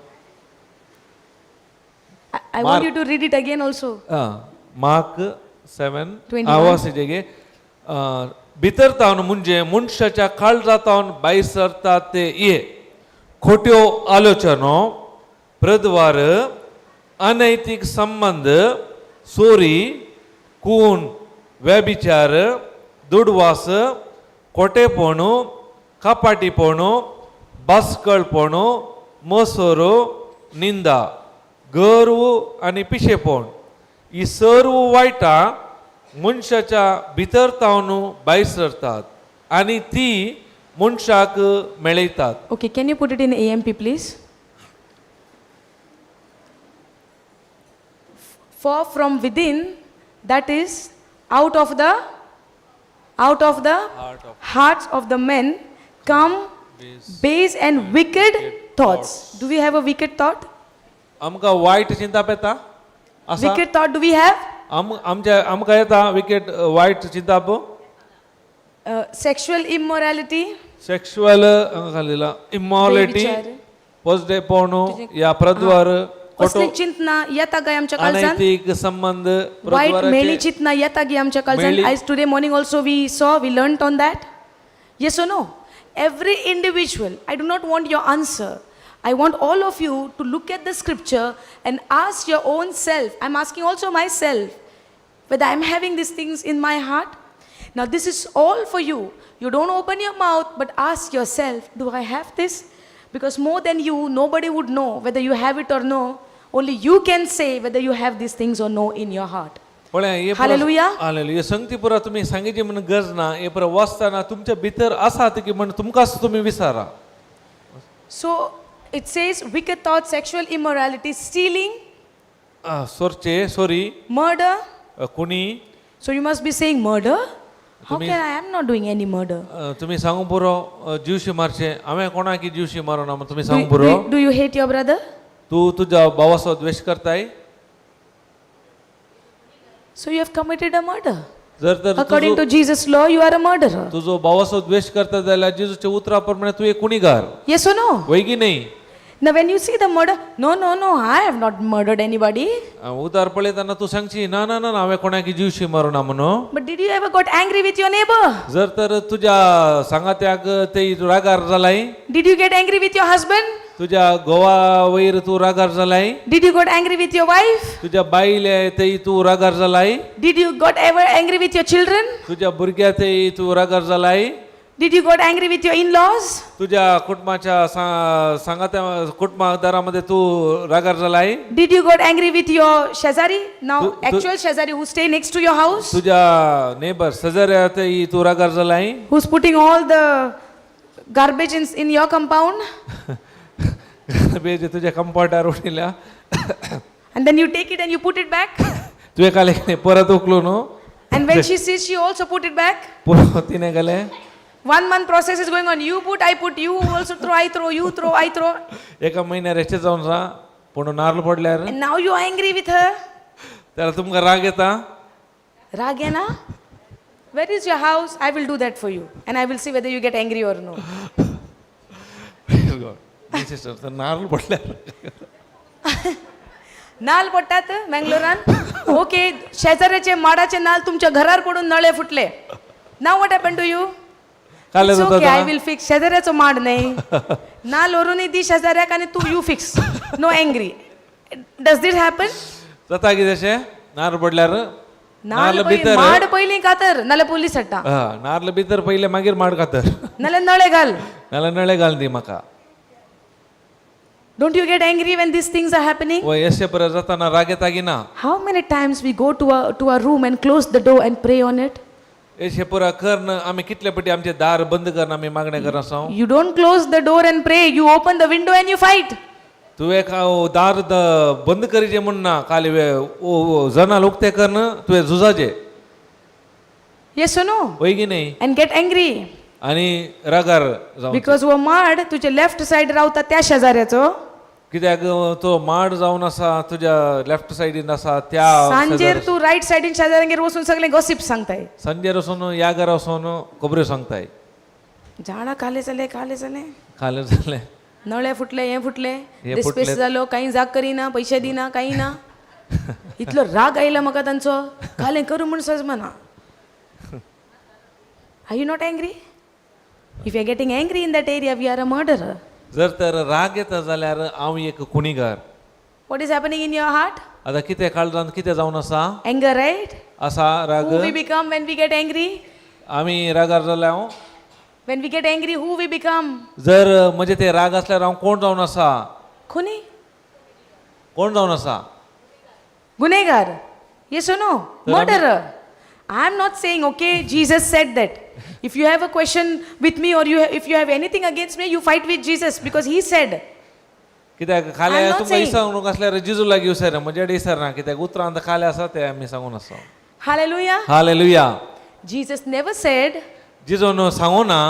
I want you to read it again also. Mark 7 21. आवाज जेगे भितर तावन म्हणजे मनशाच्या काळजा तावन भायर सरतात ते ये: खोट्यो आलोचनो, प्रद्वार, अनैतीक संबंद, चोरी, खून, व्यभिचार, दुडवास, खोटेपण, कपाटीपण, बास्कळपण, मोसोरो, निंदा, गर्व आनी पिशेपण. ही सर्व वायटां मनशाच्या भितर तावन भायर सरतात आनी ती मनशाक मेळयतात. Okay, can you put it in AMP, please? For from within, that is, out of the Heart of hearts of the men come base and wicked thoughts. Do we have a wicked thought? आमकां वायट चिंताप येता आसा? Wicked thought do we have? आम आमच्या आमकां येता wicket वायट चिंताप? Sexual immorality, sexual दिला इमॉलिटी, व्यभिचार. पोजडेपण या प्रद्वार, खोटो कसली चिंतना येता काय आमच्या काळजान? अनैतीक संबंध, वायट मेळी प्रद्वाराचे चिंतना येता गी आमच्या काळजान? मेळी. आयज today morning also we saw, we learn on that. Yes or no? Every individual, I do not want your answer. I want all of you to look at the scripture and ask your own self. I'm asking also myself. Whether I'm having these things in my heart? Now, this is all for you. You don't open your mouth, but ask yourself, do I have this? Because more than you, nobody would know whether you have it or no. Only you can say whether you have these things or no in your heart. पळया हे पुरा- Hallelujah. Hallelujah. संगती पुरा तुम्ही सांगितली म्हणून गरज ना हे पुरा वाचताना तुमच्या भितर आसात की म्हण तुमकांच तुमी विचारा. So it says wicked thoughts, sexual immorality, stealing, सोरचे sorry murder. कुणी. So you must be saying, murder? How तुम्ही- can I am not doing any murder? तुमी सांगू पुरो जिवशी मारचे हांवें कोणाक जिवशी मारो ना तुमी Do, सांगू पुरो. do you hate your brother? तूं तुज्या भावाचो द्वेश करताय. So you have committed a murder. जर तर According तुजो to Jesus' law, you are a murderer. तुजो भावाचो द्वेश करता जाल्यार जेजूच्या उतरा प्रमाणे तूं एक कुणीगार. Yes or no? वय की न्ही? Now, when you see the murder, no, no, no, I have not murdered anybody. उतार पळयतना तूं सांगची ना ना ना हांवें कोणाक जिवशी मारू ना म्हणून. But did you ever got angry with your neighbor? जर तर तुज्या सांगात्याक ते रागार जालाय. Did you get angry with your husband? तुज्या घोवा वयर तूं रागार जालाय. Did you got angry with your wife? तुज्या बायले ते तूं रागार जालाय. Did you got ever angry with your children? तुज्या भुरग्या ते तूं रागार जालाय. Did you got angry with your in-laws? तुज्या कुटुंबाच्या सांगात्या कुटुंबादारामध्ये तूं रागार जालाय. Did you got angry with your shazari? Now, actual shazari who stay next to your house, तुज्या नेबर शेजाऱ्या ते तूं रागार जालाय. Who's putting all the garbage in your compound, बेजे तुज्या कंपाउंडार उडयल्या. And then you take it and you put it back. तुवें काले परत उखलू न्हू. And when she sees, she also put it back. पुरो तिणें घालें. One month process is going on. You put, I put, you also throw, I throw, you throw, I throw. एका म्हयन्यार एशें जावन आसा पूण नार्ल पडल्यार. And now you are angry with her. जाल्यार तुमकां राग येता. Ragena, where is your house? I will do that for you. And I will see whether you get angry or no. Sister तर नार्ल पडल्यार. नाल पडटात मँगलोरान. ओके, शेजाऱ्याचे माडाचे नाल तुमच्या घरार पडून नळे फुटले. Now what happen to you? काले जाता. Okay, I will fix. शेजाऱ्याचो माड नाही, नाल व्हरूनय दी शेजाऱ्याक आनी तूं you fix. No angry. Does this happen? जाता कितें अशें नार्ल पडल्यार? नाल नार्ल भितर माड पयलीं कातर, नाल्यार पोलीस हाडटा. हा, नार्ल भितर पयलें मागीर माड कातर. नाल्यार नळे घाल. नाल्यार नळे घाल दी म्हाका. Don't you get angry when these things are happening? वय अशें परत जाताना राग येता की ना? How many times we go to our room and close the door and pray on it? अशें पुरा करन आमी कितले पटी आमचें दार बंद करन आमी मागणें करना आसा. You don't close the door and pray, you open the window and you fight. तुवें दार बंद करीचे म्हण ना खाली जनाल उक्तें करन तुवें झुजाचें. Yes or no? वय की न्ही? And get angry. आनी रागार जावन. Because हो माड तुजे लेफ्ट सायड रावता त्या शेजाऱ्याचो. कित्याक तो माड जावन आसा तुज्या लेफ्ट सायडीन आसा त्या. सांजेर तूं रायट सायडीन शेजाऱ्यांगेर वचून सगळे गॉसिप सांगताय. सांजेर वचून ह्या घरा वचून खबऱ्यो सांगताय. झाडां काले जाले, काले जाले. खालें जालें. नळे फुटले, हें फुटले. हे. डिस्पेस जालो, काही जाग करिना, पयशे दिना, काही ना. इतलो राग आयला म्हाका तांचो, कालें करूं म्हूण सजमना. Are you not angry? If you are getting angry in that area, we are a murderer. जर तर राग येता जाल्यार हांव एक खुनीगार. What is happening in your heart? आतां कितें काळजांत कितें जावन आसा? Anger, right? आसा राग. Who we become when we get angry? आमी रागार जाल्यार हांव. When we get angry, who we become? जर म्हजे ते राग आसल्यार हांव कोण जावन आसा? खुनी. कोण जावन आसा? गुन्हेगार. Yes or no? Murderer. I am not saying, okay, Jesus said that. If you have a question with me or if you have anything against me, you fight with Jesus because he said. कित्याक I'm खाल्या not तुमकां saying. विसरूंक आसल्यार जिजू लागीं विसर म्हजे कडेन विसरना कित्याक उतरां आतां खालें आसा तें आमी सांगून आसा. Hallelujah. Hallelujah. Jesus never said, जिजून सांगू ना.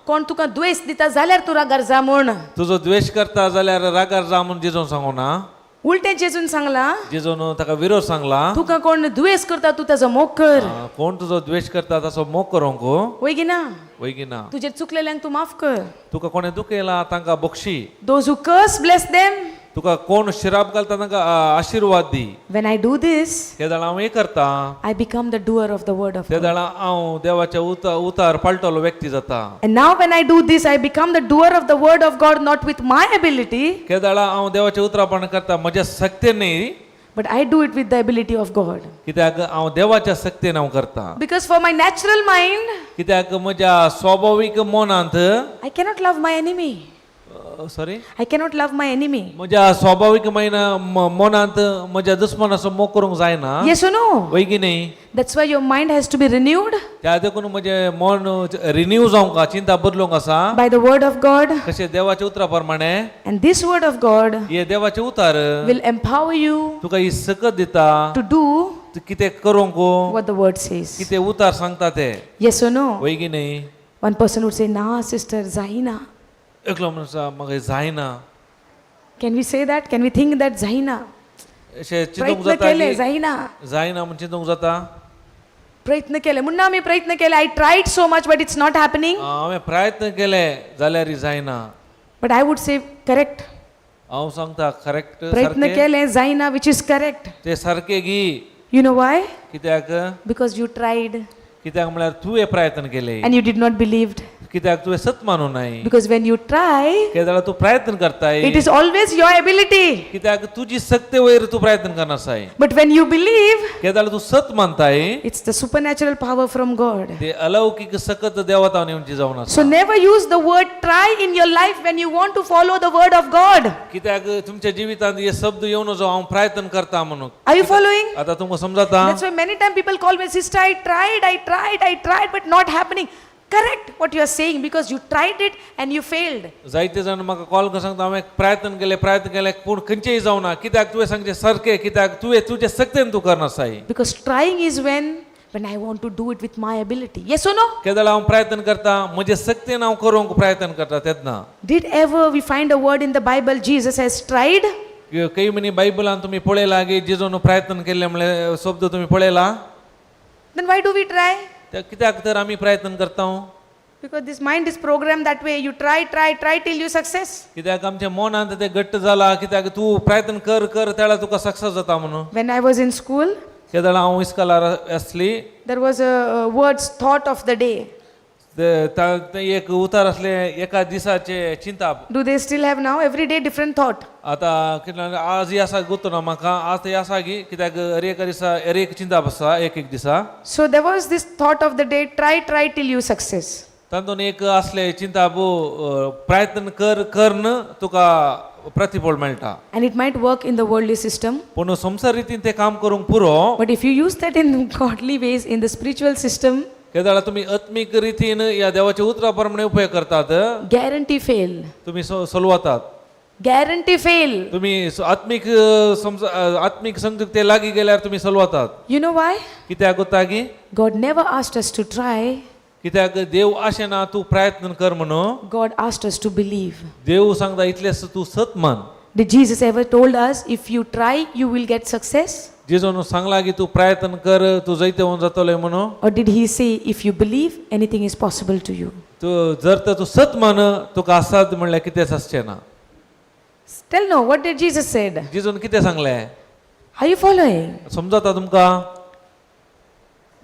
कोण तुका द्वेस दिता जाल्यार तूं रागार जा म्हूण. तुजो द्वेश करता जाल्यार रागार जा म्हूण जिजून सांगू ना. उलटें जेजून सांगलां. जिजून ताका विरोध सांगला. तुका कोण द्वेस करता तूं ताजो मोग कर. कोण तुजो द्वेश करता ताचो मोग करूंक. वय की ना? वय की ना? तुजेर चुकलेल्यांक तूं माफ कर. तुका कोणें दुखयला तांकां Bakshi. Those who curse, bless them. तुका कोण शिराप घालता तांकां आशिर्वाद दी. When I do this, ते जाणा हांव हें करता. I become the doer of the word of ते God. जाणा हांव देवाच्या उतार पाळटलो व्यक्ती जाता. And now when I do this, I become the doer of the word of God, not with my ability, केदाळा हांव देवाचें उतरापण करता म्हज्या शक्ती न्ही. But I do it with the ability of God. कित्याक हांव देवाच्या शक्तीन हांव करता. Because for my natural mind, कित्याक म्हज्या स्वाभावीक मनांत I cannot love my enemy. Sorry. I cannot love my enemy. म्हज्या स्वाभावीक मैना मनांत म्हज्या दुस्मनाचो मोग करूंक जायना. Yes or no? वय की न्ही? That's why your mind has to be renewed त्या देखून म्हजें मन रिन्यू जावंक चिंता बदलूंक आसा by the word of God. कशें देवाच्या उतरा प्रमाणे. And this word of God हे देवाचे उतार will empower you तुका ही सकत दिता to do तूं कितें करूंक what the word says. कितें उतार सांगता ते. Yes or no? वय की न्ही? One person would say, "Nah, sister, Zaina." एकलो म्हणून म्हाका जायना. Can we say that? Can we think that Zaina? अशें चिंतूंक प्रयत्न जाता केले की जायना. जायना म्हूण चिंतूंक जाता. प्रयत्न केले म्हणून आमी प्रयत्न केले. I tried so much, but it's not happening. हांवें प्रयत्न केले जाल्यार जायना. But I would say correct. हांव सांगता करेक्ट. प्रयत्न केले जायना, which is correct. ते सारके गी. You know why? कित्याक? Because you tried कित्याक म्हळ्यार तुवें प्रयत्न केले and you did not believe. कित्याक तुवें सत मानू नाय. Because when you try, केदळा तूं प्रयत्न करताय it is always your ability. कित्याक तुजी शक्ती वयर तूं प्रयत्न करनासाय. But when you believe, केदळा तूं सत मानताय it's the supernatural power from God. ते अलौकीक सकत देवता येवची जावन आसा. So never use the word "try" in your life when you want to follow the word of God. कित्याक तुमच्या जिवितांत हे शब्द येवन जो हांव प्रयत्न करता म्हणून. Are you following? आता तुमकां समजता. That's why many times people call me, "Sister, I tried, I tried, I tried, but not happening." Correct what you are saying, because you tried it and you failed. जायते जाण म्हाका call करून सांगता हांवें प्रयत्न केले प्रयत्न केले पूण खंयचेय जावना. कित्याक तुवें सांगचें सारकें कित्याक तुवें तुजे शक्तीन तूं करनासाय. Because trying is when I want to do it with my ability. Yes or no? केदळ हांव प्रयत्न करता म्हजे शक्तीन हांव करूंक प्रयत्न करता तेन्ना. Did ever we find a word in the Bible, Jesus has tried? काही म्हणी बायबलान तुमी पळयला की जेजून प्रयत्न केल्ले म्हणले शब्द तुमी पळयला? Then why do we try? ते कित्याक तर आमी प्रयत्न करता? Because this mind is programmed that way. You try, try, try till you success. कित्याक आमच्या मनांत ते घट्ट जाला कित्याक तूं प्रयत्न कर कर त्याला तुका सक्सेस जाता म्हणून. When I was in school, केदळ हांव इस्कॉलार आसली there was a words "thought of the day." ते एक उतार असले एका दिसाचे चिंताप. Do they still have now? Every day different thought. आता कितल्या आज ही आसा गोतो ना म्हाका आज ते आसा की कित्याक हर एका दिसा हर एक चिंताप आसा एक एक दिसा. So there was this thought of the day, "Try, try till you success." तातूंत एक असले चिंताप प्रयत्न कर करन तुका प्रतिफळ मेळटा. And it might work in the worldly system. पूण संवसार रितीन ते काम करूंक पुरो. But if you use that in godly ways, in the spiritual system, केदळा तुमी आत्मीक रितीन ह्या देवाच्या उतरा प्रमाणे उपयोग करतात guarantee fail. तुमी सोलवतात. Guarantee fail. तुमी आत्मीक आत्मीक संयुक्ते लागीं गेल्यार तुमी सोलवतात. You know why? कित्याक गोता की God never asked us to try, कित्याक देव अशें ना तूं प्रयत्न कर म्हणून. God asked us to believe. देव सांगता इतलेंच तूं सत मान. Did Jesus ever told us, if you try, you will get success? जेजून सांगला की तूं प्रयत्न कर तूं जैतवंत जातलो म्हणून? Or did he say, if you believe, anything is possible to you? तूं जर तर तूं सत मान तुका आसात म्हणल्यार कितेंच आसचें ना. Tell no, what did Jesus said? जेजून कितें सांगलें? Are you following? समजता तुमकां?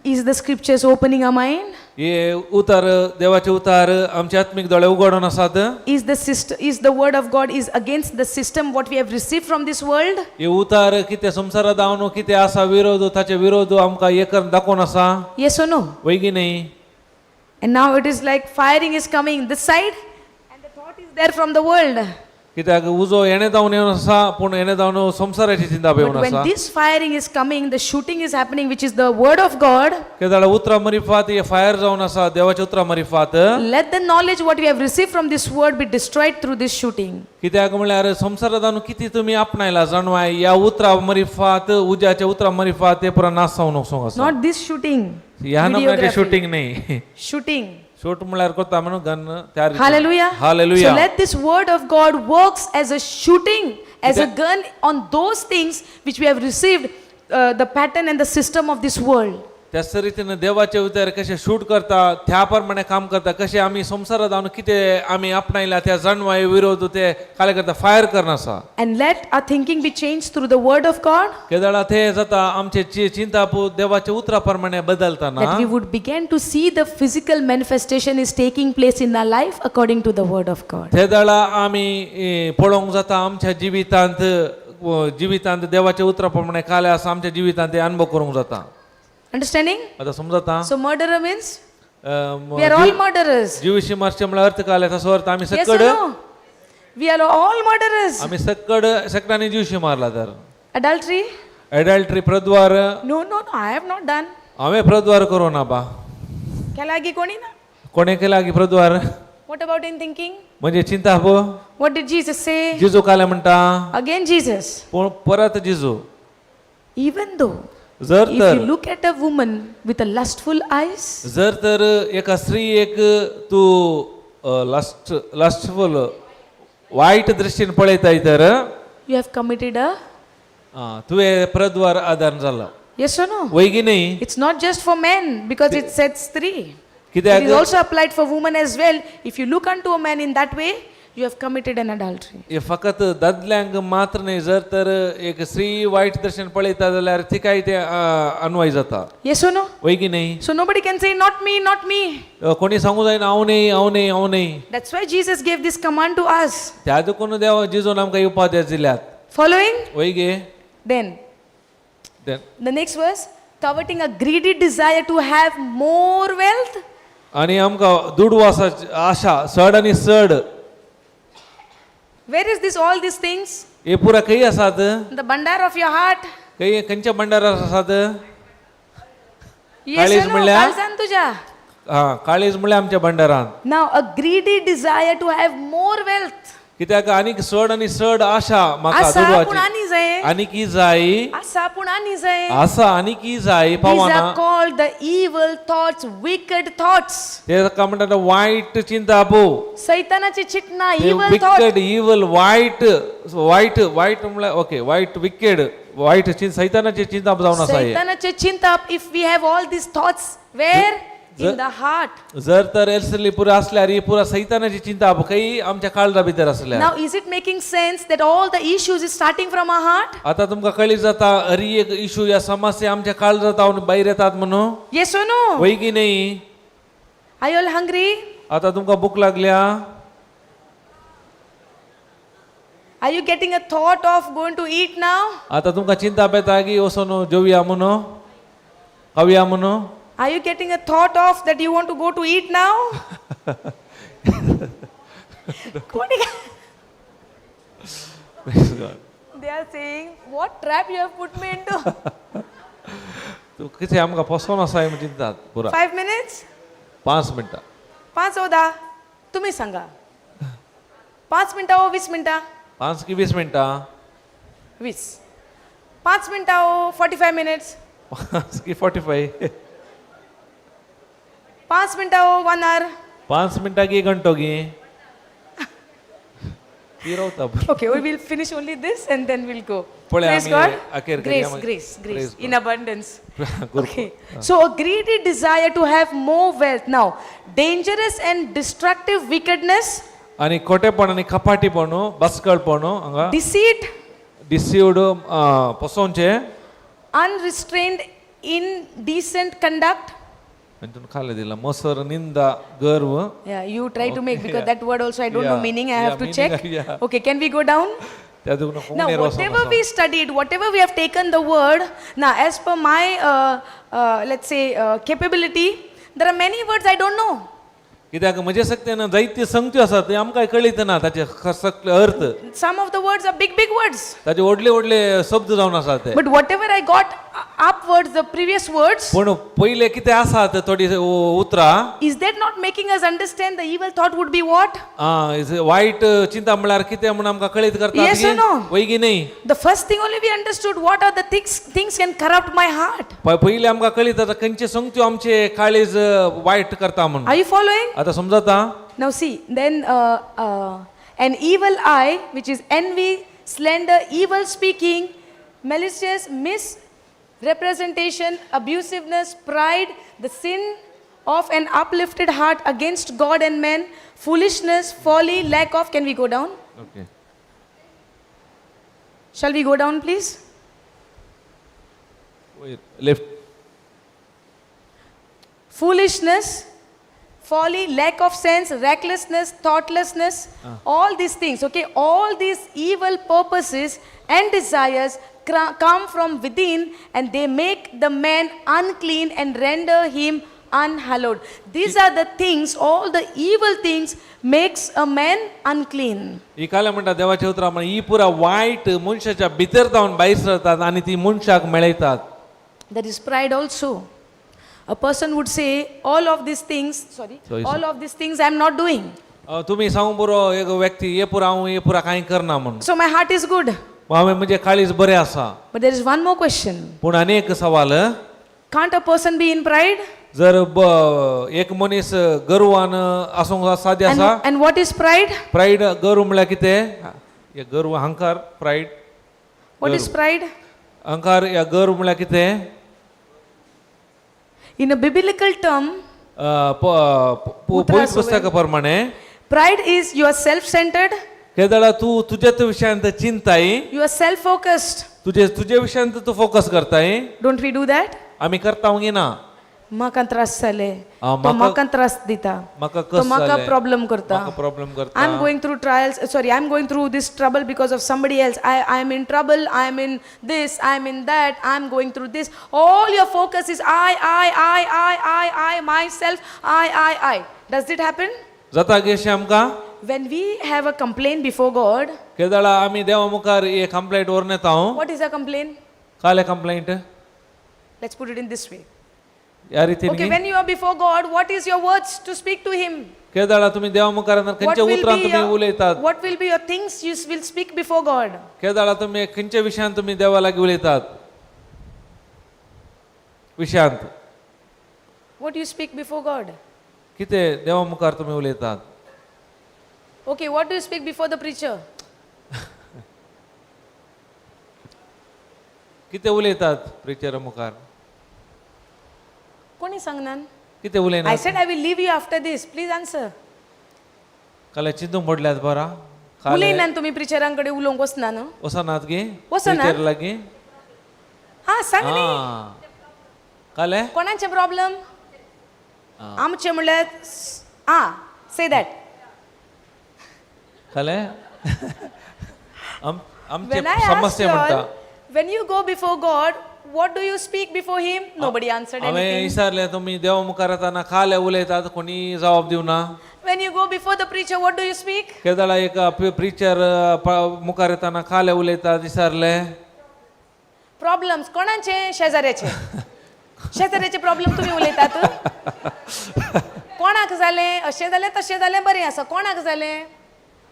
Is the scriptures opening our mind? हे उतार देवाचे उतार आमचे आत्मीक दोळे उगडून आसात. Is the system, is the word of God is against the system what we have received from this world? हे उतार कितें संवसारात जावन कितें आसा विरोध ताचे विरोध आमकां हे करून दाखोवन आसा. Yes or no? वय की न्ही? And now it is like firing is coming this side and the thought is there from the world. कित्याक उजो येणे जावन येवन आसा पूण येणे जावन संवसाराची चिंता But येवन when आसा. This firing is coming, the shooting is happening, which is the word of God, केदाळ उतरां मरिफात हे फायर जावन आसा देवाच्या उतरां मरिफात. Let the knowledge what we have received from this word be destroyed through this shooting. कित्याक म्हणल्यार संवसारात जावन कितें तुमी आपणायला जाणवाय ह्या उतरां मरिफात उज्याच्या उतरां मरिफात ते पुरा नाश जावन वचूंक आसा. Not this shooting. ह्या नमुन्याचें Videography. Shooting न्ही. Shooting. शूट म्हणल्यार करता म्हणून गन त्या रितीन. Hallelujah. Hallelujah. So let this word of God works as a shooting, as a gun on those things which we have received, the pattern and the system of this world. त्याच रितीन देवाचे उतर कशे shoot करता त्या प्रमाणे काम करता कशे आमी संवसारात जावन कितें आमी आपणायला त्या जाणवाय विरोध ते काय करता फायर करना आसा. And let our thinking be changed through the word of God, केदळा ते जाता आमचे चिंताप देवाच्या उतरा प्रमाणे बदलताना that we would begin to see the physical manifestation is taking place in our life according to the word of God. ते दळा आमी पळोवंक जाता आमच्या जिवितांत जिवितांत देवाच्या उतरा प्रमाणे काले आसा आमच्या जिवितांत ते अनुभव करूंक जाता. Understanding? आतां समजता? So murderer means we are all murderers. जिविशी मारचे म्हळ्यार अर्थ काले तसो अर्थ आमी Yes or सकड no? We are all murderers. आमी सकड सकडांनी जिवशी मारला तर. Adultery? Adultery प्रद्वार. No, I have not done. हांवें प्रद्वार करूं ना बा. केलागी कोणी ना? कोणें केला की प्रद्वार? What about in thinking? म्हणजे चिंता बो. What did Jesus say? जिजू काले म्हणटा. Again Jesus. पूण परत जिजू. Even though जर if तर you look at a woman with a lustful eyes, जर तर एका स्त्रीयेक तूं लास्ट लास्टफुल वायट दृश्टीन पळयताय तर you have committed a तुवें प्रद्वार आदार जाला. Yes or no? वय की न्ही? It's not just for men because it says three. It कित्याक is also applied for women as well. If you look unto a man in that way, you have committed an adultery. हे फकत दादल्यांक मात्र न्ही जर तर एक स्त्री वायट दृश्टीन पळयता जाल्यार तिकाय ते अन्वय जाता. Yes or no? वय की न्ही? So nobody can say, not me, not me. कोणी सांगू जायना हांव न्ही, हांव न्ही, हांव न्ही. That's why Jesus gave this command to us. त्या देखून देव जिजून आमकां उपाध्याय दिल्यात. Following? वय गे? Then, Then, the next verse, coveting a greedy desire to have more wealth. आनी आमकां दुडवासाची आशा चड आनी चड. Where is this all these things? हे पुरा खंय आसात? The bandar of your heart. खंय खंयच्या भंडारार आसात? Yes काळीज or no? म्हणल्यार? काळजान तुझ्या. हा, काळीज म्हणल्यार आमच्या भंडारांत. Now, a greedy desire to have more wealth. कित्याक आनीक चड आनी चड आशा म्हाका आसा पूण दुडवाची आनी जाय. आनी की जाय. आसा पूण आनी जाय. आसा आनी की जाय These पावना. are called the evil thoughts, wicked thoughts. ते ताका म्हणटात वायट चिंता पो. सैतानाची चिंतना, evil thought. Wicked evil वायट वायट वायट म्हणल्यार ओके वायट विकेड वायट सैतानाची चिंता जावन आसा हे. सैतानाचे चिंतप, if we have all these thoughts, where? In the heart. जर तर एरसली पुरा असल्यार ही पुरा सैतानाची चिंता खंय आमच्या काळजा भितर असल्यार. Now, is it making sense that all the issues is starting from our heart? आता तुमकां कळीत जाता हरी एक इशू या समस्या आमच्या काळजात जावन भायर येतात म्हणून. Yes or no? वय की नाही? Are you all hungry? आता तुमकां भूक लागल्या? Are you getting a thought of going to eat now? आता तुमकां चिंता येता की वचून जेवया म्हणून खावया म्हणून? Are you getting a thought of that you want to go to eat now? कोणी Praise God. They are saying, what trap you have put me into? तूं कितें आमकां फसोवन आसा म्हण चिंतात पुरा. 5 minutes? 5 मिनटां. 5 o 10? तुम्ही सांगा. 5 मिनटां ओ 20 मिनटां? 5 की 20 मिनटां? 20. 5 मिनटां ओ 45 minutes? 5 की 45? 5 मिनटां ओ 1 hour? 5 मिनटां की घंटो की ती रावता. Okay, we will finish only this and then we'll go. पळय Praise आमी God. अखेर करूया Grace, मागीर. grace, grace, Praise in abundance. Good. Okay. So a greedy desire to have more wealth. Now, dangerous and destructive wickedness, आनी खोटेपण आनी कपाटीपण बसकळपण हांगा. Deceit, डिसिवड फसोवचें. Unrestrained, indecent conduct. हातून खाली दिला मसर निंदा गर्व. Yeah, you try to make because that word also I don't know Yeah, meaning. I yeah, have to meaning, check. Yeah. Okay, can we go down? त्या देखून Now, कोंकणीर वचोन whatever आसा. We studied, whatever we have taken the word, now as per my, let's say, capability, there are many words I don't know. कित्याक म्हजे सक्तेन जायते संगत्यो आसात ते आमकां कळीत ना ताचे सगळे अर्थ. Some of the words are big, big words. ताचे व्हडले व्हडले शब्द जावन आसात ते. But whatever I got upwards, the previous words, पूण पयले कितें आसात थोडी उतरां. Is that not making us understand the evil thought would be what? आं, वायट चिंता म्हणल्यार कितें म्हूण आमकां कळीत करता. Yes or no? वय की न्ही? The first thing only we understood what are the things can corrupt my heart. पयलीं आमकां कळीत जाता खंयचे संगत्यो आमचे काळीज वायट करता म्हणून. Are you following? आतां समजता? Now see, then an evil eye, which is envy, slander, evil speaking, malicious misrepresentation, abusiveness, pride, the sin of an uplifted heart against God and men, foolishness, folly, lack of. Can we go down? Okay. Shall we go down, please? Left. Foolishness, Folly, lack of sense, recklessness, thoughtlessness, all these things, okay? All these evil purposes and desires come from within and they make the man unclean and render him unhallowed. These are the things, all the evil things makes a man unclean. ही काले म्हणटा देवाच्या उतरां प्रमाणे ही पुरा वायट मनशाच्या भितर जावन भायर सरतात आनी ती मनशाक मेळयतात. There is pride also. A person would say, all of these things, sorry, Sorry, sir. All of these things I am not doing. तुमी सांगू पुरो एक व्यक्ती हे पुरा हांव हे पुरा कांय करना म्हणून. So my heart is good. हांवें म्हजें काळीज बरें आसा. But there is one more question. पूण आनी एक सवाल. Can't a person be in pride? जर एक मनीस गर्वान आसूंक साध्य And, आसा? and what is pride? Pride गर्व म्हळ्यार कितें? हे गर्व अहंकार प्रायड. What is pride? अहंकार या गर्व म्हळ्यार कितें? In a biblical term, पवित्र पुस्तका प्रमाणे pride is you are self centered, केदळा तूं तुज्याच विशयांत चिंताय. You are self focused. तुजे तुजे विशयांत तूं फोकस करताय. Don't we do that? आमी करता ना? म्हाका त्रास जाले. आ, तो म्हाका म्हाका त्रास दिता. म्हाका तो कस म्हाका जालें? प्रॉब्लम करता. म्हाका प्रॉब्लम करता. I'm going through trials, sorry, I'm going through this trouble because of somebody else. I am in trouble, I am in this, I am in that, I am going through this. All your focus is I, I, I, I, I, I, myself, I, I, I. Does it happen? जाता गे आमकां? When we have a complaint before God, केदळा आमी देवा मुखार एक complaint व्हरून येता हांव. What is a complaint? Kale complaint? Let's put it in this way. ह्या रितीन. Okay, when you are before God, what is your words to speak to Him? केदळा तुम्ही देवा मुखार येतना What खंयच्या will उतरान be तुमी your, उलयतात? What will be your things you will speak before God? केदळा तुमी खंयच्या विशयान तुमी देवा लागीं उलयतात विशयांत? What do you speak before God? कितें देवा मुखार तुमी उलयतात? Okay, what do you speak before the preacher? कितें उलयतात प्रिचरा मुखार? कोणी सांगनान? कितें I उलयना? said I will leave you after this. Please answer. काले चिंतूंक पडल्यात बरा काले. उलयनान तुमी प्रिचरांकडे उलोवंक वचना न्हू? वचनात गे? वचनात. प्रिचर लागीं. हा, सांग न्ही. आं, काले. कोणाचे प्रॉब्लम आमचे म्हणल्यार आ से that. काले आमचे When I asked समस्या you म्हणटा. All, when you go before God, what do you speak before Him? Nobody answered हांवें anything. विचारलें तुमी देवा मुखार येतना काले उलयतात, कोणी जबाब दिवना. When you go before the preacher, what do you speak? केदळा एक प्रिचर मुखार येतना काले उलयतात विचारलें. प्रॉब्लम्स कोणाचे? शेजाऱ्याचे. शेजाऱ्याचे प्रॉब्लम तुम्ही उलयतात. कोणाक जालें अशें जालें तशें जालें, बरें आसा. कोणाक जालें?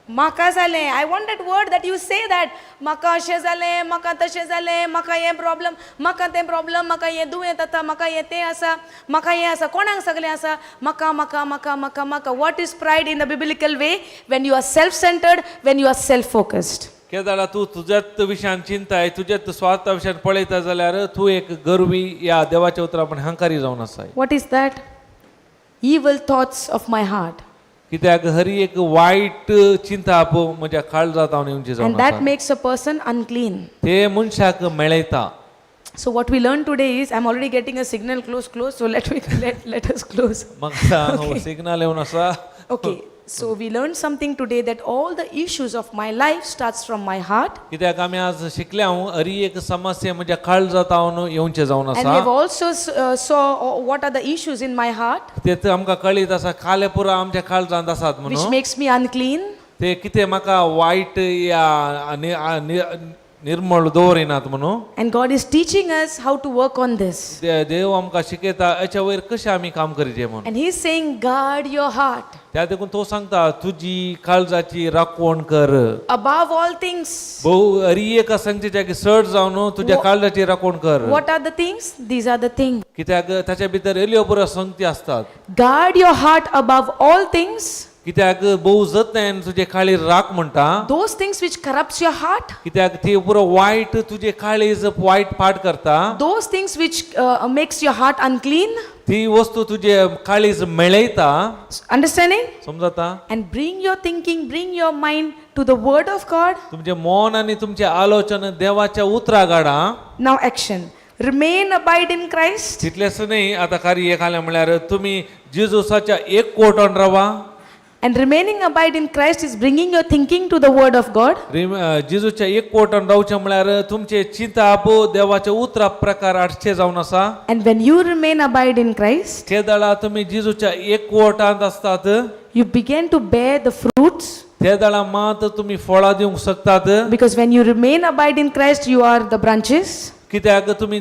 म्हाका जालें. I want that word that you say that म्हाका अशें जालें, म्हाका तशें जालें, म्हाका हें प्रॉब्लम, म्हाका तें प्रॉब्लम, म्हाका हें दुयेंत आतां, म्हाका हें तें आसा, म्हाका हें आसा. कोणाक सगळें आसा? म्हाका, म्हाका, म्हाका, म्हाका, म्हाका. What is pride in the biblical way? When you are self centered, when you are self focused. केदळा तूं तुज्याच विशयान चिंताय, तुज्याच स्वार्था विशयान पळयता जाल्यार तूं एक गर्वी या देवाच्या उतरा पण हंकारी जावन आसाय. What is that? Evil thoughts of my heart. कित्याक हरी एक वायट चिंताप म्हज्या काळजांत हांव येवची जावन And that आसा. Makes a person unclean. ते मनशाक मेळयता. So what we learned today is, I'm already getting a signal, close, close. So let me let us close. म्हाका सिग्नल येवन आसा. Okay. So we learned something today, that all the issues of my life starts from my heart. कित्याक आमी आज शिकले हांव हरी एक समस्या म्हज्या काळजांत हांव येवचें जावन And आसा. we have also saw what are the issues in my heart ते आमकां कळीत आसा काले पुरा आमच्या काळजांत आसात which म्हणून. makes me unclean. ते कितें म्हाका वायट या निर्मळ दवरिनात म्हणून. And God is teaching us how to work on this. देव आमकां शिकयता हेच्या वयर कशें आमी काम करचें म्हणून. And He's saying, guard your heart त्या देखून तो सांगता तुजी काळजाची राखवण कर. Above all things. भोव हरी एका संगतीच्या की चड जावन तुज्या काळजाची राखवण कर. What are the things? These are the things. कित्याक ताच्या भितर एल्यो पुरो संगती आसतात. Guard your heart above all things. कित्याक भोव जतनायेन तुजे काळीज राख म्हणटा. Those things which corrupts your heart. कित्याक ती पुरो वायट तुजे काळीज वायट पाठ करता. Those things which makes your heart unclean. ती वस्तू तुजे काळीज मेळयता. Understanding? समजता? And bring your thinking, bring your mind to the word of God. तुमचे मन आनी तुमचे आलोचन देवाच्या उतरा गाडा. Now action. Remain abide in Christ. तितलेंच न्ही आतां कार्य एक आलें म्हळ्यार तुमी जेजूसाच्या एक कोटोन रावा. And remaining abide in Christ is bringing your thinking to the word of God. जेजूच्या एक कोटोन रावचें म्हळ्यार तुमचे चिंताप देवाच्या उतरा प्रकार आडचे जावन आसा. And when you remain abide in Christ, ते दळा तुमी जेजूच्या एक कोटांत आसतात, you begin to bear the fruits. ते दळा मात तुमी फळां दिवंक शकतात. Because when you remain abide in Christ, you are the branches. कित्याक तुमी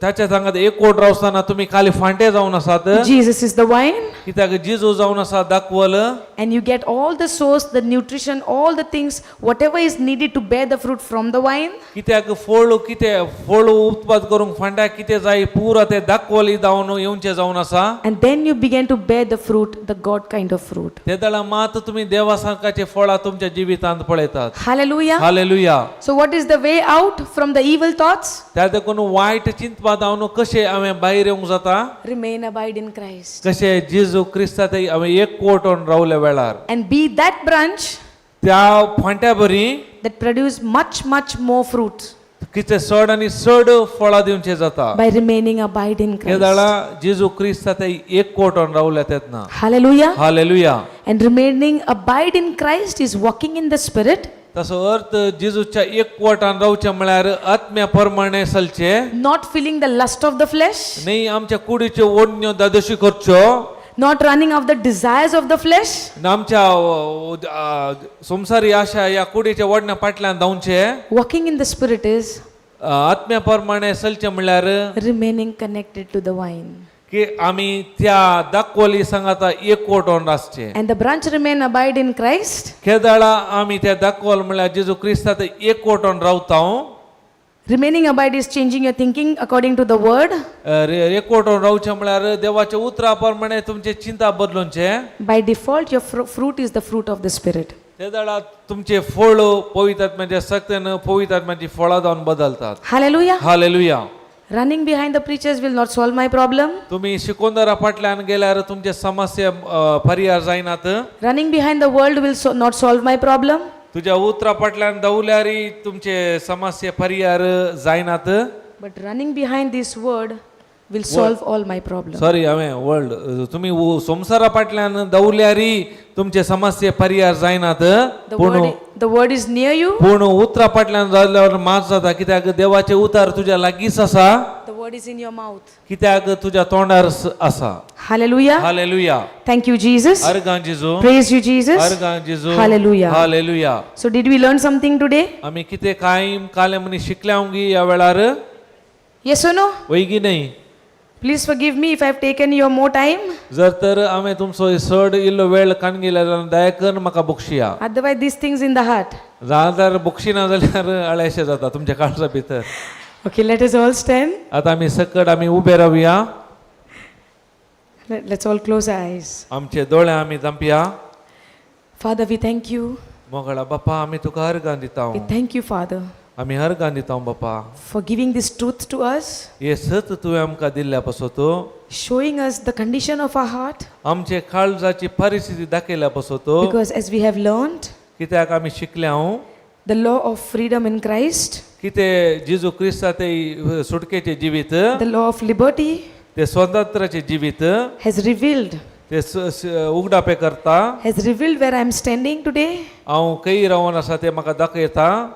ताच्या सांगात एक कोट रावतना तुमी खाली फांटे जावन आसात. Jesus is the vine. कित्याक जेजू जावन आसा दाखवल. And you get all the source, the nutrition, all the things, whatever is needed to bear the fruit from the vine. कित्याक फळ कितें फळ उत्पाद करूंक फांट्याक कितें जाय पुरो ते दाखवली जावन येवचें जावन आसा. And then you begin to bear the fruit, the God kind of fruit. ते दळा मात तुमी देवा सारकाचे फळां तुमच्या जिवितांत पळयतात. Hallelujah. Hallelujah. So, what is the way out from the evil thoughts? त्या देखून वायट चिंतपा जावन कशें हांवें भायर येवंक जाता? Remain abide in Christ. कशें जेजू क्रिस्ता ते हांवें एक कोटोन रावल्या वेळार And be that branch त्या फांट्या बरी that produce much, much more fruit कितें चड आनी चड फळां दिवचें जाता by remaining abide in हे Christ. जाणा जेजू क्रिस्ता ते एक कोटोन रावल्या तेन्ना. Hallelujah. Hallelujah. And remaining abide in Christ is walking in the Spirit, तसो अर्थ जेजूच्या एक कोटान रावचें म्हळ्यार आत्म्या प्रमाणे चलचें, not feeling the lust of the flesh, न्ही आमच्या कुडीच्यो ओडण्यो दादोशी करच्यो, not running of the desires of the flesh, आमच्या संवसारी आशा ह्या कुडीच्या ओडण्या फाटल्यान धांवचें. Walking in the Spirit is आत्म्या प्रमाणे चलचें म्हळ्यार remaining connected to the vine. की आमी त्या दाखवली सांगाता एक कोटोन आसचें. And the branch remain abide in Christ, केदाळा आमी त्या दाखवल म्हळ्यार जेजू क्रिस्ता एक कोटोन रावता. Remaining abide is changing your thinking according to the word. एकवटून रावचें म्हळ्यार देवाच्या उतरा प्रमाणे तुमचे चिंता बदलूनचे. By default, your fruit is the fruit of the Spirit. ते दाडा तुमचे फळ पवित्र आत्म्याच्या सक्तेन पवित्र आत्म्याची फळां जावन बदलतात. Hallelujah. Hallelujah. Running behind the preachers will not solve my problem. तुमी शिकोंदरा फाटल्यान गेल्यार तुमचे समस्या पर्याय जायनात. Running behind the world will not solve my problem. तुज्या उतरा फाटल्यान धांवल्यार तुमचे समस्या पर्याय जायनात. But running behind this word will solve all my problems. Sorry हांवें वर्ल्ड तुमी संवसारा फाटल्यान धांवल्यार तुमचे समस्या पर्याय जायनात. The पूण word, the word is near you, पूण उतरा फाटल्यान जाल्यार मात जाता कित्याक देवाचे उतार तुज्या लागींच आसा. The word is in your mouth. कित्याक तुज्या तोंडार आसा. Hallelujah. Hallelujah. Thank you, Jesus. अर्गां जेजू. Praise you, Jesus. अर्गां जेजू. Hallelujah. Hallelujah. So, did we learn something today? आमी कितें कांय काले मनीस शिकल्या गी ह्या वेळार? Yes or no? वयगी न्हय? Please forgive me if I've taken your more time. जर तर हांवें तुमचो चड इल्लो वेळ काण गेल्या जाल्यार दया करून म्हाका बक्षिया. Otherwise, these things in the heart. जाल्यार बक्षिना जाल्यार अळेशें जाता तुमच्या काळजा भितर. Okay, let us all stand. आतां आमी सकट आमी उबे रावया. Let's all close our eyes. आमचे दोळे आमी धांपया. Father, we thank you. मोगळा बापा आमी तुका अर्गां दिता. We thank you, Father, आमी अर्गां दिता बापा for giving this truth to us, हे सत तुवें आमकां दिल्ल्या पासत, showing us the condition of our heart. आमचे काळजाची परिस्थिती दाखयल्या पासत. Because as we have learned, कित्याक आमी शिकले हांव the law of freedom in Christ, कितें जेजू क्रिस्ता ते सुटकेचें जिवीत, the law of liberty ते स्वतंत्राचें जिवीत has revealed, ते उगडापे करता, has revealed where I am standing today हांव खंय रावन आसा तें म्हाका दाखयता,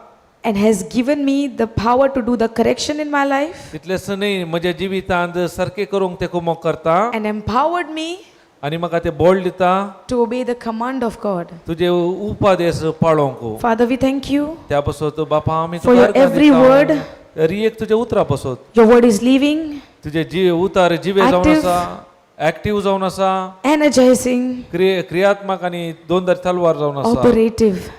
and has given me the power to do the correction in my life तितलेंच न्हय म्हज्या जिवितांत सारकें करूंक तें कुमोक करता and empowered me आनी म्हाका तें बोळ दिता to obey the command of God. तुजे उपादेश पाळोवंक. Father, we thank you त्या पासत बापा आमी for your every word. तरी एक तुज्या उतरा पासत. Your word is living, तुजे जीव उतार जिवे जावन Active. आसा, एक्टीव जावन आसा, energizing, क्रियात्मक आनी दोन दर तलवार जावन आसा operative.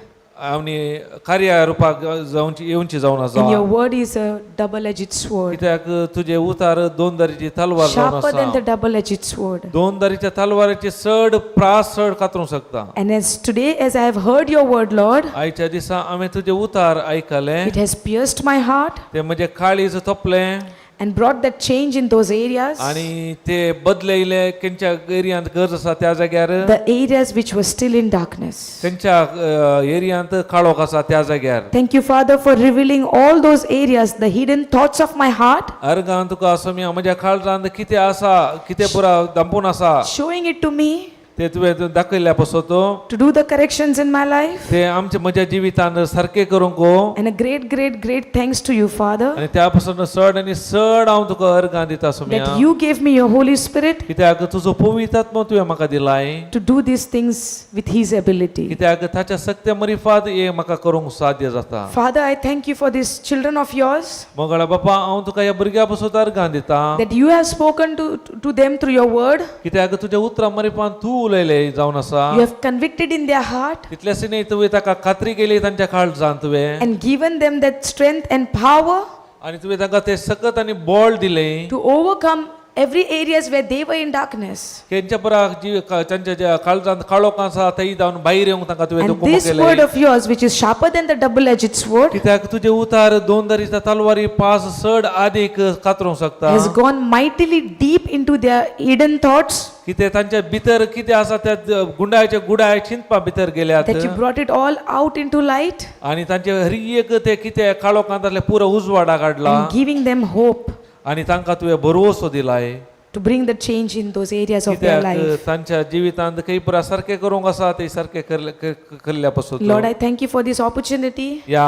आनी कार्य रुपाक जावची येवची जावन आसा. And your word is a double edged sword, कित्याक तुजे उतार दोन दरीची तलवार जावन sharper than आसा, the double edged sword. दोन दरीच्या तलवारीची चड प्रास चड कातरूंक शकता. And as today, as I have heard your word, Lord, आयच्या दिसा हांवें तुजें उतार आयकलें, it has pierced my heart तें म्हजें काळीज तोपलें and And brought that change in those areas, आनी ते बदलयले खंयच्या एरियांत गरज आसा त्या जाग्यार, the areas which were still in darkness. खंयच्या एरियांत काळोख आसा त्या जाग्यार. Thank you, Father, for revealing all those areas, the hidden thoughts of my heart, organ तुका सोम्या म्हज्या काळजांत कितें आसा, कितें पुरा दांपून आसा, showing it to me ते तुवें दाखयल्ल्या पासत to do the corrections in my life. ते आमच्या म्हज्या जिवितांत सारकें करूंक. And a great, great, great thanks to you, Father, आनी त्या पासून चड आनी चड हांव तुका अर्गां दिता Saumya, that you gave me your Holy Spirit कित्याक तुजो पवित्र आत्मो तुवें म्हाका दिलाय to do these things with His ability. कित्याक ताच्या सक्त्या मरिफात हे म्हाका करूंक साध्य जाता. Father, I thank you for these children of yours, मोगाळा बापा, हांव तुका ह्या भुरग्या पासून अर्गां दिता that you have spoken to them through your word. कित्याक तुज्या उतरां मरिफान तूं उलयलें जावन आसा. You have convicted in their heart तितलेंच न्ही, तुवें ताका खात्री केली तांच्या काळजान तुवें and given them that strength and power आनी तुवें तांकां तें सकत आनी बळ दिलें to overcome every areas where they were in darkness. तेंच्या पराक जी तांच्या ज्या काळजांत काळोख आसा थंय जावन भायर येवंक तांकां तुवें And हुकूम this केलें. Word of yours, which is sharper than the double-edged sword, कित्याक तुजें उतार दोन दरीच्या तलवारी पास चड आदीक कातरूंक शकता has gone mightily deep into their hidden thoughts, कितें तांच्या भितर कितें आसा त्या गुंडाळ्याच्या गुडाय चिंतपा भितर गेल्यात that you brought it all out into light आनी तांचे हर एक ते कितें काळोखांतले पुरो उजवाडा काडला and giving them hope आनी तांकां तुवें भरवंसो दिलाय to bring the change in those areas of their कित्याक life. तांच्या जिवितांत खंय पुरा सारकें करूंक आसा ते सारकें केल्ल्या पासून. Lord, I thank you for this opportunity ह्या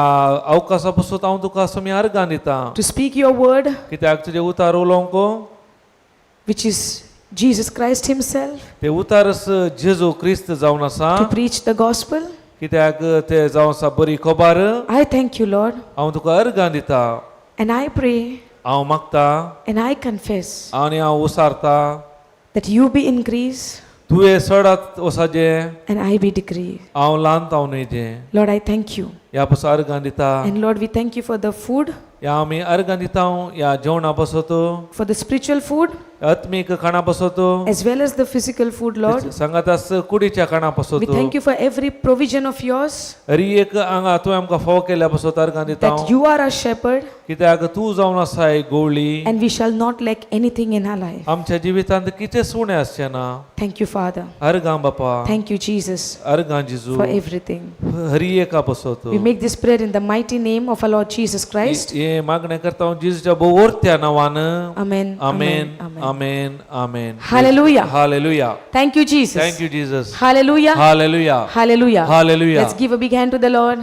अवकाशा पासून हांव तुका स्वामी अर्गां दिता to speak your word, कित्याक तुजें उतार उलोवंक which is Jesus Christ Himself, ते उतारच जेजू क्रिस्त जावन आसा to preach the gospel. कित्याक ते जावन आसा बरी खबर. I thank you, Lord, हांव तुका अर्गां दिता and I pray हांव मागता and I confess आनी हांव उसारता that you be increased तुवें चडात वसाजें and I be decreased. हांव ल्हान जावन वयचें. Lord, I thank you. ह्या पासून अर्गां दिता. And Lord, we thank you for the food, ह्या आमी अर्गां दिता ह्या जेवणा पासत, for the spiritual food, आत्मीक खाणा पासत as well as the physical food, Lord. सांगात कुडीच्या खाणा We पासत. thank you for every provision of yours, Hari एक हांगा तुवें आमकां फावो केल्या पासत अर्गां दिता that you are our shepherd कित्याक तूं जावन आसाय गोवळी and we shall not lack anything in our life. आमच्या जिवितांत कितें उणें आसचें ना. Thank you, Father. अर्गां बापा. Thank you, Jesus, अर्गां जेजू for everything. हरी एका पासत. We make this prayer in the mighty name of our Lord Jesus Christ. हे मागणें करता हांव जेजूच्या भोवोरत्या नांवान. Amen. Amen. Amen. Amen, amen. Hallelujah. Hallelujah. Thank you, Jesus. Thank you, Jesus. Hallelujah. Hallelujah. Hallelujah. Hallelujah. Let's give a big hand to the Lord.